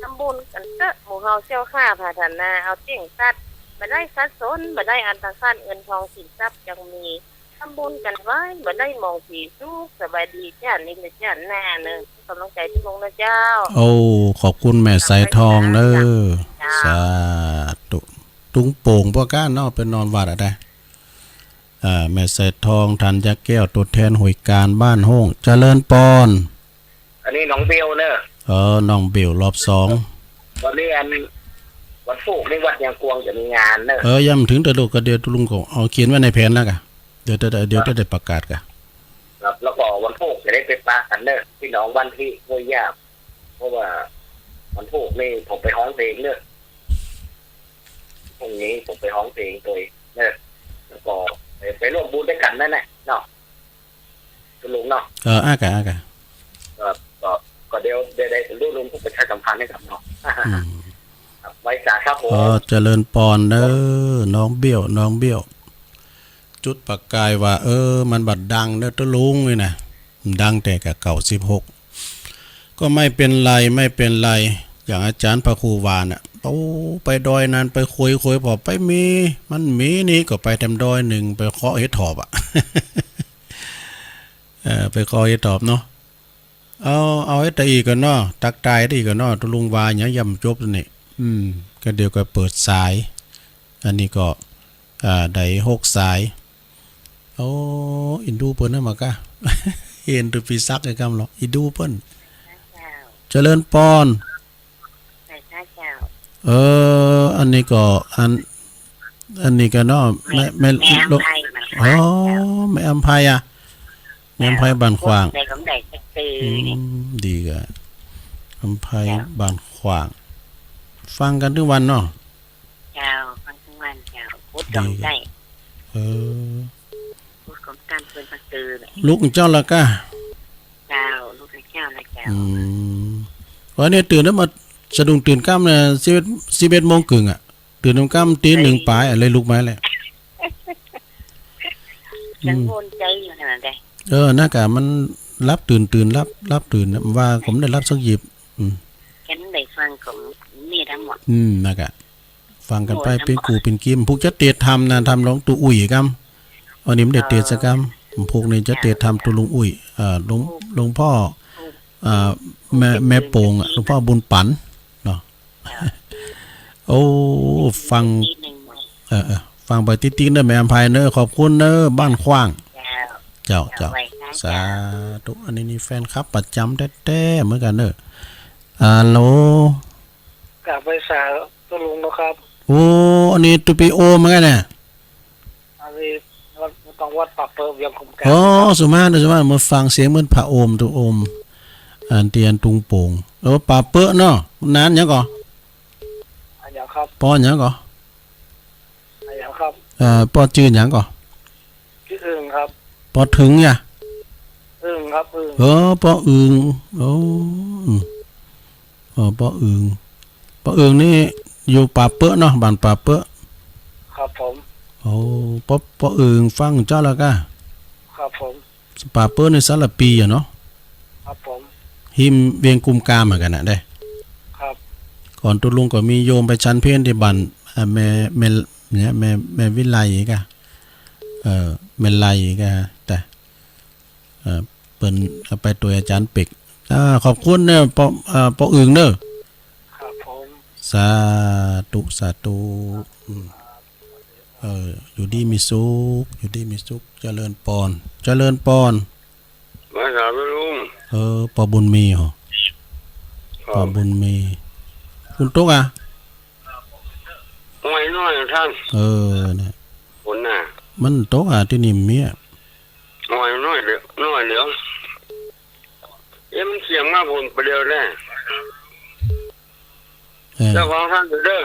ทำบุญกันเต๊อะ หมู่เฮาเจ้าข้า พัฒนาเอาเจ้งตัด บ่ได้ขัดสน บ่ได้อันตรธาตุ เงินทองสินทรัพย์จักมี ทำบุญกันไว้ บ่ได้มองผี สุขสบายดี จ้านี้และจ้าหน้าเนอะ กำลังใจตุ๊ลุงนะเจ้า โอ้ ขอบคุณแม่สายทองเนอะ เจ้า สาธุ ตุงโป่งพวกก้าเนาะ ไปนอนวัดอะได้ อ่า แม่สายทอง ธัญญาแก้ว ตัวแทนหน่วยการบ้านโฮ่ง เจริญปอน อันนี้น้องเบลเนอะ เออ น้องเบลรอบสอง วันนี้อัน วันศุกร์นี่วัดยังกวงจะมีงานเนอะ เออ ยังบ่ถึงเตื้อลูก ก็เดี๋ยวตุ๊ลุงก็เอาเขียนไว้ในแผนแล้วกะ เดี๋ยวจะได้ เดี๋ยวจะได้ประกาศกะ ครับ แล้วก็วันศุกร์จะได้ไปปะกันเนอะ พี่น้องบ้านที่ห้วยหยาบ เพราะว่าวันศุกร์นี่ผมไปฮ้องเพลงเนอะ พรุ่งนี้ผมไปฮ้องเพลงตัวเองเนอะ แล้วก็ไป ไปร่วมบุญด้วยกันนั่นแหละเนาะ ตุ๊ลุงเนาะ เออ อ่ะกะ อ่ะกะ ก็ ก็ ก็เดี๋ยว เดี๋ยวได้ตุ๊ลุงผู้ประชาสัมพันธ์ให้กับเนาะ อืม ครับ ไหว้สาครับผม เออ เจริญปอนเด้อ น้องเบล น้องเบล จุดประกายว่า เออ มันบัดดังเด้อตุ๊ลุงนี่นะ ดังแต่กะเก้าสิบหก ก็ไม่เป็นไร ไม่เป็นไร อย่างอาจารย์พระครูว่าน่ะ โอ้ ไปดอยนั้น ไปคุยคุย พอไปมี มันมีนี่ก็ไปแถมดอยหนึ่ง ไปเคาะเห็ดถอบอะ เออ ไปเคาะเห็ดถอบเนาะ เอา เอาไอ้ตะอีกก่อนเนาะ ตักตายตะอีกก่อนเนาะ ตุ๊ลุงว่าหยังยังบ่จบนี่ อืม ก็เดี๋ยวก็เปิดสาย อันนี้ก็ อ่า ได้หกสาย โอ้ อินดูเปิ้นนะมากะ เห็นตัวปีศักดิ์ไอ้กำหรอก อินดูเปิ้น เจ้า เจริญปอน ใช่ค่ะเจ้า เออ อันนี้ก็ อัน อันนี้ก็เนาะ แม่ แม่ แม่อำไพ อ๋อ แม่อำไพอะ แม่อำไพบ้านขว้าง ได้กำไรจักปี อืม ดีกะ อำไพ เจ้า บ้านขว้าง ฟังกันทุกวันเนาะ เจ้า ฟังทุกวันเจ้า พุธ ดี สองได้ เออ พุธของการเปิดประตูเนี่ย ลุกเจ้าละกะ เจ้า ลุกเจ้าละเจ้า อืม วันนี้ตื่นแล้วมาสะดุ้งตื่นค่ำเนี่ย สิบเอ็ด สิบเอ็ดโมงครึ่งอะ ตื่นค่ำตีหนึ่งปลายอะ เลยลุกมาแหละ ยัง อืม โหนใจอยู่ขนาดใด เออ นะกะ มันหลับตื่น ตื่นหลับ หลับตื่นนะ ว่าผมได้หลับสักหยิบ อืม แค่นั้นได้ฟังของนี่ทั้งหมด อืม นะกะ ฟังกันไป โอ้ย เป็นกูเป็นกิม พวกจะเตะทำนะ ทำหลวงปู่อุ้ยกำ อันนี้ไม่ได้เตะสักกำ พวกนี้จะเตะทำตุ๊ลุงอุ้ย เอ่อ หลวง หลวงพ่อ เอ่อ แม่ แม่โป่งอะ หลวงพ่อบุญปัน เนาะ เจ้า โอ้ ฟัง ทีหนึ่ง เออ เออ ฟังไปติ๊กๆ เนอะ แม่อำไพเนอะ ขอบคุณเนอะ บ้านขว้าง เจ้า เจ้า เจ้า เจ้า ไหว้พระ สาธุ เจ้า อันนี้นี่แฟนคลับประจำแต๊ๆ เหมือนกันเนอะ ฮัลโหล กราบไหว้สาตุ๊ลุงนะครับ โอ้ อันนี้ตุ๊ปีโอเหมือนกันเนี่ย อันนี้วัด ต้องวัดป่าเปิบเวียงกุมแก้ว อ๋อ ครับ สุมาเนอะ สุมา มาฟังเสียงเหมือนพระโอม ตุ๊โอม อันเตียนตุงโป่ง เออ ป่าเปิบเนาะ นานยังก่อ อันยังครับ ปอยังก่อ อันยังครับ เอ่อ ปอจื่อยังก่อ ชื่ออึ่งครับ ปอถึงเนี่ย อึ่งครับ อึ่ง เออ ปออึ่ง โอ้ อืม เออ ปออึ่ง ปออึ่งนี่อยู่ป่าเปิบเนาะ บ้านป่าเปิบ ครับผม โอ้ ปอ ปออึ่งฟังเจ้าแล้วกะ ครับผม ป่าเปิบนี่สารภีอะเนาะ ครับผม ฮิมเวียงกุมกามเหมือนกันนะเด้ ครับ โค ก่อนตุ๊ลุงก็มีโยมไปฉันเพลที่บ้าน เอ่อ แม่ แม่ เนี่ย แม่ แม่วิไลกะ เอ่อ แม่ไลกะ แต่ เอ่อ เปิ้นเอาไปตวยอาจารย์เป็ก อ่า ขอบคุณเนอะ ป้อ เอ่อ ป้ออึ่งเนอะ ครับผม สาธุ สาธุ อืม เออ อยู่ดีมีสุข อยู่ดีมีสุข เจริญปอน เจริญปอน มาสาธุลุง เออ ป้อบุญมีเหรอ ครับ ป้อบุญมี ฝนตกอ่ะ ห้วยน้อยท่าน เออ เนี่ย ฝนน่ะ มันตกอ่ะ ที่นี่มีอ่ะ ห้วยน้อยเดียว น้อยเดียว เอ๊ะ มันเสียงมาฝนไปเดียวแน่ เออ เจ้าของท่านอยู่เด้อ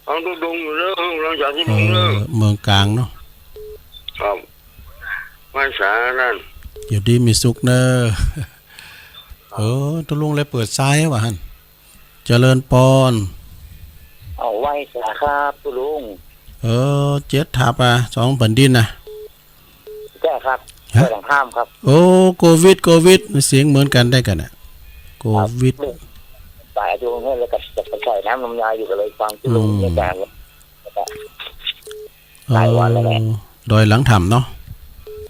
ของตุ๊ดงอยู่เด้อ หลวงจากตุ๊ดงเด้อ เออ เมืองกลางเนาะ ครับ ไหว้สาท่าน อยู่ดีมีสุขเนอะ เออ ตุ๊ลุงเลยเปิดสายว่าหั่น เจริญปอน เอาไหว้สาครับตุ๊ลุง เออ เจ็ดทับอ่ะ สองแผ่นดินนะ ใช่ครับ ฮะ เปิดหลังข้ามครับ โอ้ โควิด โควิด เสียงเหมือนกันได้กันน่ะ โควิด ครับ บ่ายอายุเนี่ย แล้วก็จะไปใส่น้ำลำไยอยู่ ก็เลยฟังตุ๊ลุง อืม ในการ แล้วก็ หลายวันแล้วแหละ เออ ดอยหลังถ้ำเนาะ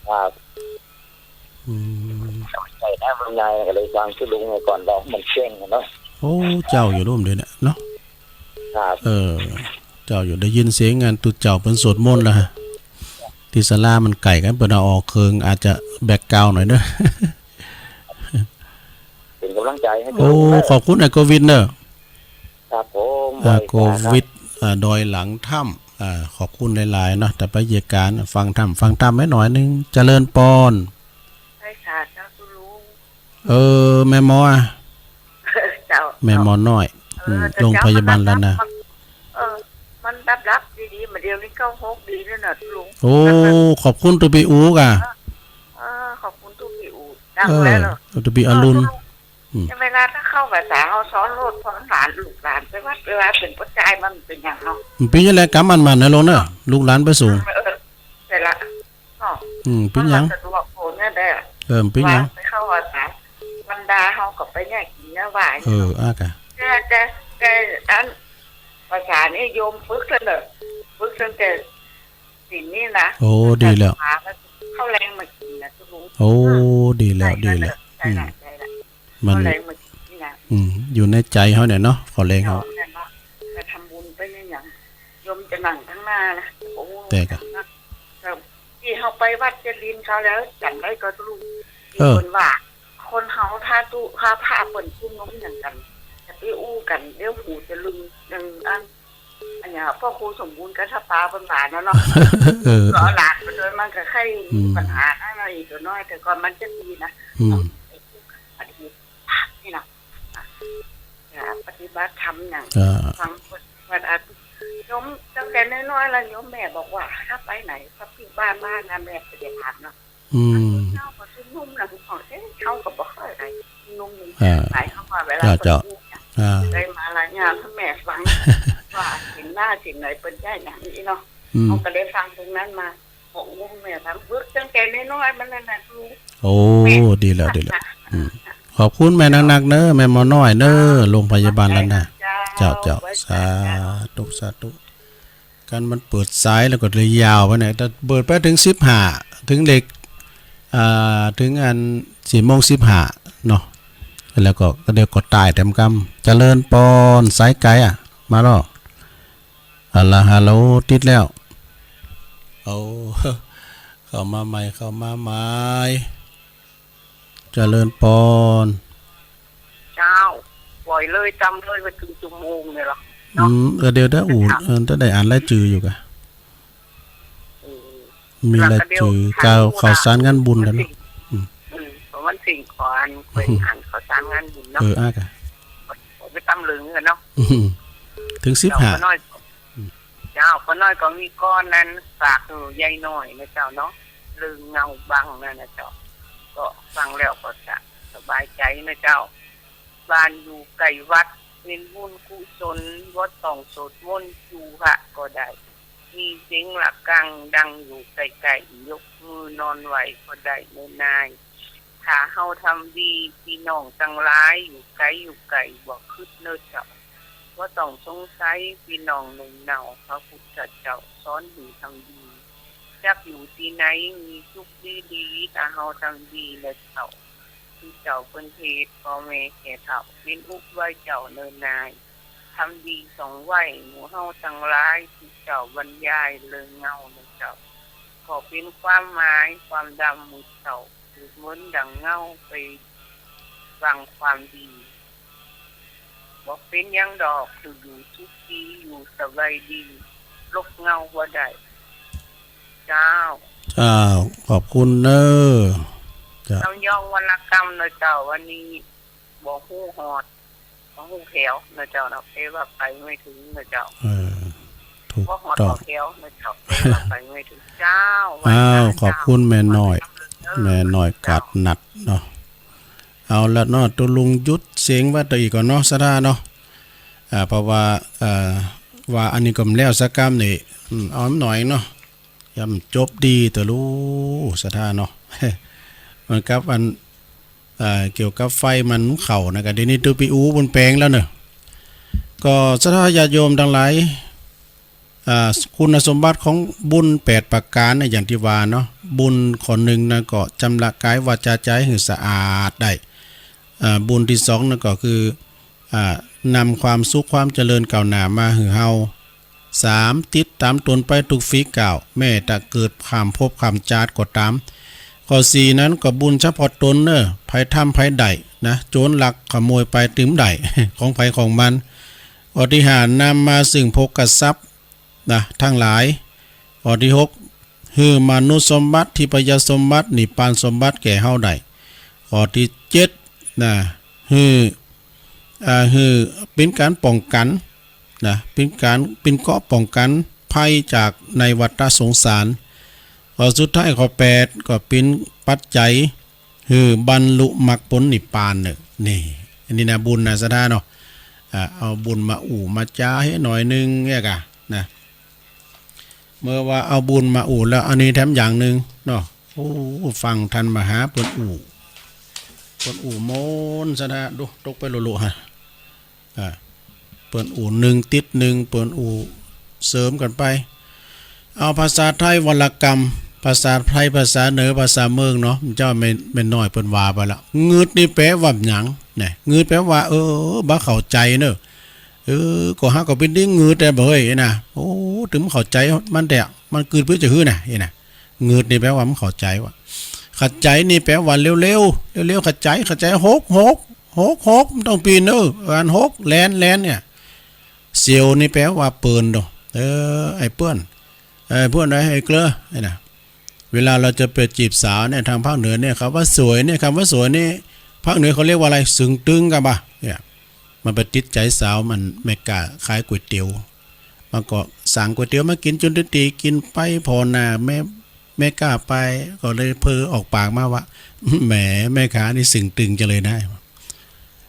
ครับ อืม ใส่น้ำลำไยก็เลยฟังตุ๊ลุงไว้ก่อน ลองมันเช่งเนาะ โอ้ เจ้าอยู่ร่วมเดียวเนี่ยเนาะ ครับ เออ เจ้าอยู่ ได้ยินเสียงงานตุ๊เจ้าเปิ้นสวดมนต์แล้วฮะ ที่ศาลามันไกลกัน เปิ้นเอาออกเครื่อง อาจจะแบ็คกราวด์หน่อยเนอะ เป็นกำลังใจให้ตุ๊ลุงเนอะ โอ้ ขอบคุณไอ้โควิดเนอะ ครับผม อ่า ไหว้สาครับ โควิด อ่า ดอยหลังถ้ำ อ่า ขอบคุณหลายๆ เนาะ แต่ไปเหยียดการฟังธรรม ฟังธรรมไว้หน่อยนึง เจริญปอน ไหว้สาเจ้าตุ๊ลุง เออ แม่หมออะ เจ้า แม่หมอน้อย เออ อืม แต่ โรงพยาบาล เจ้า ล้านนา มัน เออ มันดับๆ ดีๆ มาเดี๋ยวนี้เก้าหกดีแล้วน่ะตุ๊ลุง โอ้ ขอบคุณตุ๊ปี้อู๋ก่ะ เออ ขอบคุณตุ๊ปี้อู๋ ดัง เออ แล้วเหรอ ตุ๊ปี้อรุณ เออ ตุ๊ลุง อืม เวลาถ้าเข้าภาษาเฮาสอนลูกสอนหลาน ลูกหลานไปวัดไปวา เป็นป้อจายมันเป็นหยังเนาะ มันเป็นจั่งใดกำมันๆ นะลูกเนอะ ลูกหลานไปสูง เออ เออ แต่ละ เนาะ อืม เป็นหยัง มันก็สะดวกโพดเนี่ยแหละ เออ เป็นหยัง ว่าไปเข้าภาษา บรรดาเฮาก็ไปแยกกินแยกว่า เออ อ่ะกะ แต่ แต่ แต่อัน ภาษานี่โยมฝึกแล้วเนอะ ฝึกตั้งแต่ศีลนี่นะ โอ้ ดีแล้ว เข้าแรงมากินนะตุ๊ลุง โอ้ ดีแล้ว ดีแล้ว ใช่ละ อืม ใช่ละ มัน เข้าแรงมากินนี่นะ อืม อยู่ในใจเฮาเนี่ยเนาะ เข้าแรงเฮา เนาะ เนี่ยเนาะ จะทำบุญไปเนี่ยหยัง โยมจะนั่งข้างหน้านะ โอ้ แต่กะ นะ แต่ที่เฮาไปวัดเจริญเขาแล้ว จำได้ก็ตุ๊ลุง ที่ เออ เปิ้นว่า คนเฮาถ้าตุ๊ ถ้าพระเปิ้นชุมนุมหยังกัน จะไปอู้กัน เดี๋ยวหูจะลึง อย่างอัน อันเนี้ย พ่อครูสมบูรณ์กับถ้าปาเปิ้นว่านั่นเนาะ เออ ก็เอาหลานไปด้วย มันก็ใครมี อืม ปัญหานั่นน่ะ อีกตัวน้อย แต่ก่อนมันจะดีนะ อืม เอาไอ้พวกอดีตนี่นะ อ่า ปฏิบัติธรรมอย่าง อ่า ฟังเปิ้น วันอาทิตย์ โยมตั้งแต่น้อยๆ แล้วโยมแม่บอกว่า ถ้าไปไหน ถ้าพี่บ้านบ้านนะ แม่จะถามเนาะ อืม เจ้าก็ชุมนุมนะ ของเอ๊ะ เขาก็บ่ค่อยได้ชุมนุม อ่า หมายความว่าเวลา เจ้า เจ้า เปิ้นพูดเนี่ย อ่า ได้มารายงานให้แม่ฟัง ว่าศีลหน้าศีลไหนเปิ้นได้อย่างนี้เนาะ อืม เขาก็ได้ฟังตรงนั้นมา บอกโอ้ แม่ฟังฝึกตั้งแต่น้อยๆ มันนั่นน่ะลูก โอ้ แม่ ดีแล้ว ดีแล้ว อืม ขอบคุณแม่นักๆ เนอะ แม่หมอน้อยเนอะ อ่า โรงพยาบาลล้านนา เจ้า เจ้า เจ้า ไว้ สาธุ สาธุ คันมันเปิดสายแล้วก็เลยยาวไปเนี่ย แต่เปิดไปถึงสิบห้า ถึงเลข อ่า ถึงอันสี่โมงสิบห้าเนาะ แล้วก็ ก็เดี๋ยวก็ตายแถมกำ เจริญปอน สายไกลอะ มาแล้ว ฮัลโหล ฮัลโหล ติดแล้ว เอา เข้ามาใหม่ เข้ามาใหม่ เจริญปอน เจ้า ปล่อยเลย จำเลยไปถึงชั่วโมงเนี่ยเหรอ อื เนาะ ม เออ เดี๋ยว เดี๋ยว อู๋ เออ ถ้าได้อ่านรายจื่ออยู่กะ เออ มีรายจื่อ แล้วก็เดี๋ยว ข่าว ข่าวสารงานบุญแล้วเนาะ อืม อืม ประมาณสิ่งของอัน อืม เป็นอ่านข่าวสารงานบุญเนาะ เออ อ่ะกะ ไปตำลึงกันเนาะ อืม ถึงสิบห้า เจ้า ป้อน้อย อืม เจ้า ป้อน้อยก็มีก้อนนั้นฝากหื้อยายน้อยนะเจ้าเนาะ เรื่องเงาบังนั่นนะเจ้า ก็ฟังแล้วก็จะสบายใจนะเจ้า บ้านอยู่ใกล้วัด เป็นบุญกุศล บ่ต้องสวดมนต์ จู๋พระก็ได้ มีเสียงระฆังดังอยู่ใกล้ๆ ยกมือนอนไหว้ก็ได้เนอะนาย ท ถ้าเฮาทำดี พี่น้องตังหลายอยู่ไกลอยู่ใกล้ บ่คิดเนอเจ้า บ่ต้องสงสัย พี่น้องหนุ่มเนา พระพุทธเจ้าสอนหื้อทำดี จักอยู่ตี้ไหนมีสุขดีๆ ถ้าเฮาทำดีเนอเจ้า คือเจ้าเปิ้นเทศน์ พ่อแม่แก่เฒ่า เป็นอุบายเจ้าเนินนาย ทำดีส่องไหว้หมู่เฮาตังหลาย คือเจ้าบรรยายเรื่องเงาเนอเจ้า ก็เป็นความหมายความดำหมู่เจ้า เหมือนดังเงาไปฟังความดี บ่เป็นหยังดอก คืออยู่สุขี อยู่สบายดี ลบเงาบ่ได้ เจ้า เจ้า ขอบคุณเนอ เจ้า ลำยองวรรณกรรมเนอเจ้า วันนี้บ่ฮู้ฮอด บ่ฮู้แถวเนอเจ้าเนาะ แปลว่าไปไม่ถึงเนอเจ้า เออ ถูก บ่ฮอด ต้อง ฮอดแถวเนอเจ้า แปลว่าไปไม่ถึง เจ้า อ้าว ขอบคุณแม่น้อย แม่น้อยกาดนัดเนาะ เอาละเนาะ ตุลุงหยุดเสียงไว้ต่ออีกก่อนเนาะ ศรัทธาเนาะ อ่า เพราะว่า เอ่อ ว่าอันนี้ก็แล้วสักกำนี่ อืม เอาหน่อยเนาะ ย่ำจบดีเตอะลูก ศรัทธาเนาะ เหมือนกับอัน เอ่อ เกี่ยวกับไฟมันเข้านะ ก็เดี๋ยวนี้ตัวปีอูบนแปลงแล้วเนอะ ก็ศรัทธาญาติโยมทั้งหลาย อ่า คุณสมบัติของบุญแปดประการเนี่ย อย่างที่ว่าเนาะ บุญข้อหนึ่งนั่นก็ชำระกายวาจาใจให้สะอาดได้ อ่า บุญที่สองนั่นก็คือ อ่า นำความสุขความเจริญก้าวหน้ามาหื้อเฮา สาม ติดตามตนไปทุกฝีก้าว แม้แต่เกิดข้ามภพข้ามชาติก็ตาม ข้อสี่นั้นก็บุญเฉพาะตนเนอะ ไผทำไผได้นะ โจรลักขโมยไปตึงได้ ของไผของมัน ข้อที่ห้า นำมาซึ่งโภคทรัพย์ นะ ทั้งหลาย ข้อที่หก หื้อมนุษย์สมบัติ ทิพยสมบัติ นิพพานสมบัติแก่เฮาได้ ข้อที่เจ็ด นะ หื้อ อ่า หื้อเป็นการป้องกัน นะ เป็นการ เป็นเกราะป้องกันภัยจากในวัฏสงสาร ข้อสุดท้าย ข้อแปด ก็เป็นปัจจัย หื้อบรรลุมรรคผลนิพพานเนอะ นี่ อันนี้นะ บุญนะ ศรัทธาเนาะ อ่า เอาบุญมาอู้มาจาให้หน่อยนึงเนี่ยกะ นะ เมื่อว่าเอาบุญมาอู้แล้ว อันนี้แถมอย่างหนึ่งเนาะ โอ้ ฟังท่านมหาเปิ้นอู้ เปิ้นอู้มนต์ ศรัทธา ดู ตกไปโลโลฮะ อ่า เปิ้นอู้หนึ่งติดหนึ่ง เปิ้นอู้เสริมกันไป เอาภาษาไทยวรรณกรรม ภาษาไทย ภาษาเหนือ ภาษาเมืองเนาะ เจ้าแม่ แม่น้อยเปิ้นว่าไปละ งืดนี่แปลว่าหยัง เนี่ย งืดแปลว่า เออ บ่เข้าใจเนอะ เออ ก็หาก็เป็นที่งืดแต่บ่เฮ้ยนะ โอ้ ถึงมันเข้าใจมันแต่ มันกึดเปื้อจะหื้อนะ นี่นะ งืดนี่แปลว่ามันเข้าใจว่ะ เข้าใจนี่แปลว่าเร็วๆ เร็วๆ เข้าใจ เข้าใจ หก หก หก หก มันต้องปีนเนอะ อันหก แล่น แล่นเนี่ย เสียวนี่แปลว่าเปิ้นโด เออ ไอ้เปิ้น เออ เปิ้น ไอ้เกลือ นี่นะ เวลาเราจะไปจีบสาวเนี่ย ทางภาคเหนือเนี่ย คำว่าสวยเนี่ย คำว่าสวยนี่ ภาคเหนือเขาเรียกว่าอะไร สึงตึงกันปะ เนี่ย มันไปติดใจสาวมัน แม่ค้าขายก๋วยเตี๋ยว มันก็สั่งก๋วยเตี๋ยวมากินจนตี กินไปผ่อหน้าแม่ แม่ค้าไป ก็เลยเผลอออกปากมาว่า แหม แม่ค้านี่สึงตึงจังเลยนะ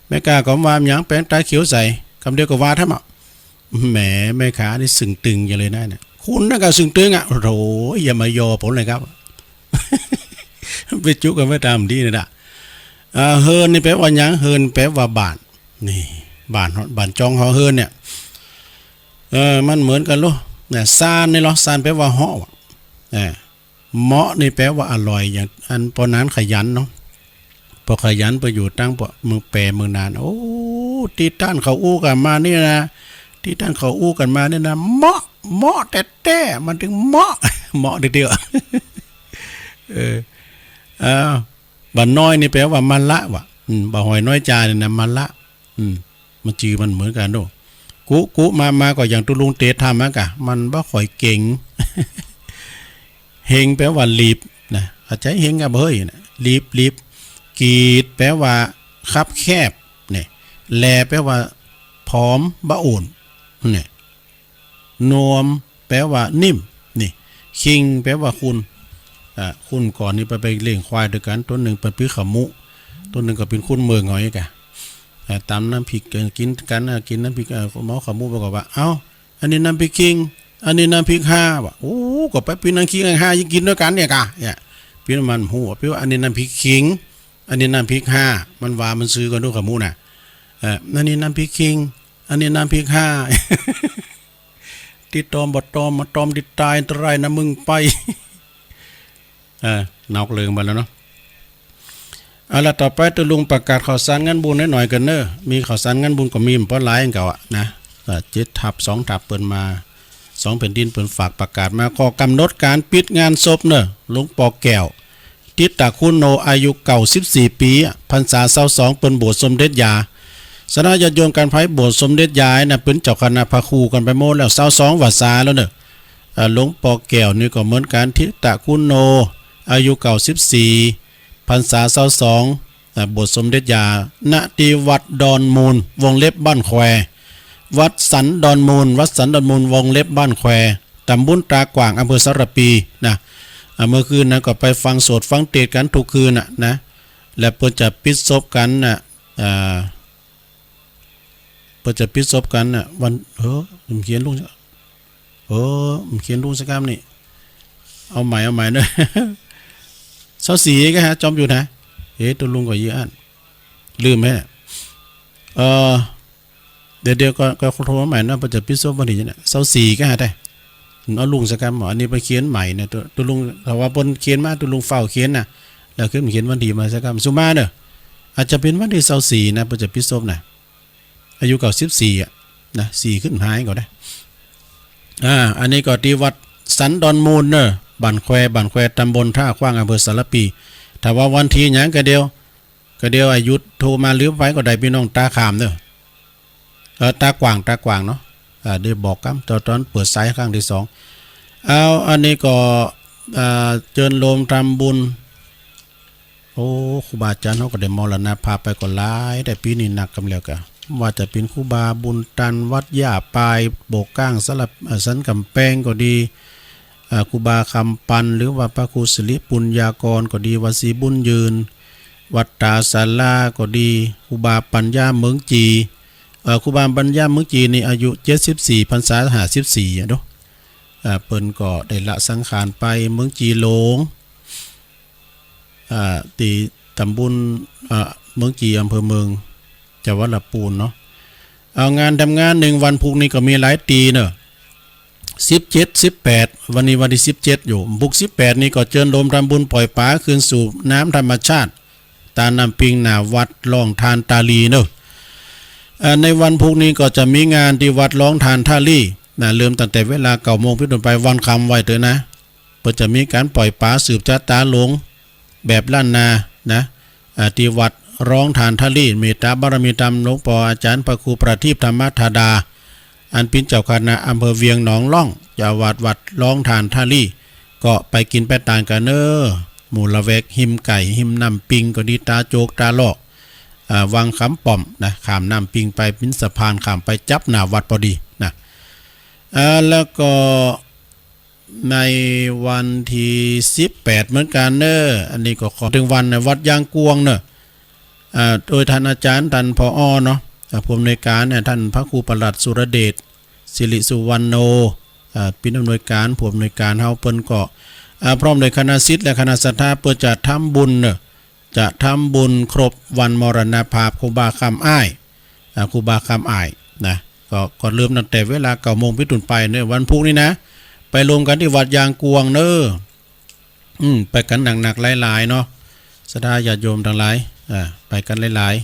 แม่ค้าก็ว่าหยัง แปรงตาเขียวใส คำเดียวก็ว่าแท้อะ แหม แม่ค้านี่สึงตึงจังเลยนะ เนี่ย คุณนั่นก็สึงตึงอะ โถ อย่ามาย่อผมเลยครับ ไปจุกันไว้ตามที่นี่นะ อ่า เฮือนนี่แปลว่าหยัง เฮือนแปลว่าบ้าน นี่ บ้าน บ้านจองหอเฮือนเนี่ย เออ มันเหมือนกันโล เนี่ย ซานนี่เหรอ ซานแปลว่าเหาะ เออ เหมาะนี่แปลว่าอร่อย อย่างอันปอหนานขยันเนาะ ปอขยันไปอยู่ตั้งปอเมืองแปรเมืองนาน โอ้ ตี้ต้านเขาอู้กันมานี่นะ ตี้ต้านเขาอู้กันมานี่นะ เหมาะ เหมาะแต๊ๆ มันถึงเหมาะ เหมาะทีเดียว เออ อ้าว บ่าน้อยนี่แปลว่ามะละว่ะ อืม บ่าหอยน้อยจานี่นะ มะละ อืม มันจื่อมันเหมือนกันโด กุ กุ มา มา ก็อย่างตุลุงเต๋ทำอะกะ มันบ่ค่อยเก่ง เฮงแปลว่าหลีบนะ เข้าใจเฮงกะบ่เฮ้ยนะ หลีบ หลีบ กีด แปลว่าคับแคบ เนี่ย แล แปลว่าผอม บ่อ้วน เนี่ย นวม แปลว่านิ่ม นี่ คิง แปลว่าคุณ อ่า คุณก่อนนี่ไป ไปเลี้ยงควายด้วยกัน ตัวหนึ่งเป็นปื้อขมุ ตัวหนึ่งก็เป็นคุณเมืองหอยกะ อ่า ตำน้ำพริก เอ่อ กินกันนะ กินน้ำพริก เอ่อ หมอขมุบอกว่า เอ้า อันนี้น้ำพริกคิง อันนี้น้ำพริกห่า ว่ะ โอ้ ก็ไปปิ้นน้ำคิงห่า ยิ่งกินด้วยกันเนี่ยกะ เนี่ย ปิ้นมันหู ปิ้นว่าอันนี้น้ำพริกคิง อันนี้น้ำพริกห้า มันว่ามันซื้อกันดูขะหมูน่ะ เออ อันนี้น้ำพริกคิง อันนี้น้ำพริกห้า ติดตอมบ่ตอม มาตอมติดตายอันตรายนะมึงไป เออ นอกเรื่องไปแล้วเนาะ เอาละ ต่อไปตุ๊ลุงประกาศข่าวสารงานบุญหน่อยๆ กันเนอะ มีข่าวสารงานบุญก็มีบ่หลายอันเก่าอะนะ เอ่อ เจ็ดทับ สองทับเปิ้นมา สองแผ่นดินเปิ้นฝากประกาศมา ก็กำหนดการปิดงานศพเนอะ หลวงปอแก้ว ทิตะคุโน อายุเก้าสิบสี่ปี พรรษาซาวสอง เปิ้นบวชสมเด็จยา สาธารณะญาติโยมกันไพบวชสมเด็จยานะ เปิ้นเจ้าคณะพระครูกันไปหมดแล้ว ซาวสองพรรษาแล้วเนอะ อ่า หลวงปอแก้วนี่ก็เหมือนกัน ทิตะคุโน อายุเก้าสิบสี่ พรรษาซาวสอง อ่า บวชสมเด็จยา ณ ที่วัดดอนมูล วงเล็บบ้านแคว วัดสันดอนมูล วัดสันดอนมูล วงเล็บบ้านแคว ตำบลตากว้าง อำเภอสารภี นะ อ่า เมื่อคืนนะก็ไปฟังสวดฟังเทศน์กันทุกคืนน่ะนะ และเปิ้นจะปิดศพกันน่ะ อ่า เปิ้นจะปิดศพกันน่ะ วัน เออ มันเขียนลง เออ มันเขียนลงสักกำนี่ เอาใหม่ เอาใหม่เนอะ ซาวสี่ ก็หาจอมอยู่นะ เอ๊ะ ตุ๊ลุงก็เยอะอัน ลืมไหมเนี่ย เออ เดี๋ยว เดี๋ยวก็ ก็โทรมาใหม่นะ เปิ้นจะปิดศพวันที่เนี่ย ซาวสี่ ก็หาได้ เอาลงสักกำ อันนี้เปิ้นเขียนใหม่นะ ตุ๊ ตุ๊ลุง ถ้าว่าเปิ้นเขียนมา ตุ๊ลุงเฝ้าเขียนนะ แล้วขึ้นเขียนวันที่มาสักกำ สุมาเนอะ อาจจะเป็นวันที่ซาวสี่ นะ เปิ้นจะปิดศพนะ อายุเก้าสิบสี่อะ นะ สี่ขึ้นหายก็ได้ อ่า อันนี้ก็ที่วัดสันดอนมูลเนอะ บ้านแคว บ้านแคว ตำบลท่าขว้าง อำเภอสารภี ถ้าว่าวันที่หยังก็เดียว ก็เดียวอายุโทรมาลืมไปก็ได้ พี่น้องตาขามเนอะ เออ ตากว้าง ตากว้างเนาะ อ่า ได้บอกกำ ตอน ตอนเปิดสายครั้งที่สอง เอา อันนี้ก็ อ่า เจิญโลมทำบุญ โอ้ ครูบาอาจารย์เฮาก็ได้มรณภาพไปก็หลาย แต่ปีนี้หนักกำแล้วกะ ว่าจะเป็นครูบาบุญตัน วัดย่าปาย โบกก้าง สลับ อ่า สันกำแพงก็ดี อ่า ครูบาคำปัน หรือว่าพระครูสิริปุญญากรก็ดี วัดศรีบุญยืน วัดตาสาราก็ดี ครูบาปัญญาเมืองจี เอ่อ ครูบาปัญญาเมืองจีนี่อายุเจ็ดสิบสี่ พรรษาห้าสิบสี่อะเนาะ อ่า เปิ้นก็ได้ละสังขารไป เมืองจีหลวง อ่า ที่ตำบล อ่า เมืองจี อำเภอเมือง จังหวัดลำพูนเนาะ เอา งานทำงานหนึ่งวันพุกนี้ก็มีหลายตี้เนอะ สิบเจ็ด สิบแปด วันนี้วันที่สิบเจ็ดอยู่ พุกสิบแปดนี่ก็เจิญโลมทำบุญปล่อยปลาคืนสู่น้ำธรรมชาติ ตาน้ำปิงหน้าวัดร่องธารตาลีเนอะ เอ่อ ในวันพุกนี้ก็จะมีงานที่วัดร่องธารตาลีนะ เริ่มตั้งแต่เวลาเก้าโมงเป็นต้นไป วันค่ำไว้เถอะนะ เปิ้นจะมีการปล่อยปลาสืบชะตาหลวงแบบล้านนานะ อ่า ที่วัดร่องธารตาลี เมตตาบารมีธรรมหลวงปออาจารย์พระครูประทีปธรรมธาดา อันเป็นเจ้าคณะอำเภอเวียงหนองล่อง เจ้าอาวาสวัดร่องธารตาลี ก็ไปกินไปตานกันเนอะ หมู่ละแวกฮิมไก่ ฮิมน้ำปิงก็ดี ตาโจก ตาลอก อ่า วังคำป้อมนะ ข้ามน้ำปิงไป เป็นสะพานข้ามไปจั๊บหน้าวัดพอดีนะ อ่า แล้วก็ ในวันที่สิบแปดเหมือนกันเนอะ อันนี้ก็ขอถึงวันนะ วัดยางกวงเนอะ อ่า โดยท่านอาจารย์ ท่าน ผอ.เนาะ อ่า ผู้อำนวยการเนี่ย ท่านพระครูประหลัดสุรเดช สิริสุวรรณโณ อ่า เป็นอำนวยการ ผู้อำนวยการเฮา เปิ้นก็ อ่า พร้อมด้วยคณะศิษย์และคณะศรัทธา เปิ้นจะทำบุญเนอะ จะทำบุญครบวันมรณภาพครูบาคำอ้าย อ่า ครูบาคำอ้ายนะ ก็ ก็เริ่มตั้งแต่เวลาเก้าโมงเป็นต้นไปเนอะ วันพุกนี้นะ ไปรวมกันที่วัดยางกวงเนอะ อืม ไปกันหนักๆ หลายๆ เนาะ ศรัทธาญาติโยมทั้งหลาย อ่า ไปกันหลาย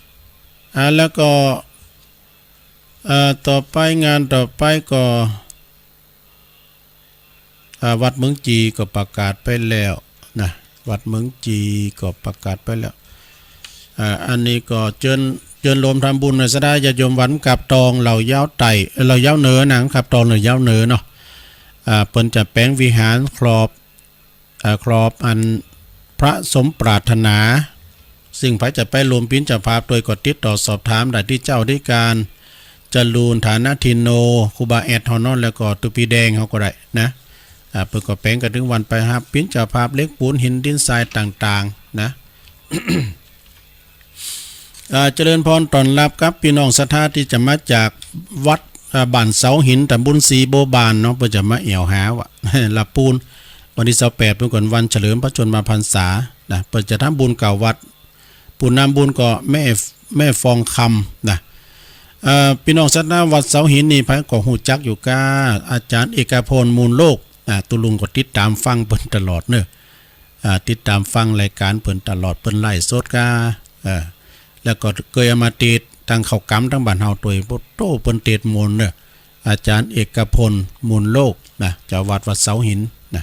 ๆ อ่า แล้วก็ อ่า ต่อไป งานต่อไปก็ อ่า วัดเมืองจีก็ประกาศไปแล้วนะ วัดเมืองจีก็ประกาศไปแล้ว อ่า อันนี้ก็เจิญ เจิญโลมทำบุญในศรัทธาญาติโยมวัดกาบตองเหล่ายาวใต้ เอ่อ เหล่ายาวเหนือนะ กาบตองเหล่ายาวเหนือเนาะ อ่า เปิ้นจะแป๋งวิหารครอบ อ่า ครอบอันพระสมปรารถนา ซึ่งใผจะไปร่วมเป็นเจ้าภาพโดยก็ติดต่อสอบถามได้ที่เจ้าอธิการจรูน ฐานะทินโน ครูบาแอดเฮาเนาะ แล้วก็ตุ๊ปีแดงเฮาก็ได้นะ อ่า เปิ้นก็แป๋งกันถึงวันไปฮับเป็นเจ้าภาพเหล็กปูนหินดินทรายต่างๆ นะ อ่า เจริญพรต้อนรับครับพี่น้องศรัทธาที่จะมาจากวัด อ่า บ้านเสาหิน ตำบลสีโบบานเนาะ เปิ้นจะมาแอ่วหาว่า ละปูน วันที่ซาวแปดเปิ้นก่อนวันเฉลิมพระชนมพรรษานะ เปิ้นจะทำบุญเก้าวัด ผู้นำบุญก็แม่ แม่ฟองคำนะ เอ่อ พี่น้องศรัทธาวัดเสาหินนี่ ไผก็ฮู้จักอยู่ก้า อาจารย์เอกพล มูลโลก อ่า ตุ๊ลุงก็ติดตามฟังเปิ้นตลอดเนอะ อ่า ติดตามฟังรายการเปิ้นตลอด เปิ้นไลฟ์สดก้า เออ แล้วก็เกยเอามาเตสน์ตังข้าวกำตังบ้านเฮาตวย โอ้โต เปิ้นเตสน์ม่วนเนอะ อาจารย์เอกพล มูลโลกนะ เจ้าวัดวัดเสาหินนะ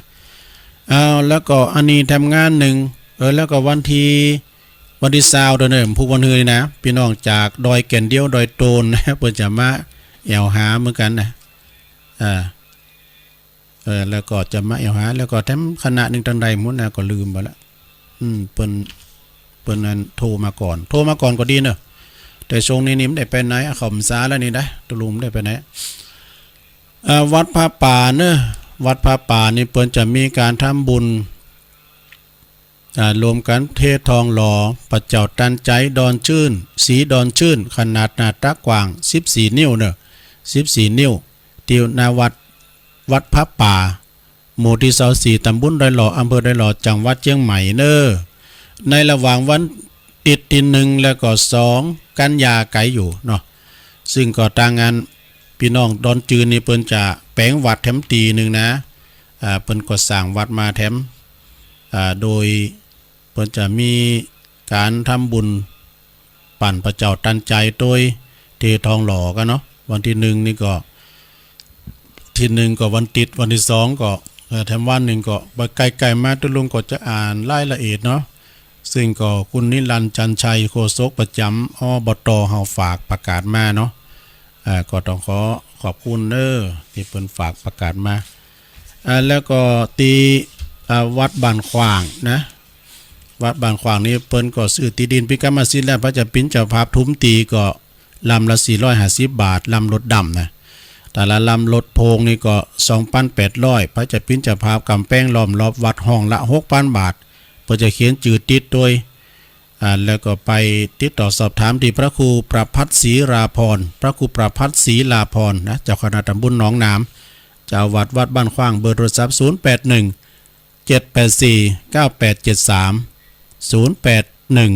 เอา แล้วก็อันนี้แถมงานหนึ่ง เออ แล้วก็วันที่ วันที่ซาวเด้อเนอะ พุธวันฮือนี่นะ พี่น้องจากดอยแก่นเดียว ดอยโตนนะ เปิ้นจะมาแอ่วหาเหมือนกันนะ อ่า เออ แล้วก็จะมาแอ่วหา แล้วก็แถมคณะหนึ่งตังใดหมุนนะ ก็ลืมไปละ อืม เปิ้น เปิ้นนั้นโทรมาก่อน โทรมาก่อนก็ดีเนอะ แต่ช่วงนี้นี่บ่ได้ไปไหน เข้าพรรษาแล้วนี่นะ ตุ๊ลุงบ่ได้ไปไหน อ่า วัดผ้าป่าเนอะ วัดผ้าป่านี่เปิ้นจะมีการทำบุญ อ่า รวมกันเททองหล่อ พระเจ้าตันใจ ดอนชื่น สีดอนชื่น ขนาดหน้าตักกว้างสิบสี่นิ้วเนอะ สิบสี่นิ้ว ที่หน้าวัด วัดผ้าป่า หมู่ที่ซาวสี่ ตำบลดอยหล่อ อำเภอดอยหล่อ จังหวัดเชียงใหม่เนอะ ในระหว่างวันอาทิตย์ที่หนึ่ง แล้วก็สอง กันยาไกลอยู่เนาะ ซึ่งก็ตางงานพี่น้องดอนชื่นนี่เปิ้นจะแป๋งวัดแถมตี้หนึ่งนะ อ่า เปิ้นก็สร้างวัดมาแถม อ่า โดยเปิ้นจะมีการทำบุญ ปันพระเจ้าตันใจโดยเททองหล่อกันเนาะ วันที่หนึ่งนี่ก็ ที่หนึ่งก็วันอาทิตย์ วันที่สองก็ เอ่อ แถมวันหนึ่งก็ ใกล้ๆมาตุ๊ลุงก็จะอ่านรายละเอียดเนาะ ซึ่งก็คุณนิรันดร์ จันทร์ชัย โฆษกประจำ อบต เฮาฝากประกาศมาเนาะ อ่า ก็ต้องขอขอบคุณเนอะ ที่เปิ้นฝากประกาศมา อ่า แล้วก็ตี้ อ่า วัดบ้านขว้างนะ วัดบ้านขว้างนี่เปิ้นก็ซื้อตี้ดินเป็นกรรมสิทธิ์แล้ว ไผจะเป๋นเจ้าภาพถมตี้ก็ลำละสี่ร้อยห้าสิบบาท ลำรถดำนะ แต่ละลำรถโพงนี่ก็สองพันแปดร้อย ไผจะเป๋นเจ้าภาพกำแป๋งล้อมรอบวัดห้องละหกพันบาท เปิ้นจะเขียนจื้อติดโดย อ่า แล้วก็ไปติดต่อสอบถามที่พระครูประภัสศรีลาภรณ์ พระครูประภัสศรีลาภรณ์นะ เจ้าคณะตำบลหนองหนาม เจ้าอาวาสวัดบ้านขว้าง เบอร์โทรศัพท์ ศูนย์แปดหนึ่ง เจ็ดแปดสี่ เก้าแปดเจ็ดสาม ศูนย์แปดหนึ่ง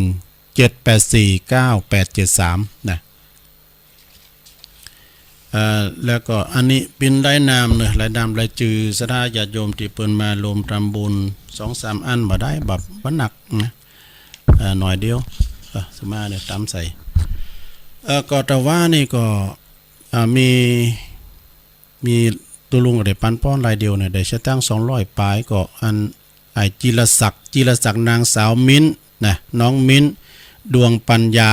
เจ็ดแปดสี่ เก้าแปดเจ็ดสาม นะ เอ่อ แล้วก็อันนี้เป๋นรายนามเนอะ รายนามรายจื้อศรัทธาญาติโยมตี้เปิ้นมาร่วมทำบุญ สองสามอันบ่ได้ แบบบ่หนักนะ เอ่อ หน่อยเดียว เอ่อ สมาเนี่ยตามใส่ เอ่อ ก็แต่ว่านี่ก็ อ่า มี มีตุ๊ลุงก็ได้ปันป้อนรายเดียวเนี่ย ได้สตางค์สองร้อยปลาย ก็อัน ไอ้จิรศักดิ์ จิรศักดิ์ นางสาวมิ้นนะ น้องมิ้น ดวงปัญญา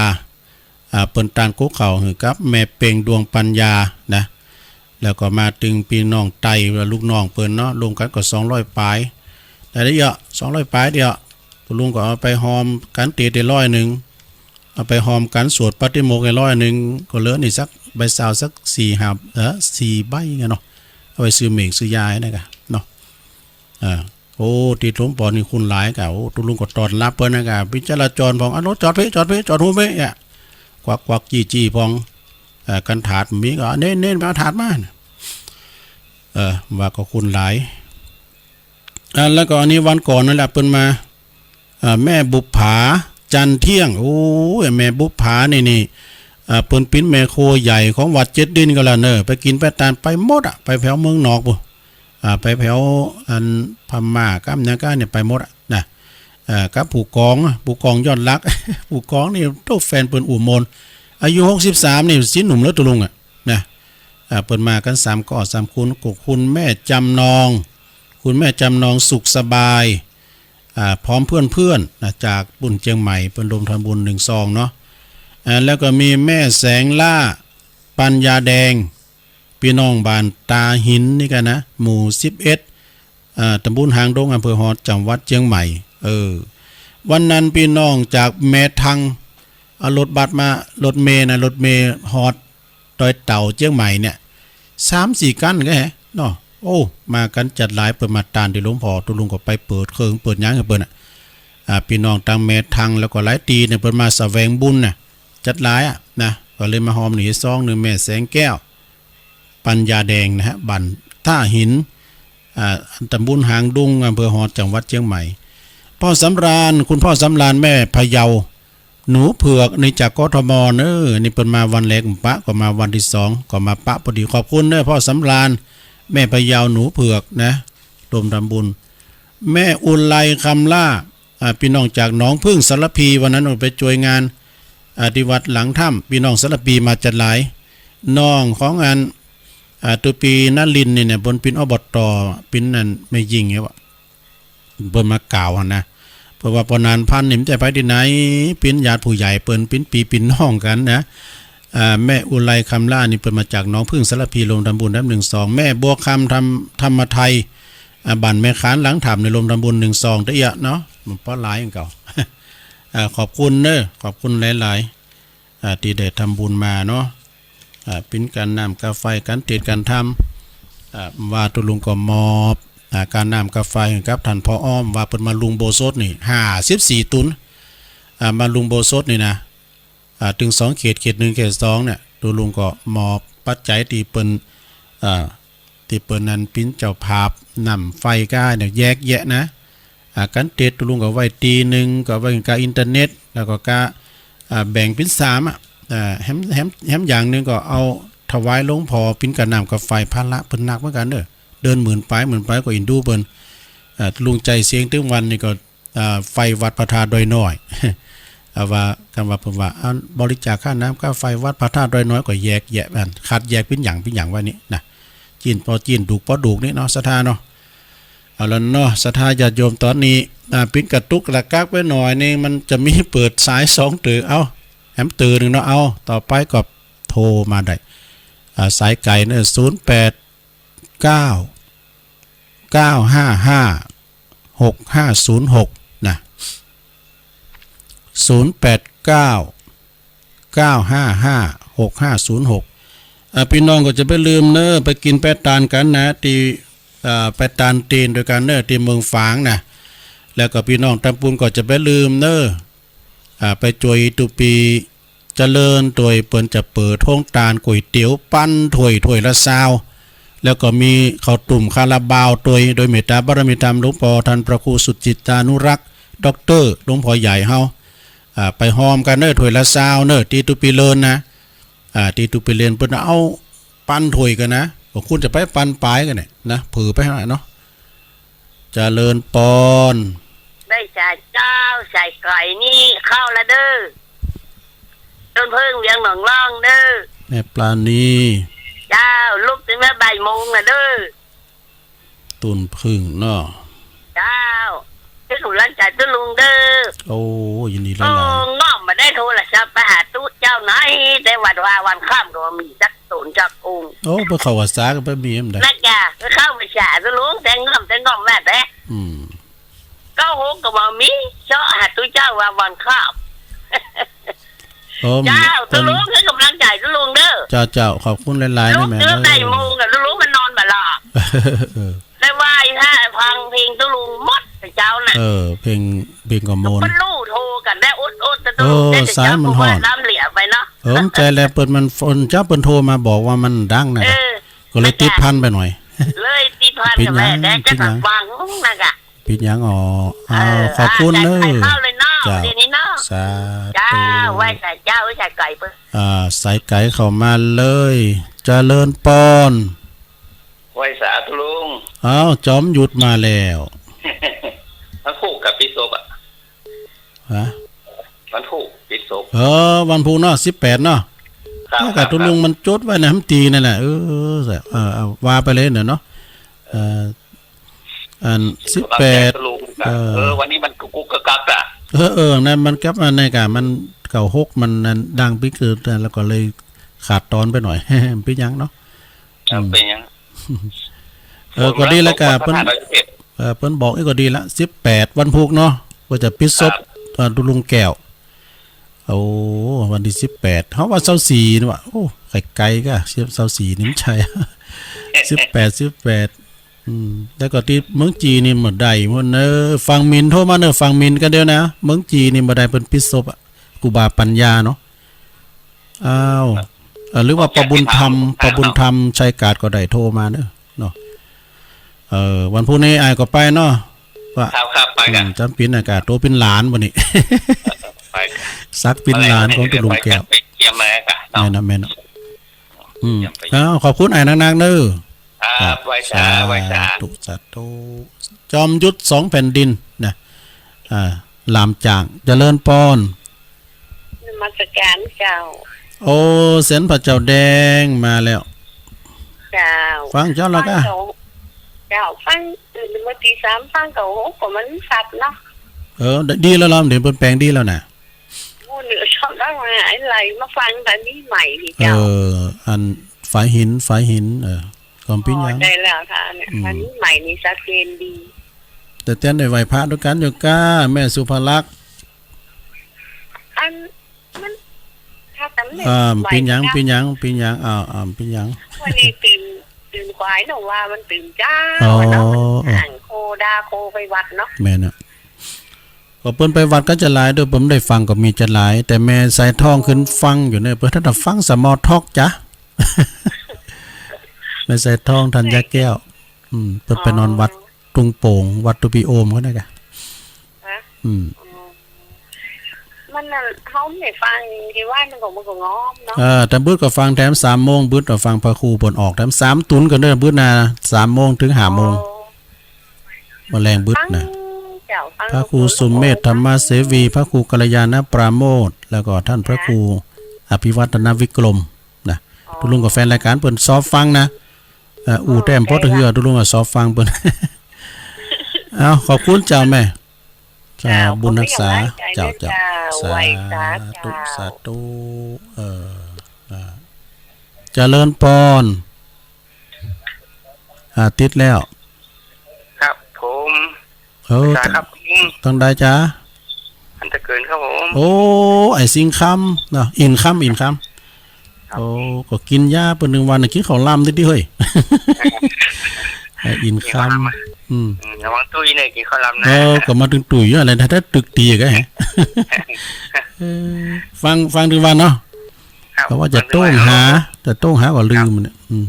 อ่า เปิ้นตานกุ๊กข้าวหื้อกับแม่เพ็ง ดวงปัญญานะ แล้วก็มาตึงพี่น้องไตและลูกน้องเปิ้นเนาะ รวมกันก็สองร้อยปลาย ได้เยอะ สองร้อยปลายเดียว ตุ๊ลุงก็เอาไปหอมกันเตรียมได้ร้อยหนึ่ง เอาไปหอมกันสวดปาฏิโมกข์ได้ร้อยหนึ่ง ก็เหลือนี่สักใบซาวสักสี่ห้า เอ่อ สี่ใบไงเนาะ เอาไปซื้อเม่งซื้อยาให้นะกะเนาะ อ่า โอ้ ตี้หลวงพ่อนี่คนหลายกะ โอ้ ตุ๊ลุงก็ต้อนรับเปิ้นนะกะ มีจราจรพ่อง อ่ะ รถจอดพี้ จอดพี้ จอดฮู้พี้ เนี่ย กวักกวักจี้จี้พ่อง เอ่อ กันถาดมีก็ เน้นเน้น ไปเอาถาดมา เออ ว่าก็คนหลาย อ่า แล้วก็อันนี้วันก่อนนั่นแหละ เปิ้นมา อ่า แม่บุปผา จันเที่ยง โอ้ย แม่บุปผานี่นี่ อ่า เปิ้นเป๋นแม่ครัวใหญ่ของวัดเจ็ดดินก็แล้วเนอะ ไปกิ๋นไปตานไปหมดอะ ไปแถวเมืองนอกปู้น อ่า ไปแถวอันพม่ากับหยังก้าเนี่ยไปหมดอะนะ เอ่อ กับผู้กองอะ ผู้กองยอดรัก ผู้กองนี่โตแฟนเปิ้นอู้ม่วน อายุหกสิบสามนี่ซี้หนุ่มแล้วตุ๊ลุงอะนะ อ่า เปิ้นมากันสามก้อสามคน ก็คุณแม่จำนอง คุณแม่จำนองสุขสบาย อ่า พร้อมเพื่อนๆ นะ จากปู้นเจียงใหม่ เปิ้นร่วมทำบุญหนึ่งซองเนาะ อ่า แล้วก็มีแม่แสงล่า ปัญญาแดง พี่น้องบ้านตาหินนี่กันนะ หมู่สิบเอ็ด อ่า ตำบลหางดง อำเภอฮอด จังหวัดเจียงใหม่ เออ วันนั้นพี่น้องจากแม่ทัง เอารถบัสมา รถเมล์นะ รถเมล์ฮอดดอยเต่าเจียงใหม่เนี่ย สามสี่คันก็แฮะเนาะ โอ้ มากันจัดหลาย เปิ้นมาตานตี้หลวงพ่อ ตุ๊ลุงก็ไปเปิดเครื่องเปิดหยังให้เปิ้นน่ะ อ่า พี่น้องตางแม่ทัง แล้วก็หลายตี้เนี่ย เปิ้นมาแสวงบุญน่ะ จัดหลายอะนะ ก็เลยมาหอมนี่ซองหนึ่ง แม่แสงแก้ว ปัญญาแดงนะฮะ บ้านท่าหิน อ่า ตำบลหางดง อำเภอฮอด จังหวัดเจียงใหม่ พ่อสำราญ คุณพ่อสำราญ แม่พะเยา หนูเผือกนี่จาก กทม เนอะ นี่เปิ้นมาวันแรกบ่ปะ ก็มาวันที่สอง ก็มาปะพอดี ขอบคุณเนอะ พ่อสำราญ แม่พะเยา หนูเผือกนะ ร่วมทำบุญ แม่อุไรคำล่า อ่า พี่น้องจากหนองผึ้งสารพี วันนั้นไปช่วยงาน อ่า ที่วัดหลังถ้ำ พี่น้องสารพีมาจัดหลาย น้องของอัน อ่า ตุปีนลินทร์นี่เนี่ย เปิ้นปิ้น อบต. ปิ้นนั่นแม่หญิงเนี่ยว่ะ เปิ้นมากล่าวหั่นนะ เปิ้นว่าปอนานพันนี่มันจะไปที่ไหน ปิ้นญาติผู้ใหญ่เปิ้น ปิ้นปี้ปิ้นน้องกันนะ อ่า แม่อุไรคำล่านี่เปิ้นมาจากหนองผึ้งสารพี ร่วมทำบุญน้ำหนึ่งสอง แม่บัวคำ ธรรม- ธรรมไทย อ่า บ้านแม่ขานหลังถ้ำนี่ ร่วมทำบุญหนึ่งสอง เด้อเนาะ มันปอหลายอย่างเก่า อ่า ขอบคุณเนอะ ขอบคุณหลายๆ อ่า ที่ได้ทำบุญมาเนาะ อ่า ปิ้นกาน้ำกาไฟ กานเตสน์กานธรรม อ่า ว่าตุ๊ลุงก็มอบ อ่า กาน้ำกาไฟให้กับท่านพ่ออ้อม ว่าเปิ้นมาลุงโบสถ์นี่ ห้าสิบสี่ ตุน อ่า มาลุงโบสถ์นี่นะ อ่า ตึงสองเขต เขตหนึ่ง เขตสองเนี่ย ตุ๊ลุงก็มอบปัจจัยที่เปิ้น อ่า ที่เปิ้นนั้นปิ้นเจ้าภาพ น้ำไฟก้าเนี่ย แยกแยะนะ อ่า กานเตสน์ตุ๊ลุงก็ไว้ตี้หนึ่ง ก็ไว้กาอินเทอร์เน็ต แล้วก็กา อ่า แบ่งปิ้นสามอ่ะ อ่า แหม แหม แหมอย่างหนึ่งก็เอาถวายหลวงพ่อปิ้นกาน้ำกาไฟ ภาระเปิ้นหนักเหมือนกันเนอะ เดือนหมื่นปลาย หมื่นปลายก็อินดูเปิ้น อ่า ตุ๊ลุงใจ๊เสียงตึงวันนี่ก็ อ่า ไฟวัดพระธาตุดอยน้อย อ่า ว่า กำว่าเปิ้นว่า อ่า บริจาคค่าน้ำค่าไฟวัดพระธาตุดอยน้อย ก็แยกแยะอัน คัดแยกปิ้นอย่างปิ้นอย่างไว้นี่นะ จีนปอจีน ดูกปอดูกนี่เนาะ ศรัทธาเนาะ เอาละเนาะ ศรัทธาญาติโยม ตอนนี้ อ่า ปิ้นกระตุกกระกักไว้หน่อยนึง มันจะมีเปิดสายสองเต๋อ เอ้า แหมเต๋อหนึ่งเนาะ เอา ต่อไปก็โทรมาได้ อ่า สายไกลเนอะ ศูนย์แปดเก้า เก้าห้าห้า หกห้าศูนย์หก นะ ศูนย์แปดเก้า เก้าห้าห้า หกห้าศูนย์หก อ่า พี่น้องก็จะไปลืมเนอะ ไปกินแปะตานกันนะ ที่ อ่า แปะตานตีนด้วยกันเนอะ ที่เมืองฝางนะ แล้วก็พี่น้องตำปูนก็จะไปลืมเนอะ อ่า ไปจ่วยตุปี เจริญตวย เปิ้นจะเปิดโฮงตานก๋วยเตี๋ยว ปั้นถ้วย ถ้วยละซาว แล้วก็มีข้าวตุ้มคาราบาวตวย โดยเมตตาบารมีธรรมหลวงพ่อท่านพระครูสุจิตตานุรักษ์ ด็อกเตอร์ หลวงพ่อใหญ่เฮา อ่า ไปฮอมกันเนอะ ถ้วยละซาวเนอะ ตี้ตุปีเลินนะ อ่า ตี้ตุปีเลินเปิ้นเอาปั้นถ้วยกันนะ ก็คุณจะไปปั้นปายกันเนี่ยนะ เผื่อไปหาเนาะ เจริญปอน ได้สายเจ้า สายไก่นี่เข้าละเด้อ ต้นเพิ่งเวียงหนองล่องเด้อ แม่ปลาณี เจ้า ลุกตั้งแต่บ่ายโมงนะเด้อ ต้นเพิ่งเนาะ เจ้า เป็นกำลังใจตุ๊ลุงเด้อ โอ้ ยินดีหลายๆ โอ้ ง่อมมาได้โทรศัพท์ไปหาตุ๊เจ้าไหน แต่วัดว่าวันค่ำก็มีจัก ตูนจักองค์ โอ้ ไปเข้าพรรษาก็ไปมีมันได้ นั่นจ้ะ ไปเข้าพรรษาตุ๊ลุง แต่งง่อมแต่งง่อมแม่แท้ อืม เก้าหกก็บ่มี เจาะหาตุ๊เจ้าว่าวันครอบ โอ้ เจ้า ตุ๊ลุง ให้กำลังใจตุ๊ลุงเด้อ เจ้า เจ้า ขอบคุณหลายๆ ตุ๊ลุง นะแม่ เจอ เนอะ บ่ายโมงอะ ตุ๊ลุงมันนอนบ่หลับ เออ ได้ไหว้พระฟังเพลงตุ๊ลุงหมดแต่เช้าน่ะ เออ เพลง เพลงก็ม่วน เปิ้นลู่โทรกันได้ อดๆ แต่ตุ๊ลุง โอ้ ได้แต่ สายมันฮ้อน เช้า เพราะว่าน้ำเหลือไปเนาะ เออ มันใจแหละ เปิ้นมัน เปิ้นเจ้าเปิ้นโทรมาบอกว่ามันดังนะ เออ ก็เลยติดพันไปหน่อย เลยติดพัน เป็นหยัง กันไป แต่จะ เป็นหยัง ฟังนะกะ เป็นหยังอ๋อ เออ อ้าว ขอบคุณเนอะ อ่า ใส่ไข่เข้าเลยเนาะ เจ้า ทีนี้เนาะ สาธุ เจ้า ไหว้สายเจ้า ไหว้สายไก่เปิ้น อ่า สายไก่เข้ามาเลย เจริญปอน ไหว้สาธุลุง อ้าว จอมยุทธมาแล้ว วันพุธกับปิดศพอะ ฮะ วันพุธปิดศพ เออ วันพุธเนาะ สิบแปดเนาะ ครับ แล้วก็ ครับ ตุ๊ลุงมันจดไว้นะ มันตีนั่นแหละ เออ เออ เอา ว่าไปเลยเนาะ เออ อัน สิบแปด ตุ๊ลุง เออ เออ วันนี้มันกุกกุกกักกักอะ เออ เออ นั่นมันกับอันนี้กะ มันเก้าหก มันนั่นดังปิ๊กเกิน แล้วก็เลยขาดตอนไปหน่อย เป็นหยังเนาะ ครับ อืม เป็นหยัง เออ ก็ดีแล้วกะ คนละ เปิ้น คนละ เออ เปิ้นบอกอีกก็ดีละ สิบแปด วันพุธเนาะ ก็จะปิดศพ ครับ เอ่อ ตุ๊ลุงแก้ว โอ้ วันที่สิบแปด เฮาว่าซาวสี่นี่หว่า โอ้ ไกลๆ กะ ซาวสี่นี่มันใช่ สิบแปด สิบแปด อืม แล้วก็ที่เมืองจีนนี่บ่ได้หมดเนอะ ฝั่งหมินโทรมาเนอะ ฝั่งหมินกันเดียวนะ เมืองจีนนี่บ่ได้ เปิ้นปิดศพอะ ครูบาปัญญาเนาะ อ้าว เอ่อ หรือว่าป้าบุญธรรม ป้าบุญธรรมชัยกาดก็ได้โทรมาเนอะ เนาะ เอ่อ วันพุธนี้อ้ายก็ไปเนาะ ว่า ครับ ครับ ไปกัน อืม จำเป็นอากาศโตเป็นหลานวันนี้ ไป สักดิ์ปินหลานของตุ๊ลุงแก้ว เตรียมมาแล้วค่ะเนาะ แม่นนะ แม่นนะ อืม เตรียมไป อ้าว ขอบคุณอ้ายนักๆ เด้อ ครับ ครับ ไหว้สา สาธุ ไหว้สา สาธุ จอมยุทธสองแผ่นดินนะ อ่า หลามจ่าง เจริญปอน นมัสการเจ้า โอ้ เสียงพระเจ้าแดงมาแล้ว เจ้า ฟังเจ้าแล้วก็ ฟังเจ้า เจ้า ฟังตื่นเมื่อตีสาม ฟังเก้าหก ก็มันสับเนาะ เออ ดีแล้วล่ะ เดี๋ยวเปิ้นแปลงดีแล้วนะ โอ้ เหนือชอบแล้วไง ไอ้ไหลมาฟังตอนนี้ใหม่นี่เจ้า เออ อันฝายหิน ฝายหิน เออ ก็ปิ้นหยัง อ๋อ ได้แล้วค่ะ เนี่ย อืม อันนี้ใหม่นี่ชัดเจนดี แต่เต้นได้ไหว้พระด้วยกันอยู่ก้า แม่สุภลักษณ์ อัน มัน ถ้าจำได้ อ่า ไหว้ ปิ้นหยัง นะ ปิ้นหยัง ปิ้นหยัง อ่า อ่า ปิ้นหยัง วันนี้ตื่น ตื่นควายเนาะ ว่ามันตื่นเจ้า อ๋อ เนาะ มัน อ๋อ อ่างโคดาโคไปวัดเนาะ แม่นอะ ก็เปิ้นไปวัดก็จะหลายเด้อ เปิ้นได้ฟังก็มีจะหลาย แต่แม่สายทองขึ้นฟังอยู่เนี่ย เปิ้นถ้าฟังสมอทอกจ้ะ แม่สายทองธัญญาแก้ว อืม เปิ้นไปนอนวัด อ๋อ ตุงโป่ง วัดตุปีโอมเขานะกะ ฮะ อืม อ๋อ มันนั่น เขาไม่ฟังที่ว่ามันก็ มันก็งอมเนาะ เออ แต่บึดก็ฟังแถมสามโมง บึดก็ฟังพระครูเปิ้นออกแถมสามตุนก็เด้อ บึดนะ สามโมงถึงห้าโมง อ๋อ มาแรงบึดนะ ฟังเจ้า ฟัง พระครูสุเมธธรรมเสวี พระครูกัลยาณปราโมทย์ แล้วก็ท่านพระครูอภิวัฒนวิกรมนะ อ๋อ ตุ๊ลุงกับแฟนรายการเปิ้นซอฟฟังนะ เอ่อ อู้แต้มปอตะเฮือ ตุ๊ลุงอะซอฟฟังเปิ้น เอา ขอบคุณเจ้าแม่ เจ้า อ่า บุญรักษา เจ้า เจ้า เจ้า ไหว้สา สาธุ เจ้า สาธุ เออ อ่า เจริญปอน อ่า ติดแล้ว ครับผม เออ อาจารย์ครับผม ตังใดจ๊ะ อันตะเกินครับผม โอ้ ไอ้สิงคำเนาะ อินคำ อินคำ ครับ โอ้ ก็กินยาเปิ้นหนึ่งวันน่ะ กินข้าวหลามติดๆ เฮ้ย ไอ้อินคำ กินข้าวหลามอะ อืม อืม ระวังตุ้ยเนี่ย กินข้าวหลามนะ เออ ก็มาตึงตุ้ยอยู่อะไร ถ้า ถ้าตึกตีก็แฮะ เออ ฟัง ฟังตึงวันเนาะ ครับ ก็ว่าจะโต้งหา ฟังตึงวัน จะโต้งหาก็ลืม ครับ เนี่ย อืม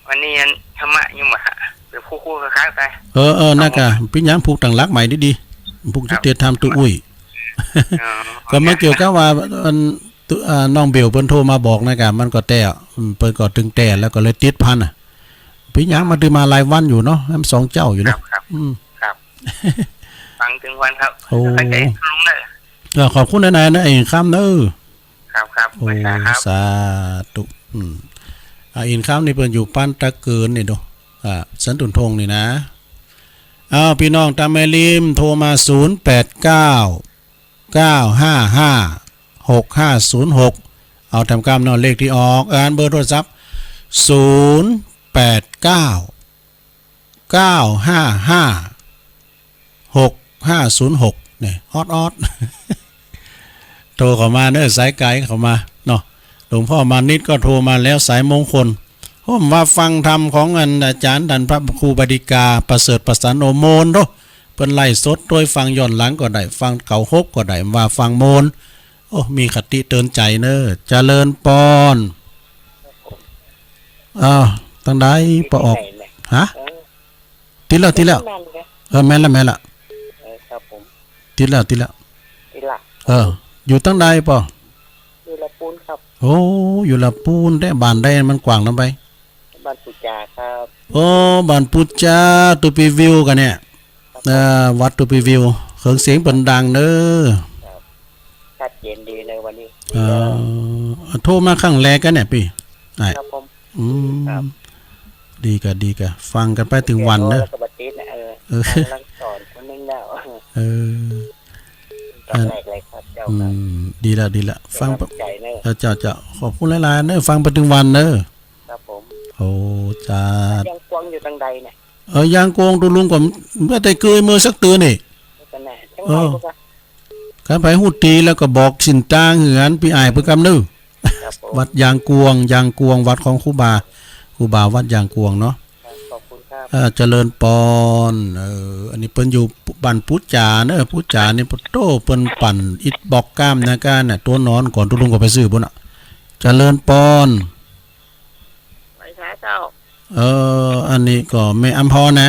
วันนี้อันธรรมะยังบ่ฮะ ไปคู่ๆ ค้างๆ ไป เออ เออ นั่นกะ ปิ้นหยังผูกตั้งหลักใหม่ดีๆ ผูก ครับ จะเตรียมทำตัวอุ้ย อ๋อ ก็มาเกี่ยวกับว่า อัน ตุ อ่า น้องเบลเปิ้นโทรมาบอกนะกะ มันก็แต้ อืม เปิ้นก็ตึงแต้แล้วก็เลยติดพันน่ะ ปิ้นหยัง ครับ มาดื้อมาหลายวันอยู่เนาะ แฮมสองเจ้าอยู่เนาะ ครับ ครับ อืม ฟังตึงวันครับ โอ้ เข้าใจลุงเลย เออ ขอบคุณหลายๆ นะ ไอ้คำเนอะ ครับ ครับ โอ้ สาธุ สาธุ อืม อ่า อินคำนี่เปิ้นอยู่ปันตะเกินนี่เนาะ อ่า สันตุนทงนี่นะ อ้าว พี่น้องตามแม่ริม โทรมา ศูนย์แปดเก้า เก้าห้าห้า หกห้าศูนย์หก เอาตามกำเนาะ เลขที่ออก อ่านเบอร์โทรศัพท์ ศูนย์แปดเก้า เก้าห้าห้า หกห้าศูนย์หก เนี่ย ออดๆ โทรเข้ามาเนอะ สายไกลเข้ามาเนาะ หลวงพ่อมานิดก็โทรมาแล้ว สายมงคล ผมว่าฟังธรรมของอันอาจารย์ท่านพระครูบดิกา ประเสริฐประสานโอโมนเนาะ เปิ้นไลฟ์สดโดยฟังย้อนหลังก็ได้ ฟังเก่าหกก็ได้ ว่าฟังโมน โอ้ มีคติเตือนใจเนอะ เจริญปอน อ้าว ตั้งใดปะออก ฮะ เออ ติดแล้ว ติดแล้ว แม่นเลย เออ แม่นละ แม่นละ เออ ครับผม ติดแล้ว ติดแล้ว ติดละ เออ อยู่ตั้งใดปอ อยู่ละปูนครับ โอ้ อยู่ละปูน แต่บ้านใดมันกว้างนำไป บ้านปูจาครับ โอ้ บ้านปูจา ตูปีวิวกันเนี่ย ครับ เอ่อ วัดตูปีวิว เครื่องเสียงเปิ้นดังเนอะ ครับ ชัดเจนดีเลยวันนี้ เอ่อ โทรมาครั้งแรกกันเนี่ยพี่ อ้าย ครับผม อืม ครับ ดีกะ ดีกะ ฟังกันไปตึงวันเนอะ แล้วก็บ่ติดนะ เออ เออ กำลังสอนคนนึงแล้ว เออ ตอนแรกเลยครับ เจ้า อื ครับ ม ดีละ ดีละ ฟัง ประทับใจเนอะ เออ เจ้า เจ้า ขอบคุณหลายๆ เนอะ ฟังไปตึงวันเนอะ ครับผม โอ้ จ้า ยางกวงอยู่ทางใดเนี่ย เออ ยางกวง ตุ๊ลุงก็บ่ได้เกยเมือสักเตื้อนี่ นั่นแหละ จังหวัด เออ พวกอะ คันไผฮู้ตี้แล้วก็บอกเส้นตางหื้ออันปี้อ้ายเปิ้นกำเนอะ ครับผม วัดยางกวง ยางกวง วัดของครูบา ครูบาวัดยางกวงเนาะ ครับ ขอบคุณครับ เอ่อ เจริญปอน เออ อันนี้เปิ้นอยู่บ้านปูจาเนอะ ปูจานี่ โต้ เปิ้นปั่นอิฐบล็อกก้ามหน้าก้านน่ะ ตัวนอนก่อนตุ๊ลุงก็ไปซื้อปุ้นน่ะ เจริญปอน ไหว้พระเจ้า เออ อันนี้ก็แม่อำพรนะ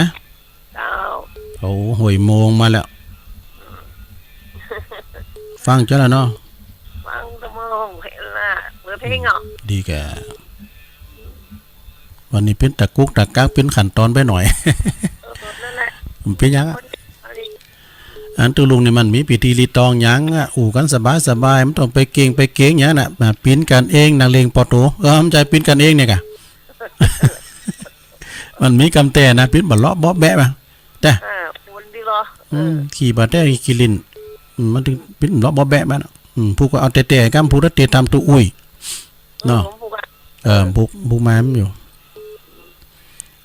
เจ้า โอ้ ห้วยโมงมาแล้ว ฝ ฟังเจ้าละเนาะ ฟังตะมองเห็นละ เปิดเพลงเนาะ ดีแก่ วันนี้ปิ้นตะกุกตะกักปิ้นขั้นตอนไปหน่อย เออ นั่นแหละ มันปิ้นยังอะ คนเอาดิ อันตุลุงนี่มันมีพิธีรีตองหยังอะ อู้กันสบายสบาย มันต้องไปเก่งไปเก่งหยังน่ะ มาปิ้นกันเอง นักเลงปอโต เออ มันจะปิ้นกันเองเนี่ยกะ มันมีกำแต่นะ ปิ้นบ่เลาะเบาะแบะมา แต่ อ่า ปูนดีบ่ อืม เออ ขี่บาดแดงขี่ลิ้น อืม มันถึงปิ้นเลาะบ่แบะมัน อืม ผู้ก็เอาแต่แต่กำผู้ละแต่ตามตัวอุ้ย เนาะ เออ ผมผูกอ่ะ เออ ผูก ผูกมามันอยู่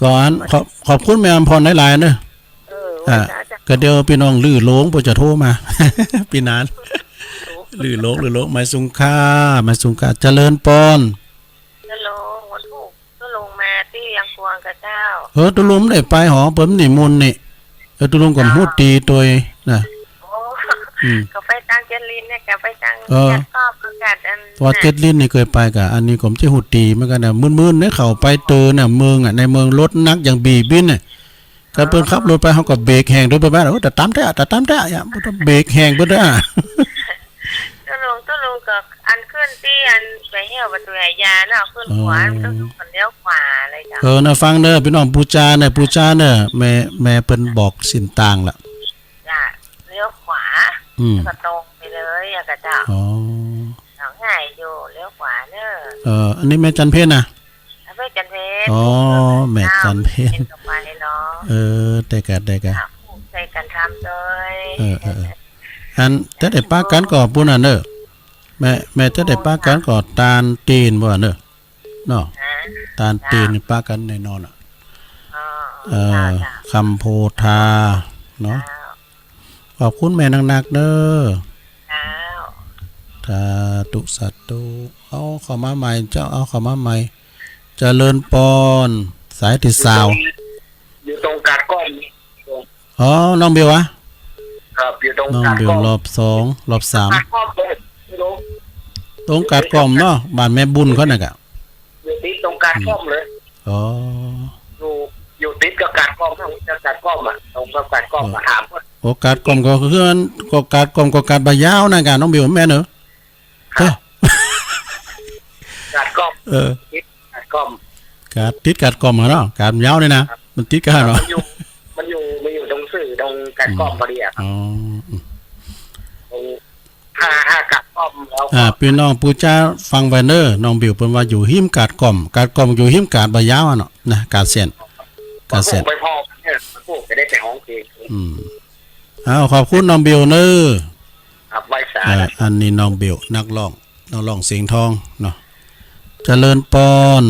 ก่อน ขอบ ขอบคุณแม่อำพรหลายๆ เนอะ เออ อ่ะ ว่าจ้ะ ก็เดี๋ยวพี่น้องลือโลง เพิ่นจะโทรมา พี่นาน ลือโลง ลือโลง ไม้สุงค่า ไม้สุงค่า เจริญปอน ฮัลโหล วันพุธ ตุลุงมาตี้เวียงกวางกะเจ้า เออ ตุลุงได้ไปหอเปิ้นนิมนต์นี่ เออ ตุลุงก็ฮู้ดีโตยนะ โอ้ อืม ก็ไปตังเจ็ดลิ้นเนี่ย ก็ไปตัง เออ เจ็ดครอบคือกัน อัน ว่าเจ็ดลิ้นนี่เคยไปกะ อันนี้ก็บ่ฮู้ดีเหมือนกันนะ มื้นๆ ในเขาไปเตอน่ะ เมืองอ่ะ ในเมืองรถหนักอย่างบีบินน่ะ คันเปิ้นขับรถไป เฮาก็เบรกแฮงโดยประมาณ โอ้ ตะตามแต๊ ตะตามแต๊ อย่า บ่ต้องเบรกแฮงเปิ้นเด้อ ตุลุง ตุลุงก็อันขึ้นตี้อันไปเหี่ยวประตูยาเนาะ ขึ้นขวา อ๋อ ตุลุงก็เลี้ยวขวาเลยจ้ะ เออ นะ ฟังเด้อ พี่น้อง ปูจาเน่อ ปูจาเน่อ แม่ แม่เปิ้นบอกเส้นตางละ จ้ะ เลี้ยวขวา อืม แล้วก็ตรงไปเลยอะกะเจ้า อ๋อ เอาง่ายอยู่ เลี้ยวขวาเนอะ เออ อันนี้แม่จันเพชรนะ แม่จันเพชร อ๋อ แม่จันเพชร เจ้า เห็นกับไปเนาะ เออ แต่กะ แต่กะ อ่ะ ผูกใจกันทำโดย เออ เออ เออ อันจะได้ปะกันก็ปู้นน่ะเนอะ แม่ แม่จะได้ปะกันก็ตานตีนบ่เนอะ เนาะ ฮะ ตานตีน จ้ะ นี่ปะกันแน่นอนอ่ะ อ๋อ เออ จ้ะ จ้ะ คำโพธา เนาะ เจ้า ขอบคุณแม่นักๆ เด้อ เจ้า สาธุ สาธุ เอาเข้ามาใหม่ เจ้า เอาเข้ามาใหม่ เจริญปอน สายที่สาว อยู่ตรง อยู่ตรงกาดก้อม อ๋อ น้องเบลวะ ครับ อยู่ตรง น้องเบล กาดก้อม รอบสอง รอบสาม กาดก้อมเลย ไม่รู้ ตรงกาดก้อมเนาะ บ้านแม่บุญเขาน่ะกะ อยู่ติดตรงกาดก้อมเลย อืม อ๋อ อยู่ อยู่ติดกับกาดก้อมนะ จะกาดก้อมอ่ะ ตรงกับกาดก้อมอ่ะ เออ ถามก่อน โอ้ กาดก้อมก็คืออัน ก็กาดก้อมก็กาดบ่ายาวน่ะกะ น้องเบลแม่นเหรอ ครับ เออ กาดก้อม เออ ติดกาดก้อม กาดติดกาดก้อมอะเนาะ กาดยาวนี่นะ ครับ มันติดกันเนาะ มันอยู่ มันอยู่ มันอยู่ตรงซื่อ ตรงกาดก้อม อืม พอดีอะครับ อ๋อ อืม ตรง ห้า ห้ากาดก้อมแล้วก็ อ่า พี่น้องผู้จ้าฟังไว้เนอ น้องบิวเปิ้นว่าอยู่ฮิมกาดก้อม กาดก้อมอยู่ฮิมกาดบ่ายาวอะเนาะ นะ กาดเส้น กาดเส้น ไปพ้อกันเนี่ย พวกจะได้ไปฮ้องเพลง อืม เอา ขอบคุณน้องบิวเนอ ครับ ไหว้สา เอ่อ อันนี้น้องบิว นักร้อง นักร้องเสียงทองเนาะ เจริญปอน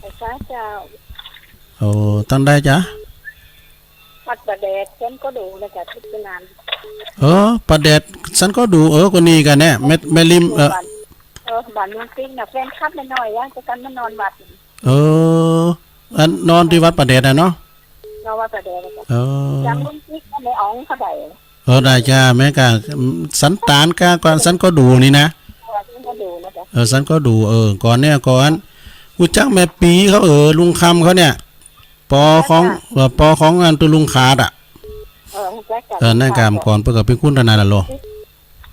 ไหว้สาเจ้า โอ้ ตังใดจ๊ะ วัดป่าแดด ฉันก็ดูนะจ๊ะ ทุกงาน เออ ป่าแดด ฉันก็ดู เออ ก็นี่กันแน่ แม่ แม่ริม เออ บ้าน เออ บ้านเมืองติ๊กน่ะ แฟนคลับน้อยๆ ยังจะกันมานอนวัด เออ อันนอนที่วัดป่าแดดน่ะเนาะ นอนวัดป่าแดดน่ะจ๊ะ เออ ยังลุงติ๊กกับแม่อ๋องเขาได้ เออ ได้จ้า แม่กะ อืม สันตานกะ ก่อนสันก็ดูนี่นะ เออ สันก็ดูนะจ๊ะ เออ สันก็ดู เออ ก่อนเนี่ย ก่อน ฮู้จักแม่ปีเขา เออ ลุงคำเขาเนี่ย ปอของ จ้ะ เออ ปอของอันตุลุงขาดอะ เออ ฮู้จักจ้ะ เออ นั่นกะ ลุงขาด ก่อนเปิ้นก็เป็นคุณทนายละโล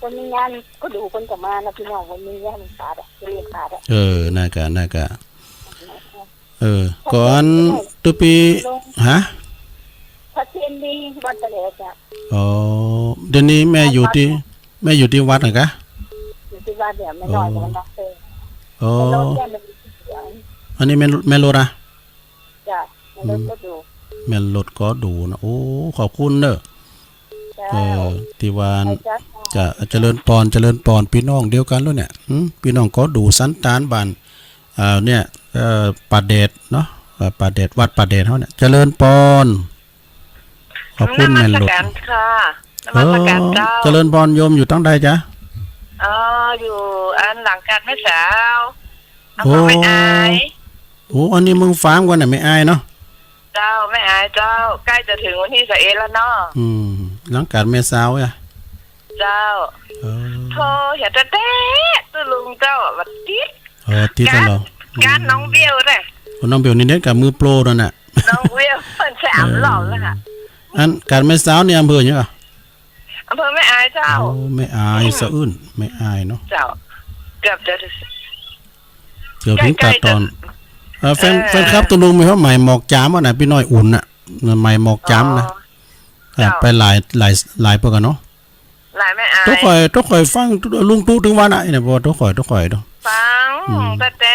คนมีงานก็ดู คนก็มานะพี่น้อง คนมีงานขาดอะ เรียนขาดอะ เออ นั่นกะ นั่นกะ เออ ก่อนตุปี ฮะ พระเจดีย์วัดป่าแดดจ้ะ อ๋อ เดี๋ยวนี้แม่อยู่ที่ แม่อยู่ที่วัดน่ะกะ อยู่ที่วัดเนี่ย แม่น้อย อ๋อ กับแม่น้องเต้ อ๋อ แม่รถเนี่ยมันมีเสียง อันนี้แม่ แม่รถอะ จ้ะ แม่รถก็ดู อืม แม่รถก็ดูนะ โอ้ ขอบคุณเนอะ เจ้า เออ ที่ว่า ไปจ้ะ จะ เจริญปอน เจริญปอน พี่น้องเดียวกันแล้วเนี่ย อืม พี่น้องก็ดูสันตานบ้าน อ่า เนี่ย เอ่อ ป่าแดดเนาะ เอ่อ ป่าแดด วัดป่าแดดเฮาเนี่ย เจริญปอน ขอบคุณแม่ลูก นมัสการค่ะ นมัสการเจ้า เออ เจริญปอน โยมอยู่ตังใดจ๊ะ เออ อยู่อันหลังกาดแม่สาว อำเภอแม่อาย โอ้ โอ้ อันนี้เมืองฟ้างกว่าน่ะ แม่อายเนาะ เจ้า แม่อายเจ้า ใกล้จะถึงวันที่สิบเอ็ดแล้วเนาะ อืม หลังกาดแม่สาวอะ เจ้า เออ โทรเหียแต๊ๆ ตุลุงเจ้า ว่าติด เออ ติดแล้วเหรอ กาด อืม น้องเบลน่ะ โอ้ น้องเบลนี่เน็ตกะมือโปรนั่นน่ะ น้องเบลเปิ้นสามรอบแล้วค่ะ เออ อันกาดแม่สาวนี่อำเภอหยังอะ อำเภอแม่อายเจ้า โอ้ แม่อาย อืม สะอื้น แม่อายเนาะ เจ้า เกือบจะ เกือบถึง ใกล้ๆ ตาดตอน จะ เอ่อ แฟน เอ่อ แฟนคลับตะลุงมีความหมายหมอกจามอะนะ พี่น้อยอุ่นน่ะ หมายหมอกจามนะ อ๋อ อ่า เจ้า ไปหลาย หลาย หลายเปื้อกันเนาะ หลายแม่อาย ตุ๊กข่อย ตุ๊กข่อยฟังลุงตุ๊ถึงวันน่ะ เนี่ย บอกตุ๊กข่อย ตุ๊กข่อยเนาะ ฟัง อืม แต่แต่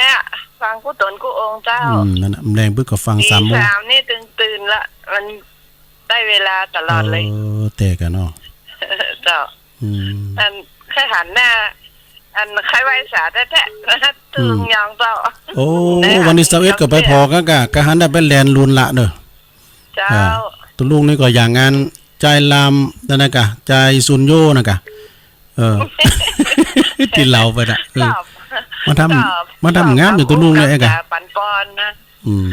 ฟังกู้ตนกู้องค์เจ้า อืม นั่นน่ะ แรงบึกก็ฟัง ตี สามโมง สามนี่ตื่นๆ ละ มัน ได้เวลาตลอดเลย เออ แต่กันเนาะ เจ้า อืม อัน ใค่หันหน้า อัน ใค่ไหว้สาแต๊ๆ อืม ตุ๊ลุงยองเจ้า โอ้ นะ วันที่ซาวเอ็ดก็ไปพ้อกั๋นกะ กะหันได้ไปแล่นลุนละเนาะ เจ้า อ่า ตุ๊ลุงนี่ก็อย่างงานจายลามนั่นนะกะ จายซุนโยนะกะ เออ ตี้เลาไปน่ะ เออ ครับ มาทำ ครับ มาทำงานอยู่ตุ๊ลุงเนี่ย ครับ ไอ้กะ ครับ ปันปอนนะ อืม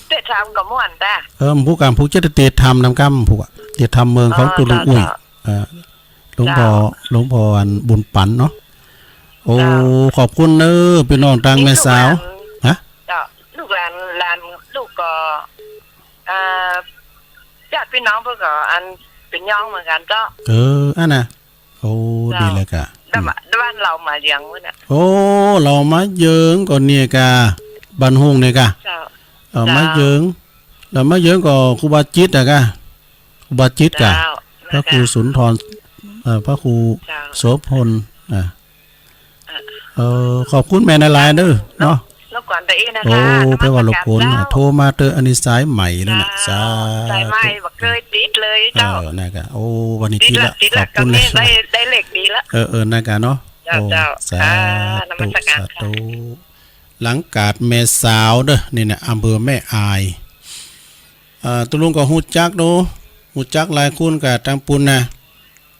เตะทำกับม่วนตา เออ ผู้กำผู้จะเตะทำนำกำผู้อะ เตะทำเมืองของ อ๋อ ตุ๊ลุงอุ้ย เจ้า เจ้า เออ หลวงพ่อ เจ้า หลวงพ่ออันบุญปันเนาะ โอ้ เจ้า ขอบคุณเด้อ พี่น้องตางแม่สาว อีกลูกหลาน ฮะ เจ้า ลูกหลาน หลาน ลูกก็ เอ่อ ญาติพี่น้องเปิ้นก็อันเป็นยองเหมือนกันเจ้า เออ อันน่ะ โอ้ เจ้า ดีเลยกะ ด้าน อืม บ้านเรามาเยืองเปิ้นน่ะ โอ้ เรามาเยืองก็เนี่ยกะ บ้านฮุ่งเนี่ยกะ เจ้า เออ เจ้า มาเยือง แล้วมาเยืองก็ครูบาจิตรอะกะ ครูบาจิตรกะ เจ้า พระครูสุนทร เอ่อ พระครู เจ้า โสพล อ่ะ เออ ขอบคุณแม่หลายๆ เด้อเนาะ รบกวนตาอี้นะคะ โอ้ นมัสการ แปลว่ารบกวนนะ เจ้า โทรมาเตออันนี้สายใหม่เลยนะ เจ้า สาธุ สายใหม่ บ่เคยติดเลยเจ้า เออ นะกะ โอ้ วันนี้ติดละ ติดละ ขอบคุณ ติดละ นะ ก็มีได้ ได้เลขดีละ เออ เออ นะกะเนาะ เจ้า โอ้ เจ้า สาธุ ค่ะ นมัสการ สาธุ ค่ะ หลังกาดแม่สาวเด้อ นี่นะ อำเภอแม่อาย เอ่อ ตุ๊ลุงก็ฮู้จักเนาะ ฮู้จักหลายคนกะตางปูนนะ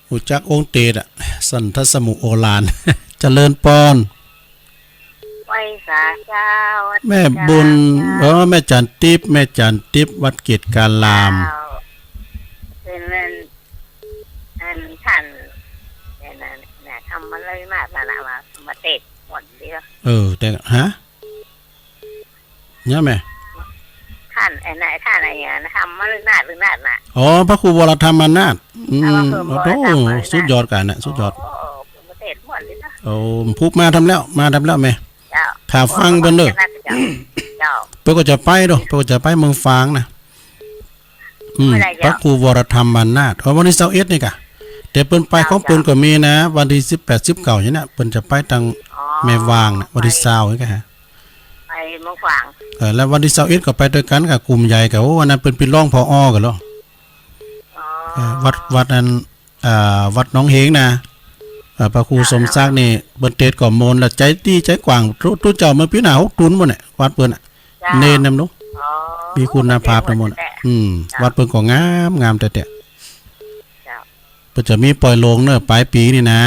ฮู้จักองค์เตดอะ สันทสมุโอฬาร เจริญปอน ไหว้สาเจ้า แม่บุญ เจ้า เออ แม่จันทิพย์ แม่จันทิพย์ วัดเกตการาม เจ้า เป็นแม่น อันท่าน อันนั้นน่ะ ทำมาเลยมากแล้วนะ ว่ามาเตะหมดเดียว เออ แต่ ฮะ เนี่ยแม่ ท่าน ไอ้นายท่านอะไรอย่างนั้น ธรรมฤนาถ ฤนาถน่ะ อ๋อ พระครูวรธรรมนาถ อืม อ่า พระครูวรธรรมนาถ โอ้โห สุดยอดกันนะ สุดยอด โอ้ ผมเทศน์ม่วนดีนะ โอ้ ผมพูดมาทำแล้ว มาทำแล้วแม่ เจ้า ถ้าฟังเปิ้นเด้อ เจ้า เปิ้นก็จะไปเด้อ เปิ้นก็จะไปเมืองฝางนะ อืม เมื่อไหร่เจ้า พระครูวรธรรมนาถ อ๋อ วันที่ซาวเอ็ดนี่กะ แต่เปิ้นไป เจ้า ของเปิ้นก็มีนะ วันที่สิบแปด สิบเก้า นี่นะ เปิ้นจะไปทาง อ๋อ แม่วางนะ วันที่ซาวนี่กะฮะ ไปเมืองฝาง เออ แล้ววันที่ซาวเอ็ดก็ไปด้วยกันกับกลุ่มใหญ่กะ โอ้ อันนั้นเปิ้นเป็นรอง ผอ กันแล้ว อ๋อ เออ วัด วัดนั้น อ่า วัดหนองเฮงนะ อ่า พระครู เจ้า สมศักดิ์นี่ เปิ้นเทศน์ก็ม่วน แล้วใจดีใจกว้าง ตุ๊ ตุ๊เจ้าเมื่อปีหน้าหกศูนย์หมดเนี่ย วัดเปิ้นน่ะ เจ้า เณรนำเนาะ อ๋อ มีคุณภาพนำหมด อืม เจ้า วัดเปิ้นก็งาม งามแต๊ๆ เจ้า เปิ้นจะมีปล่อยโลงเนอะ ปลายปีนี่นะ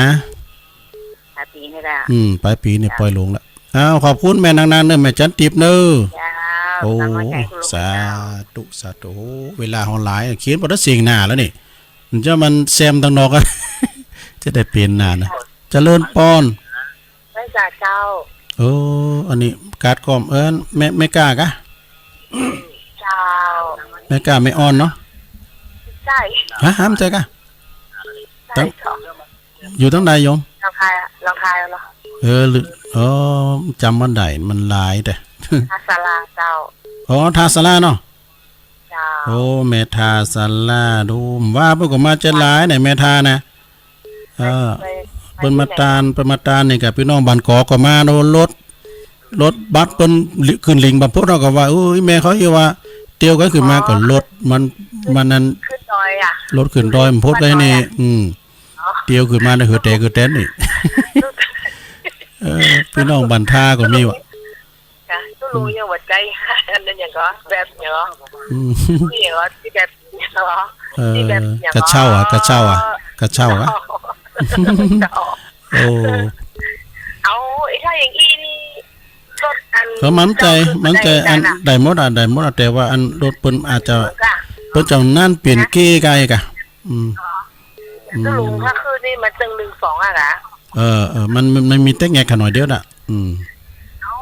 ปลายปีนี่ละ อืม ปลายปีนี่ เจ้า ปล่อยโลงละ อ้าว ขอบคุณแม่นางๆ เนอะ แม่จันทิพย์เนอะ เจ้า โอ้ กำลังใจคุณลุง สาธุ เจ้า สาธุ โอ้ เวลาเฮาหลาย เขียนบ่ทันเสียงหน้าแล้วนี่ มันจะมันแซมตังนอกอะ จะได้เปลี่ยนหน้านะ เจริญปอน ไหว้สาเจ้า เออ อันนี้กาดกอม เอิ้นแม่ แม่กล้ากะ เจ้า แม่กล้าแม่อ่อนเนาะ ใช่ ฮะ ห้ามใจกะ ใช่ ตั้ง เจ้า อยู่ตั้งใดโยม หนองคายอะ หนองคายเหรอ เออ หรือ อ๋อ จำบ่ได้ มันหลายแต่ ท่าสาราเจ้า อ๋อ ท่าสาราเนาะ เจ้า โอ้ แม่ท่าสารา ดูว่าเปิ้นก็มาจะหลายเนี่ย แม่ท่านะ เออ ไป ไป เปิ้นมาตาน เปิ้นมาตานนี่กะ พี่น้องบ้านกอกก็มาเนาะ รถ รถบัสเปิ้นขึ้นลิงบางพดเฮาก็ว่า โอ้ย แม่เขาอยู่ว่า เตียวกันขึ้นมาก็ อ๋อ รถมัน มันนั้น ขึ้นดอยอะ รถขึ้นดอยบางพดเลยนี่ ขึ้นดอยอะ อืม อ๋อ เตียวขึ้นมาเนี่ย เหือแตกเหือแตนนี่ เออ พี่น้องบ้านท่าก็มีว่ะ ค่ะ ตุ๊ลุงยังบ่ใจ อันนั้นหยังก็ แบบหยังก็ อืม นี่หยังก็ ที่แบบหยังก็ เออ ที่แบบหยังก็ กระเช้าอะ กระเช้าอะ กระเช้าอะ เจ้า โอ้ เอา ไอ้ถ้าอย่างอี้นี่ รถอัน เออ มั่นใจ เจ้า มั่นใจ อัน ได้หมดอะ ได้หมดอะ แต่ว่าอันรถเปิ้นอาจจะ ค่ะ เปิ้นจะนั่นเปลี่ยนเกียร์ไกลกะ อืม อ๋อ อืม ตุ๊ลุง ถ้าคืนนี่มันตึงหนึ่งสองอะนะ เออ เออ มัน มัน มันมีเต๊กแงกขะหน่อยเดียวน่ะ อืม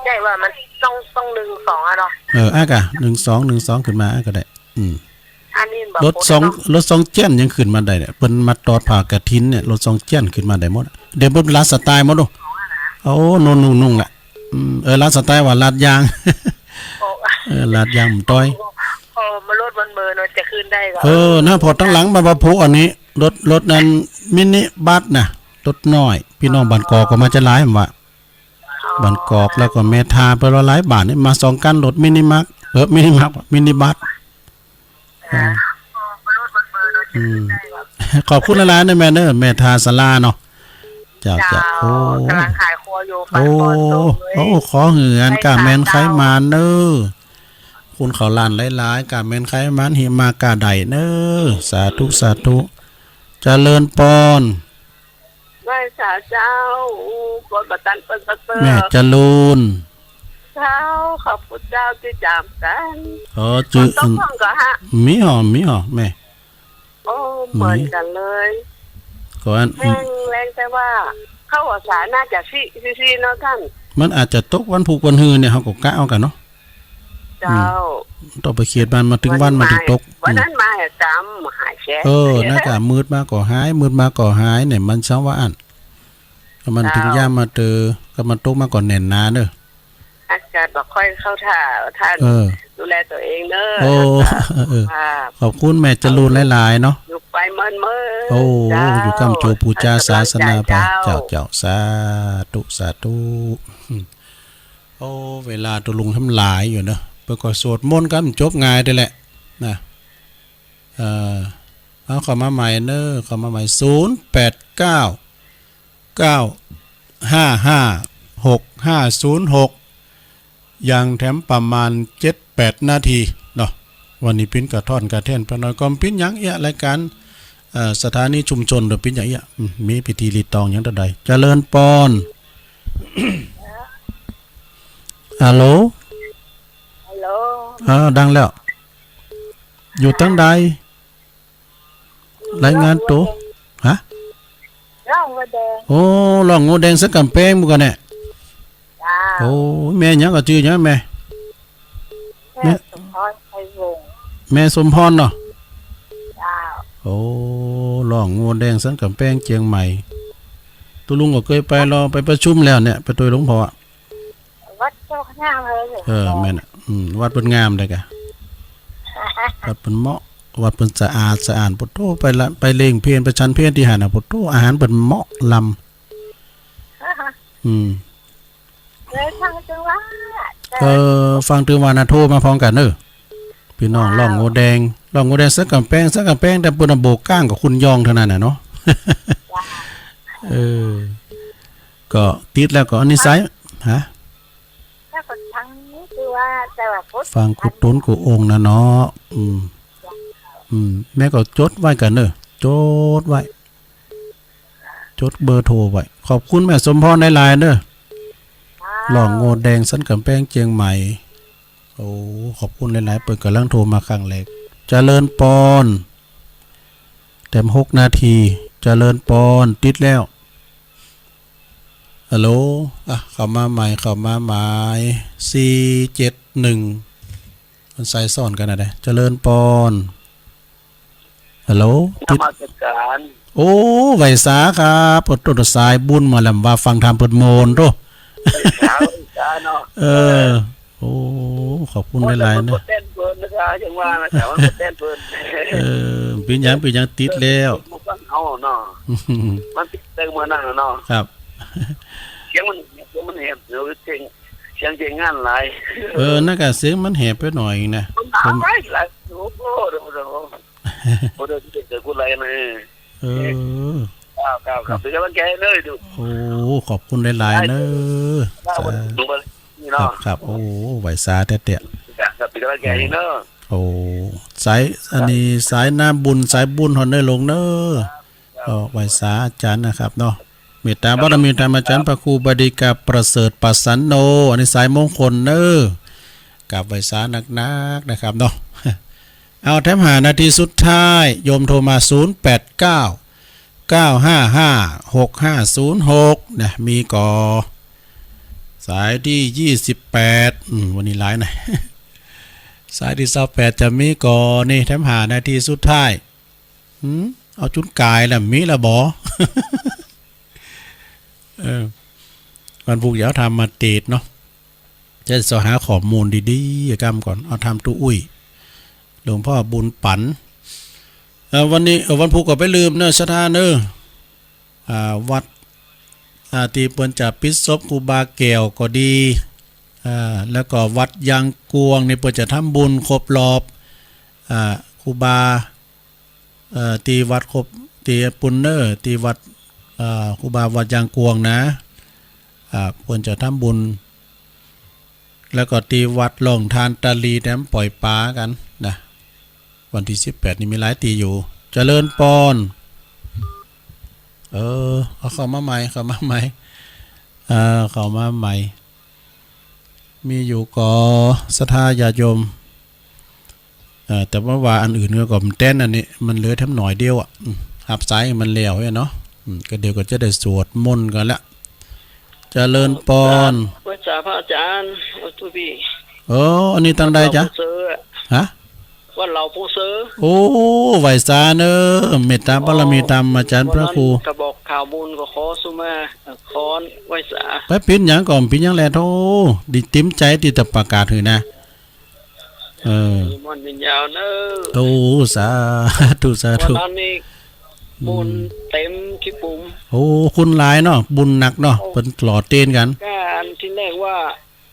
ใช่ว่ามันต้อง ต้องหนึ่งสองอะเนาะ เออ อ่ะกะ หนึ่งสอง หนึ่งสอง ขึ้นมาอ่ะก็ได้ อืม อันนี้บอก รถสอง ผมต้อง รถสองแจ้นยังขึ้นมาได้เนี่ย เปิ้นมาตอดผ้ากฐินเนี่ย รถสองแจ้นขึ้นมาได้หมด เดี๋ยวเปิ้นลาสไตล์หมดโอ้ โอ้ นุ่งๆๆ แหละ อืม เออ ลาสไตล์ว่าลาดยาง โอ้ เออ ลาดยางมันต้อย โอ้ มารถมันเมิน มันจะขึ้นได้ก็ เออ นะ พอตั้งหลังมาประพุอันนี้ รถ รถนั้นมินิบัสนะ รถน้อย พี่น้องบ้านกอกก็มาจะหลาย ผมว่า บ้านกอก แล้วก็แม่ทา ไปละหลายบ้านนี่ มาสองคัน รถมินิมาร์ท เออ มินิมาร์ท มินิบัส อ่า อืม ขอบคุณหลายๆ นะแม่เนอะ แม่ทาสาราเนาะ เจ้า เจ้า เจ้า โอ้ กำลังขายครัวอยู่ โอ้ ฝากก่อนส่งเลย โอ้ ขอหืออัน ได้ กาแมน สามเจ้า ไขมานเนอะ คุณเขาล้านหลายๆ กาแมนไขมาน หิมากาไดเนอะ สาธุ สาธุ เจริญปอน ไหว้สาเจ้า อู้ กดบัตรตันเปิ้นเปิ้นเปิ้น แม่จรูน เจ้า ขอบคุณเจ้าที่จามกัน อ๋อ จื้อ คนต้องท่องก็ฮะ มีหอม มีหอม แม่ โอ้ มี เหมือนกันเลย ก็อัน แรง แรงแต่ว่า เข้าหัวสาน่าจะซี ซี ซีเนาะท่าน มันอาจจะตกวันพุธวันฮือเนี่ย เขาก็กะเอากันเนาะ เจ้า อืม ต้องไปเขียนมันมาถึงวัน วันนี้ มันถึงตก วันนั้น อืม มาแหกกรรมหายแฉะ เออ นั่นก็มืดมาก็หาย มืดมาก็หายเนี่ย มันช่างว่าอัน ก็มัน เจ้า ถึงยามมาเจอ ก็มันตกมาก่อนแน่นหนาเนอะ อากาศบ่ค่อยเข้าท่า ท่าน เออ ดูแลตัวเองเนอะ โอ้ รักษา เออ สุขภาพ ขอบคุณแม่จรูนหลายๆ เนาะ อยู่ไปเมินๆ โอ้ เจ้า อยู่ก้ำโจปูจาศาสนาไป ให้กำลังใจเจ้า เจ้า เจ้า สาธุ สาธุ โอ้ เวลาตกลงทำหลายอยู่เนอะ เปิ้นก็สวดมนต์กันจบง่ายเด้อแหละนะ เอ่อ เอาเข้ามาใหม่เนอะ เข้ามาใหม่ ศูนย์แปดเก้า เก้าห้าห้า หกห้าศูนย์หก ยังแถมประมาณเจ็ดแปดนาทีเนาะ วันนี้ปิ้นกระท่อนกระแท่นปะน้อย ก็ปิ้นหยังเอี้ย รายการ เอ่อ สถานีชุมชน หรือปิ้นหยังเอี้ย อืม มีพิธีรีตองหยังเท่าใด เจริญปอน ฮัลโหล ฮัลโหล อ่า ดังแล้ว อยู่ตังใด รายงานตัว ฮะ ร่องงัวแดง โอ้ ร่องงัวแดงสักกำแพงหมู่ก่อนเนี่ย เจ้า โอ้ แม่หยังก็จื้อหยังแม่ แม่ แม่สมพรไพวงศ์ แม่สมพรเนาะ เจ้า โอ้ ร่องงัวแดงสันกำแพงเจียงใหม่ ตุ๊ลุงก็เคยไปรอ ไปประชุมแล้วเนี่ย ไปตวยหลวงพ่ออะ วัดเจ้าข้างเลย เออ แม่นอะ อืม วัดเปิ้นงามเลยกะ วัดเปิ้นเหมาะ วัดเปิ้นสะอาดสะอ้าน โผโธ่ ไปละ ไปเล่งเพล ไปฉันเพลตี้หั้นน่ะ โผโธ่ อาหารเปิ้นเหมาะล้ำ อืม เลยฟังจังหวะ เออ ฟังจังหวะนะ โทรมาพร้อมกันเนอะ พี่น้อง ร่องงัวแดง ร่องงัวแดงสันกำแพง สันกำแพง แต่เปิ้นน่ะโบกก้างกับคุณยองเท่านั้นน่ะเนาะ เออ ก็ติดแล้วก็อันนี้สาย ฮะ แล้วก็ทั้งคือว่า แต่ว่าพุทธ ฟังกูตุนกูองค์นะเนาะ อืม อืม แม่ก็จดไว้กันเนอะ จดไว้ จดเบอร์โทรไว้ ขอบคุณแม่สมพรหลายๆ เนอะ ร่องงัวแดงสันกำแพงเจียงใหม่ โอ้ ขอบคุณหลายๆ เปิ้นกำลังโทรมาครั้งแรก เจริญปอน แถมหกนาที เจริญปอน ติดแล้ว ฮัลโหล อ่ะ เข้ามาใหม่ เข้ามาใหม่ สี่เจ็ดหนึ่ง มันสายซ้อนกันนะเด้ เจริญปอน ฮัลโหล นมัสการ โอ้ ไหว้สาครับ โอ้โต สายบุญมาแล้ว ว่าฟังธรรมเปิดโมนโต ไหว้สา ไหว้สาเนาะ เออ โอ้ ขอบคุณหลายๆ เนอะ เต้นเพลินนะครับ ยังว่านะ แต่ว่าเต้นเพลิน เออ เป็นหยัง เป็นหยังติดแล้ว มันฟังเอาเนาะ มันติดแต่เมื่อนั้นน่ะเนาะ ครับ เสียงมัน เสียงมันแหบ เสียงเสียง เสียงเสียงงานหลาย เออ นั่นก็เสียงมันแหบไปหน่อยนะ มันหา ผม ไปหลาย โอ้โห เดี๋ยว เดี๋ยว โอ้ เดี๋ยวจะเกิดพูดอะไรนะ เออ ครับ ครับ ครับ เป็นกำลังใจให้เลยดู โอ้ ขอบคุณหลายๆ เนอะ ครับ สาธุ ดูมานี่ ครั เนาะ บ ครับ โอ้ ไหว้สาแต๊ๆ ครับ เป็นกำลังใจให้เนอะ โอ้ สาย อันนี้สายนาบุญ สายบุญฮอดเนอร์หลวงเนอะ ครับ ก็ไหว้สาอาจารย์นะครับเนาะ เมตตาบารมีธรรมอาจารย์พระครูบดีกาประเสริฐปัสสันโน อันนี้สายมงคลเนอะ กราบไหว้สานักๆ นะครับเนาะ เอาแถมห้านาทีสุดท้าย โยมโทรมา ศูนย์แปดเก้า เก้าห้าห้า หกห้าศูนย์หก นะ มีก่อ สายที่ยี่สิบแปด อืม วันนี้หลายนะ สายตี้ซาวแปดจะมีก่อนี่ แถมห้านาทีสุดท้าย หืม เอาจุดกายละ มีละบ่ เออ วันพุธเดี๋ยวทำมาติดเนาะ จะเสาะหาข้อมูลดีๆ กำก่อน เอาทำตู้อุ้ย หลวงพ่อบุญปัน เอ่อ วันนี้ เอ่อ วันพุธก็ไปลืมเนอะ ศรัทธาเนอะ อ่า วัด อ่า ตี้เปิ้นจะปิดศพครูบาแก้วก็ดี อ่า แล้วก็วัดยางกวงนี่เปิ้นจะทำบุญครบรอบ อ่า ครูบา เอ่อ ตี้วัดครบ ตี้ปุ้นเนอะ ตี้วัด เอ่อ ครูบาวัดยางกวงนะ อ่า เปิ้นจะทำบุญ แล้วก็ตี้วัดหลวงทานตาลีแถมปล่อยปลากันนะ วันที่สิบแปดนี่มีหลายตี้อยู่ เจริญปอน เออ เอาเข้ามาใหม่ เข้ามาใหม่ เออ เข้ามาใหม่ มีอยู่ก่อ ศรัทธาญาติโยม เอ่อ แต่ว่า ว่าอันอื่นก็ ก็มันแต้นอันนี้ มันเหลือแถมหน่อยเดียวอะ อืม หับสายมันแล้วเนี่ยเนาะ อืม ก็เดี๋ยวก็จะได้สวดมนต์กันละ เจริญปอน ไหว้สาพระอาจารย์ เอาตู้พี่ เออ อันนี้ตังใดจ๊ะ วัดเหล่าปู่เซอ ฮะ วัดเหล่าปู่เซอ โอ้ ไหว้สาเนอะ เมตตาบารมีธรรมอาจารย์พระครู วันนั้นก็บอกข่าวบุญก็ขอสุมา ขอไหว้สา ไปปิดหยังก่อน ปิดหยังแลโธ่ ดีเต็มใจตี้จะประกาศหื้อนะ เออ ม่วนยืนยาวเนอะ โอ้ สาธุ สาธุ วันนั้นนี่ อืม บุญเต็มขี้ปุ๋ม โอ้ คุณหลายเนาะ บุญหนักเนาะ โอ้ เปิ้นหล่อเตียนกัน ก็อันที่แรกว่า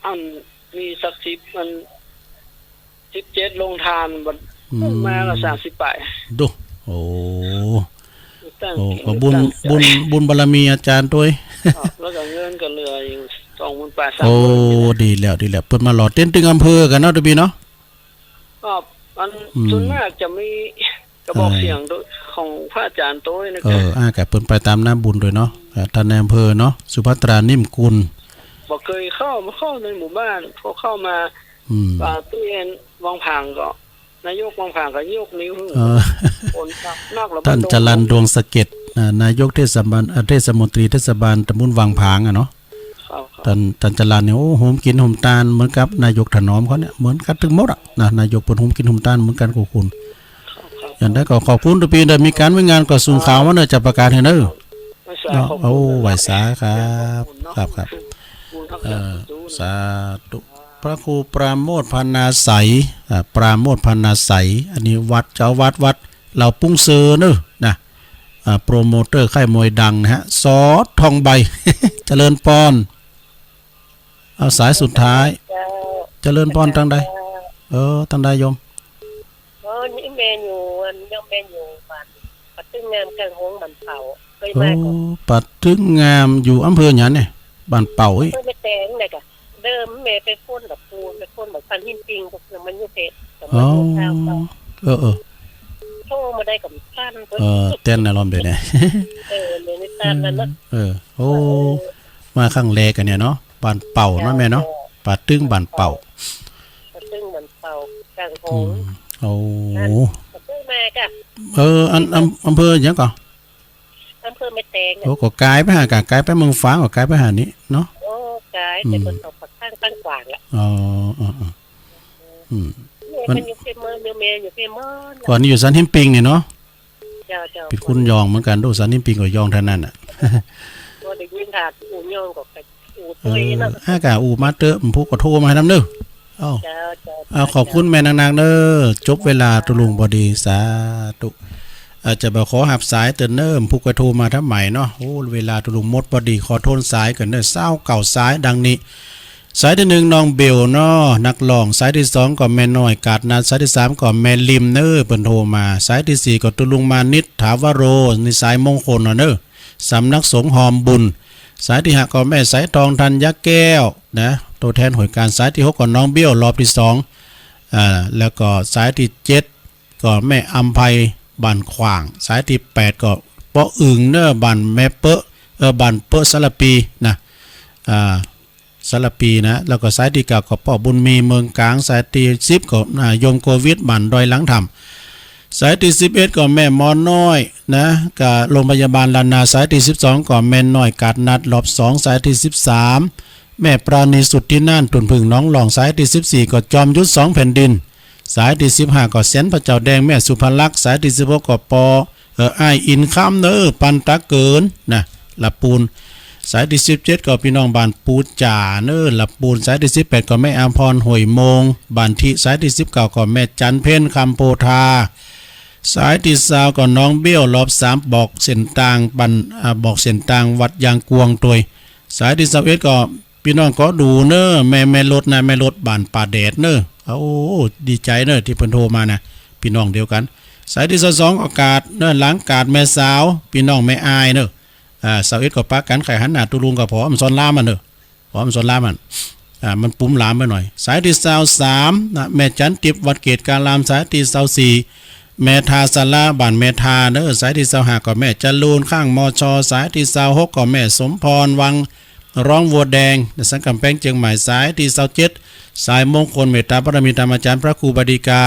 อันมีสักสิบ มัน สิบเจ็ด โรงทาน บัด อืม มาก็สามสิบปลาย ดู โอ้ ตั้ง โอ้ ก็บุญ ตั้งใจ บุญ บุญบารมีอาจารย์ด้วย ครับ แล้วก็เงินก็เหลืออยู่ สองหมื่นปลาย สามหมื่น โอ้ นี่แหละ ดีแล้ว ดีแล้ว เปิ้นมาหล่อเตียนตึงอำเภอกันเนาะ ตูบีเนาะ ก็มัน อืม ส่วนมากจะมีกระบอกเสียงโดย เออ ของพระอาจารย์โต้ยนะ เออ จ๊ะ อ่า ก็เปิ้นไปตามน้ำบุญด้วยเนาะ อ่า ท่านนายอำเภอเนาะ สุภัตรา นิ่มกุล บ่เคยเข้า มาเข้าในหมู่บ้าน พอเข้ามา อืม อ่า ตู้เย็นวังผางก็ นายกวังผางก็ยกนิ้วหื้อ เออ คนนักแล้ว ท่านจรัญ ดวงสะเก็ด อ่า นายกเทศบาล อ่า เทศมนตรีเทศบาลตำบลวังผางอะเนาะ ครับ ครับ ต้าน ต้านจรัญเนี่ย โอ้ โฮมกินโฮมตาน เหมือนกับนายกถนอมเขาเนี่ย เหมือนกันตึงหมดอะนะ นายกเปิ้นโฮมกินโฮมตานเหมือนกันกับคุณ ครับ ครับ อย่างใดก็ขอบคุณ ตูปี ได้มีการมีงานก็ส่งข่าวมาเนอะ จะประกาศหื้อเนอะ ไหว้สา เนาะ ขอบคุณ โอ้ ไหว้สาครับ ขอบคุณเนาะ ครับ ครับ ขอบคุณครับ เอ่อ สาธุ สาธุ พระครูปราโมทย์ พรรณาไสย อ่า ปราโมทย์ พรรณาไสย อันนี้วัด เจ้าวัด วัดเหล่าปู่เซอเนอะ นะ อ่า โปรโมเตอร์ค่ายมวยดังนะฮะ สอ ทองใบ เจริญปอน เอาสายสุดท้าย เจ้า เจริญปอน ตังใด เจ้า เออ ตังใดโยม อ๋อ นี่แม่อยู่ อัน ยังแม่อยู่บ้าน ป่าตึงงาม กลางหงส์ บ้านเป่า เคยมาก่อน โอ้ ป่าตึงงาม อยู่อำเภอหยังเนี่ย บ้านเป่าอีก อำเภอแม่แตงเนี่ยกะ เดิมแม่ไปฟ้นกับปูน ไปฟ้นแบบปันหินปิง พวกนั้นมันอยู่เพชร แต่ อ๋อ มันอยู่ทางเก่า เออ เออ โทรมาได้กับท่าน เออ เต้นอารมณ์เดี๋ยวนี้ เออ เดี๋ยวนี้ท่านนั่นนะ เออ โอ้ เออ มาครั้งแรกอันเนี่ยเนาะ บ้านเป่าเนาะแม่เนาะ เจ้า ป่าตึงบ้านเป่า ป่าตึงบ้านเป่า กลางหงส์ อืม โอ้ นั่น ป่าตึงมาจ้ะ เออ อัน อำ อำเภอหยังก่อ อำเภอแม่แตงอะ โอ้ ก็ไกลไปหา ก็ไกลไปเมืองฝาง ก็ไกลไปหานี่เนาะ โอ้ ไกล อืม แต่คนเขาปักข้างตั้งกว้างละ อ๋อ อ๋อ อ๋อ อืม แม่ มัน มันอยู่เขตเมือง อยู่แม่อยู่เขตเมือง ก่อนนี้อยู่สันหินปิงนี่เนาะ เจ้า เจ้า เป็นคนยองเหมือนกัน ดูสันหินปิงก็ยองเท่านั้นน่ะ ก็ได้ยินข่าวอู้ยองก็ไปอู้ เออ ด้วยนะ อากาอู้มาเตอะ ผมพูดก็โทรมาให้นำเด้อ เอ้า เจ้า เจ้า เอา ขอบคุณแม่นักๆเด้อ จบเวลาตุลุงพอดี สาธุ อาจจะบ่ขอหับสายเตอะเนิ่ม ผู้ก็โทรมาทำไมเนาะ โอ้ เวลาตุลุงหมดพอดี ขอโทนสายก่อนเด้อ ซาวเก้าสายดังนี้ สายที่หนึ่งน้องเบลเนาะ นักร้อง สายที่สองก็แม่น้อยกาดนัด สายที่สามก็แม่ลิมเนอ เปิ้นโทรมา สายที่สี่ก็ตุลุงมานิต ถาวโร นี่สายมงคลเนาะเนอ สำนักสงฆ์หอมบุญ สายที่ห้าก็แม่สายทองธัญญาแก้วนะ ตัวแทนหน่วยการ สายที่หกก็น้องเบี้ยวรอบที่สอง อ่า แล้วก็สายที่เจ็ดก็แม่อำไพบ้านขว้าง สายที่แปดก็ป้ออึ่งเนอบ้านแม่เปอะ เออ บ้านเปอะสารปีนะ อ่า สารปีนะ แล้วก็สายที่เก้าก็ป้อบุญมีเมืองกลาง สายที่สิบก็ อ่า โยมโควิดบ้านดอยหลังถ้ำ สายที่สิบเอ็ดก็แม่หมอน้อยนะ กับโรงพยาบาลล้านนา สายที่สิบสองก็แม่น้อยกาดนัดรอบสอง สายที่สิบสามแม่ปราณีสุดที่น่าน ตุ่นผึ่งหนองหลอง สายที่สิบสี่ก็จอมยุทธสองแผ่นดิน สายตี้สิบห้าก็แสนพระเจ้าแดง แม่สุภลักษณ์ สายตี้สิบหกก็ปอ เอ่อ อ้ายอินคำเนอ ปันตะเกินนะ ละปูน สายตี้สิบเจ็ดก็พี่น้องบ้านปูจ่าเนอ ละปูน สายตี้สิบแปดก็แม่อำพร ห้วยโมง บ้านทิ สายตี้สิบเก้าก็แม่จันเพ็ญ คำโพธา สายตี้ซาวก็น้องเบี้ยว รอบสาม บอกเส้นตางบ้าน อ่า บอกเส้นตางวัดยางกวงตวย สายตี้ซาวเอ็ดก็ พี่น้องก็ดูเนอ แม่ แม่รถนะ แม่รถบ้านป่าแดดเนอ โอ้ ดีใจเนอ ตี้เปิ้นโทรมานะ พี่น้องเดียวกั๋น สายตี้ซาวสองก็กาดเนอ หลังกาดแม่สาว พี่น้องแม่อายเนอ อ่า ซาวเอ็ดก็ปะกั๋น ใค่หันหน้าตุลุงก็ผอมสอนรามอะเนอ ผอมสอนรามอะ อ่า มันปุ้มหลามไปหน่อย สายตี้ซาวสามนะ แม่จันติบ วัดเกตการาม สายตี้ซาวสี่ แม่ทาสารา บ้านแม่ทาเนอ สายตี้ซาวห้าก็แม่จรูน ข้าง มช สายตี้ซาวหกก็แม่สมพร วัง ร้องวัวแดง ในสังกัดแขวงเจียงใหม่ สายตี้ซาวเจ็ด สายมงคลเมตตาบารมีธรรมอาจารย์พระครูบดีกา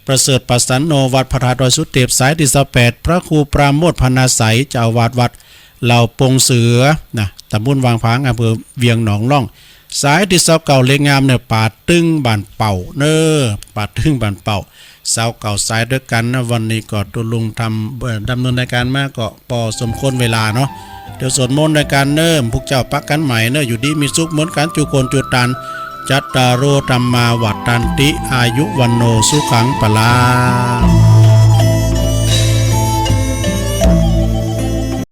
ประเสริฐประสันโน วัดพระธาตุดอยสุเทพ สายตี้ซาวแปด พระครูปราโมทย์ พรรณาไสย เจ้าอาวาสวัดเหล่าปงเสือ นะ ตำบลวังผาง อำเภอเวียงหนองล่อง สายตี้ซาวเก้า เล็กงามเนอ ป่าตึงบ้านเป่าเนอ ป่าตึงบ้านเป่า ซาวเก้าสายด้วยกั๋นนะ วันนี้ก็ตุลุงทำ เอ่อ ดำเนินรายการมาก็ปอสมควรเวลาเนาะ เดี๋ยวสวดมนต์ด้วยกั๋นเนอ พวกเจ้าปะกั๋นใหม่เนอ อยู่ดีมีสุขเหมือนกั๋นจุคนจุตัน จัตตาโร ธัมมา วัฑฒันติ อายุ วัณโณ สุขัง พลัง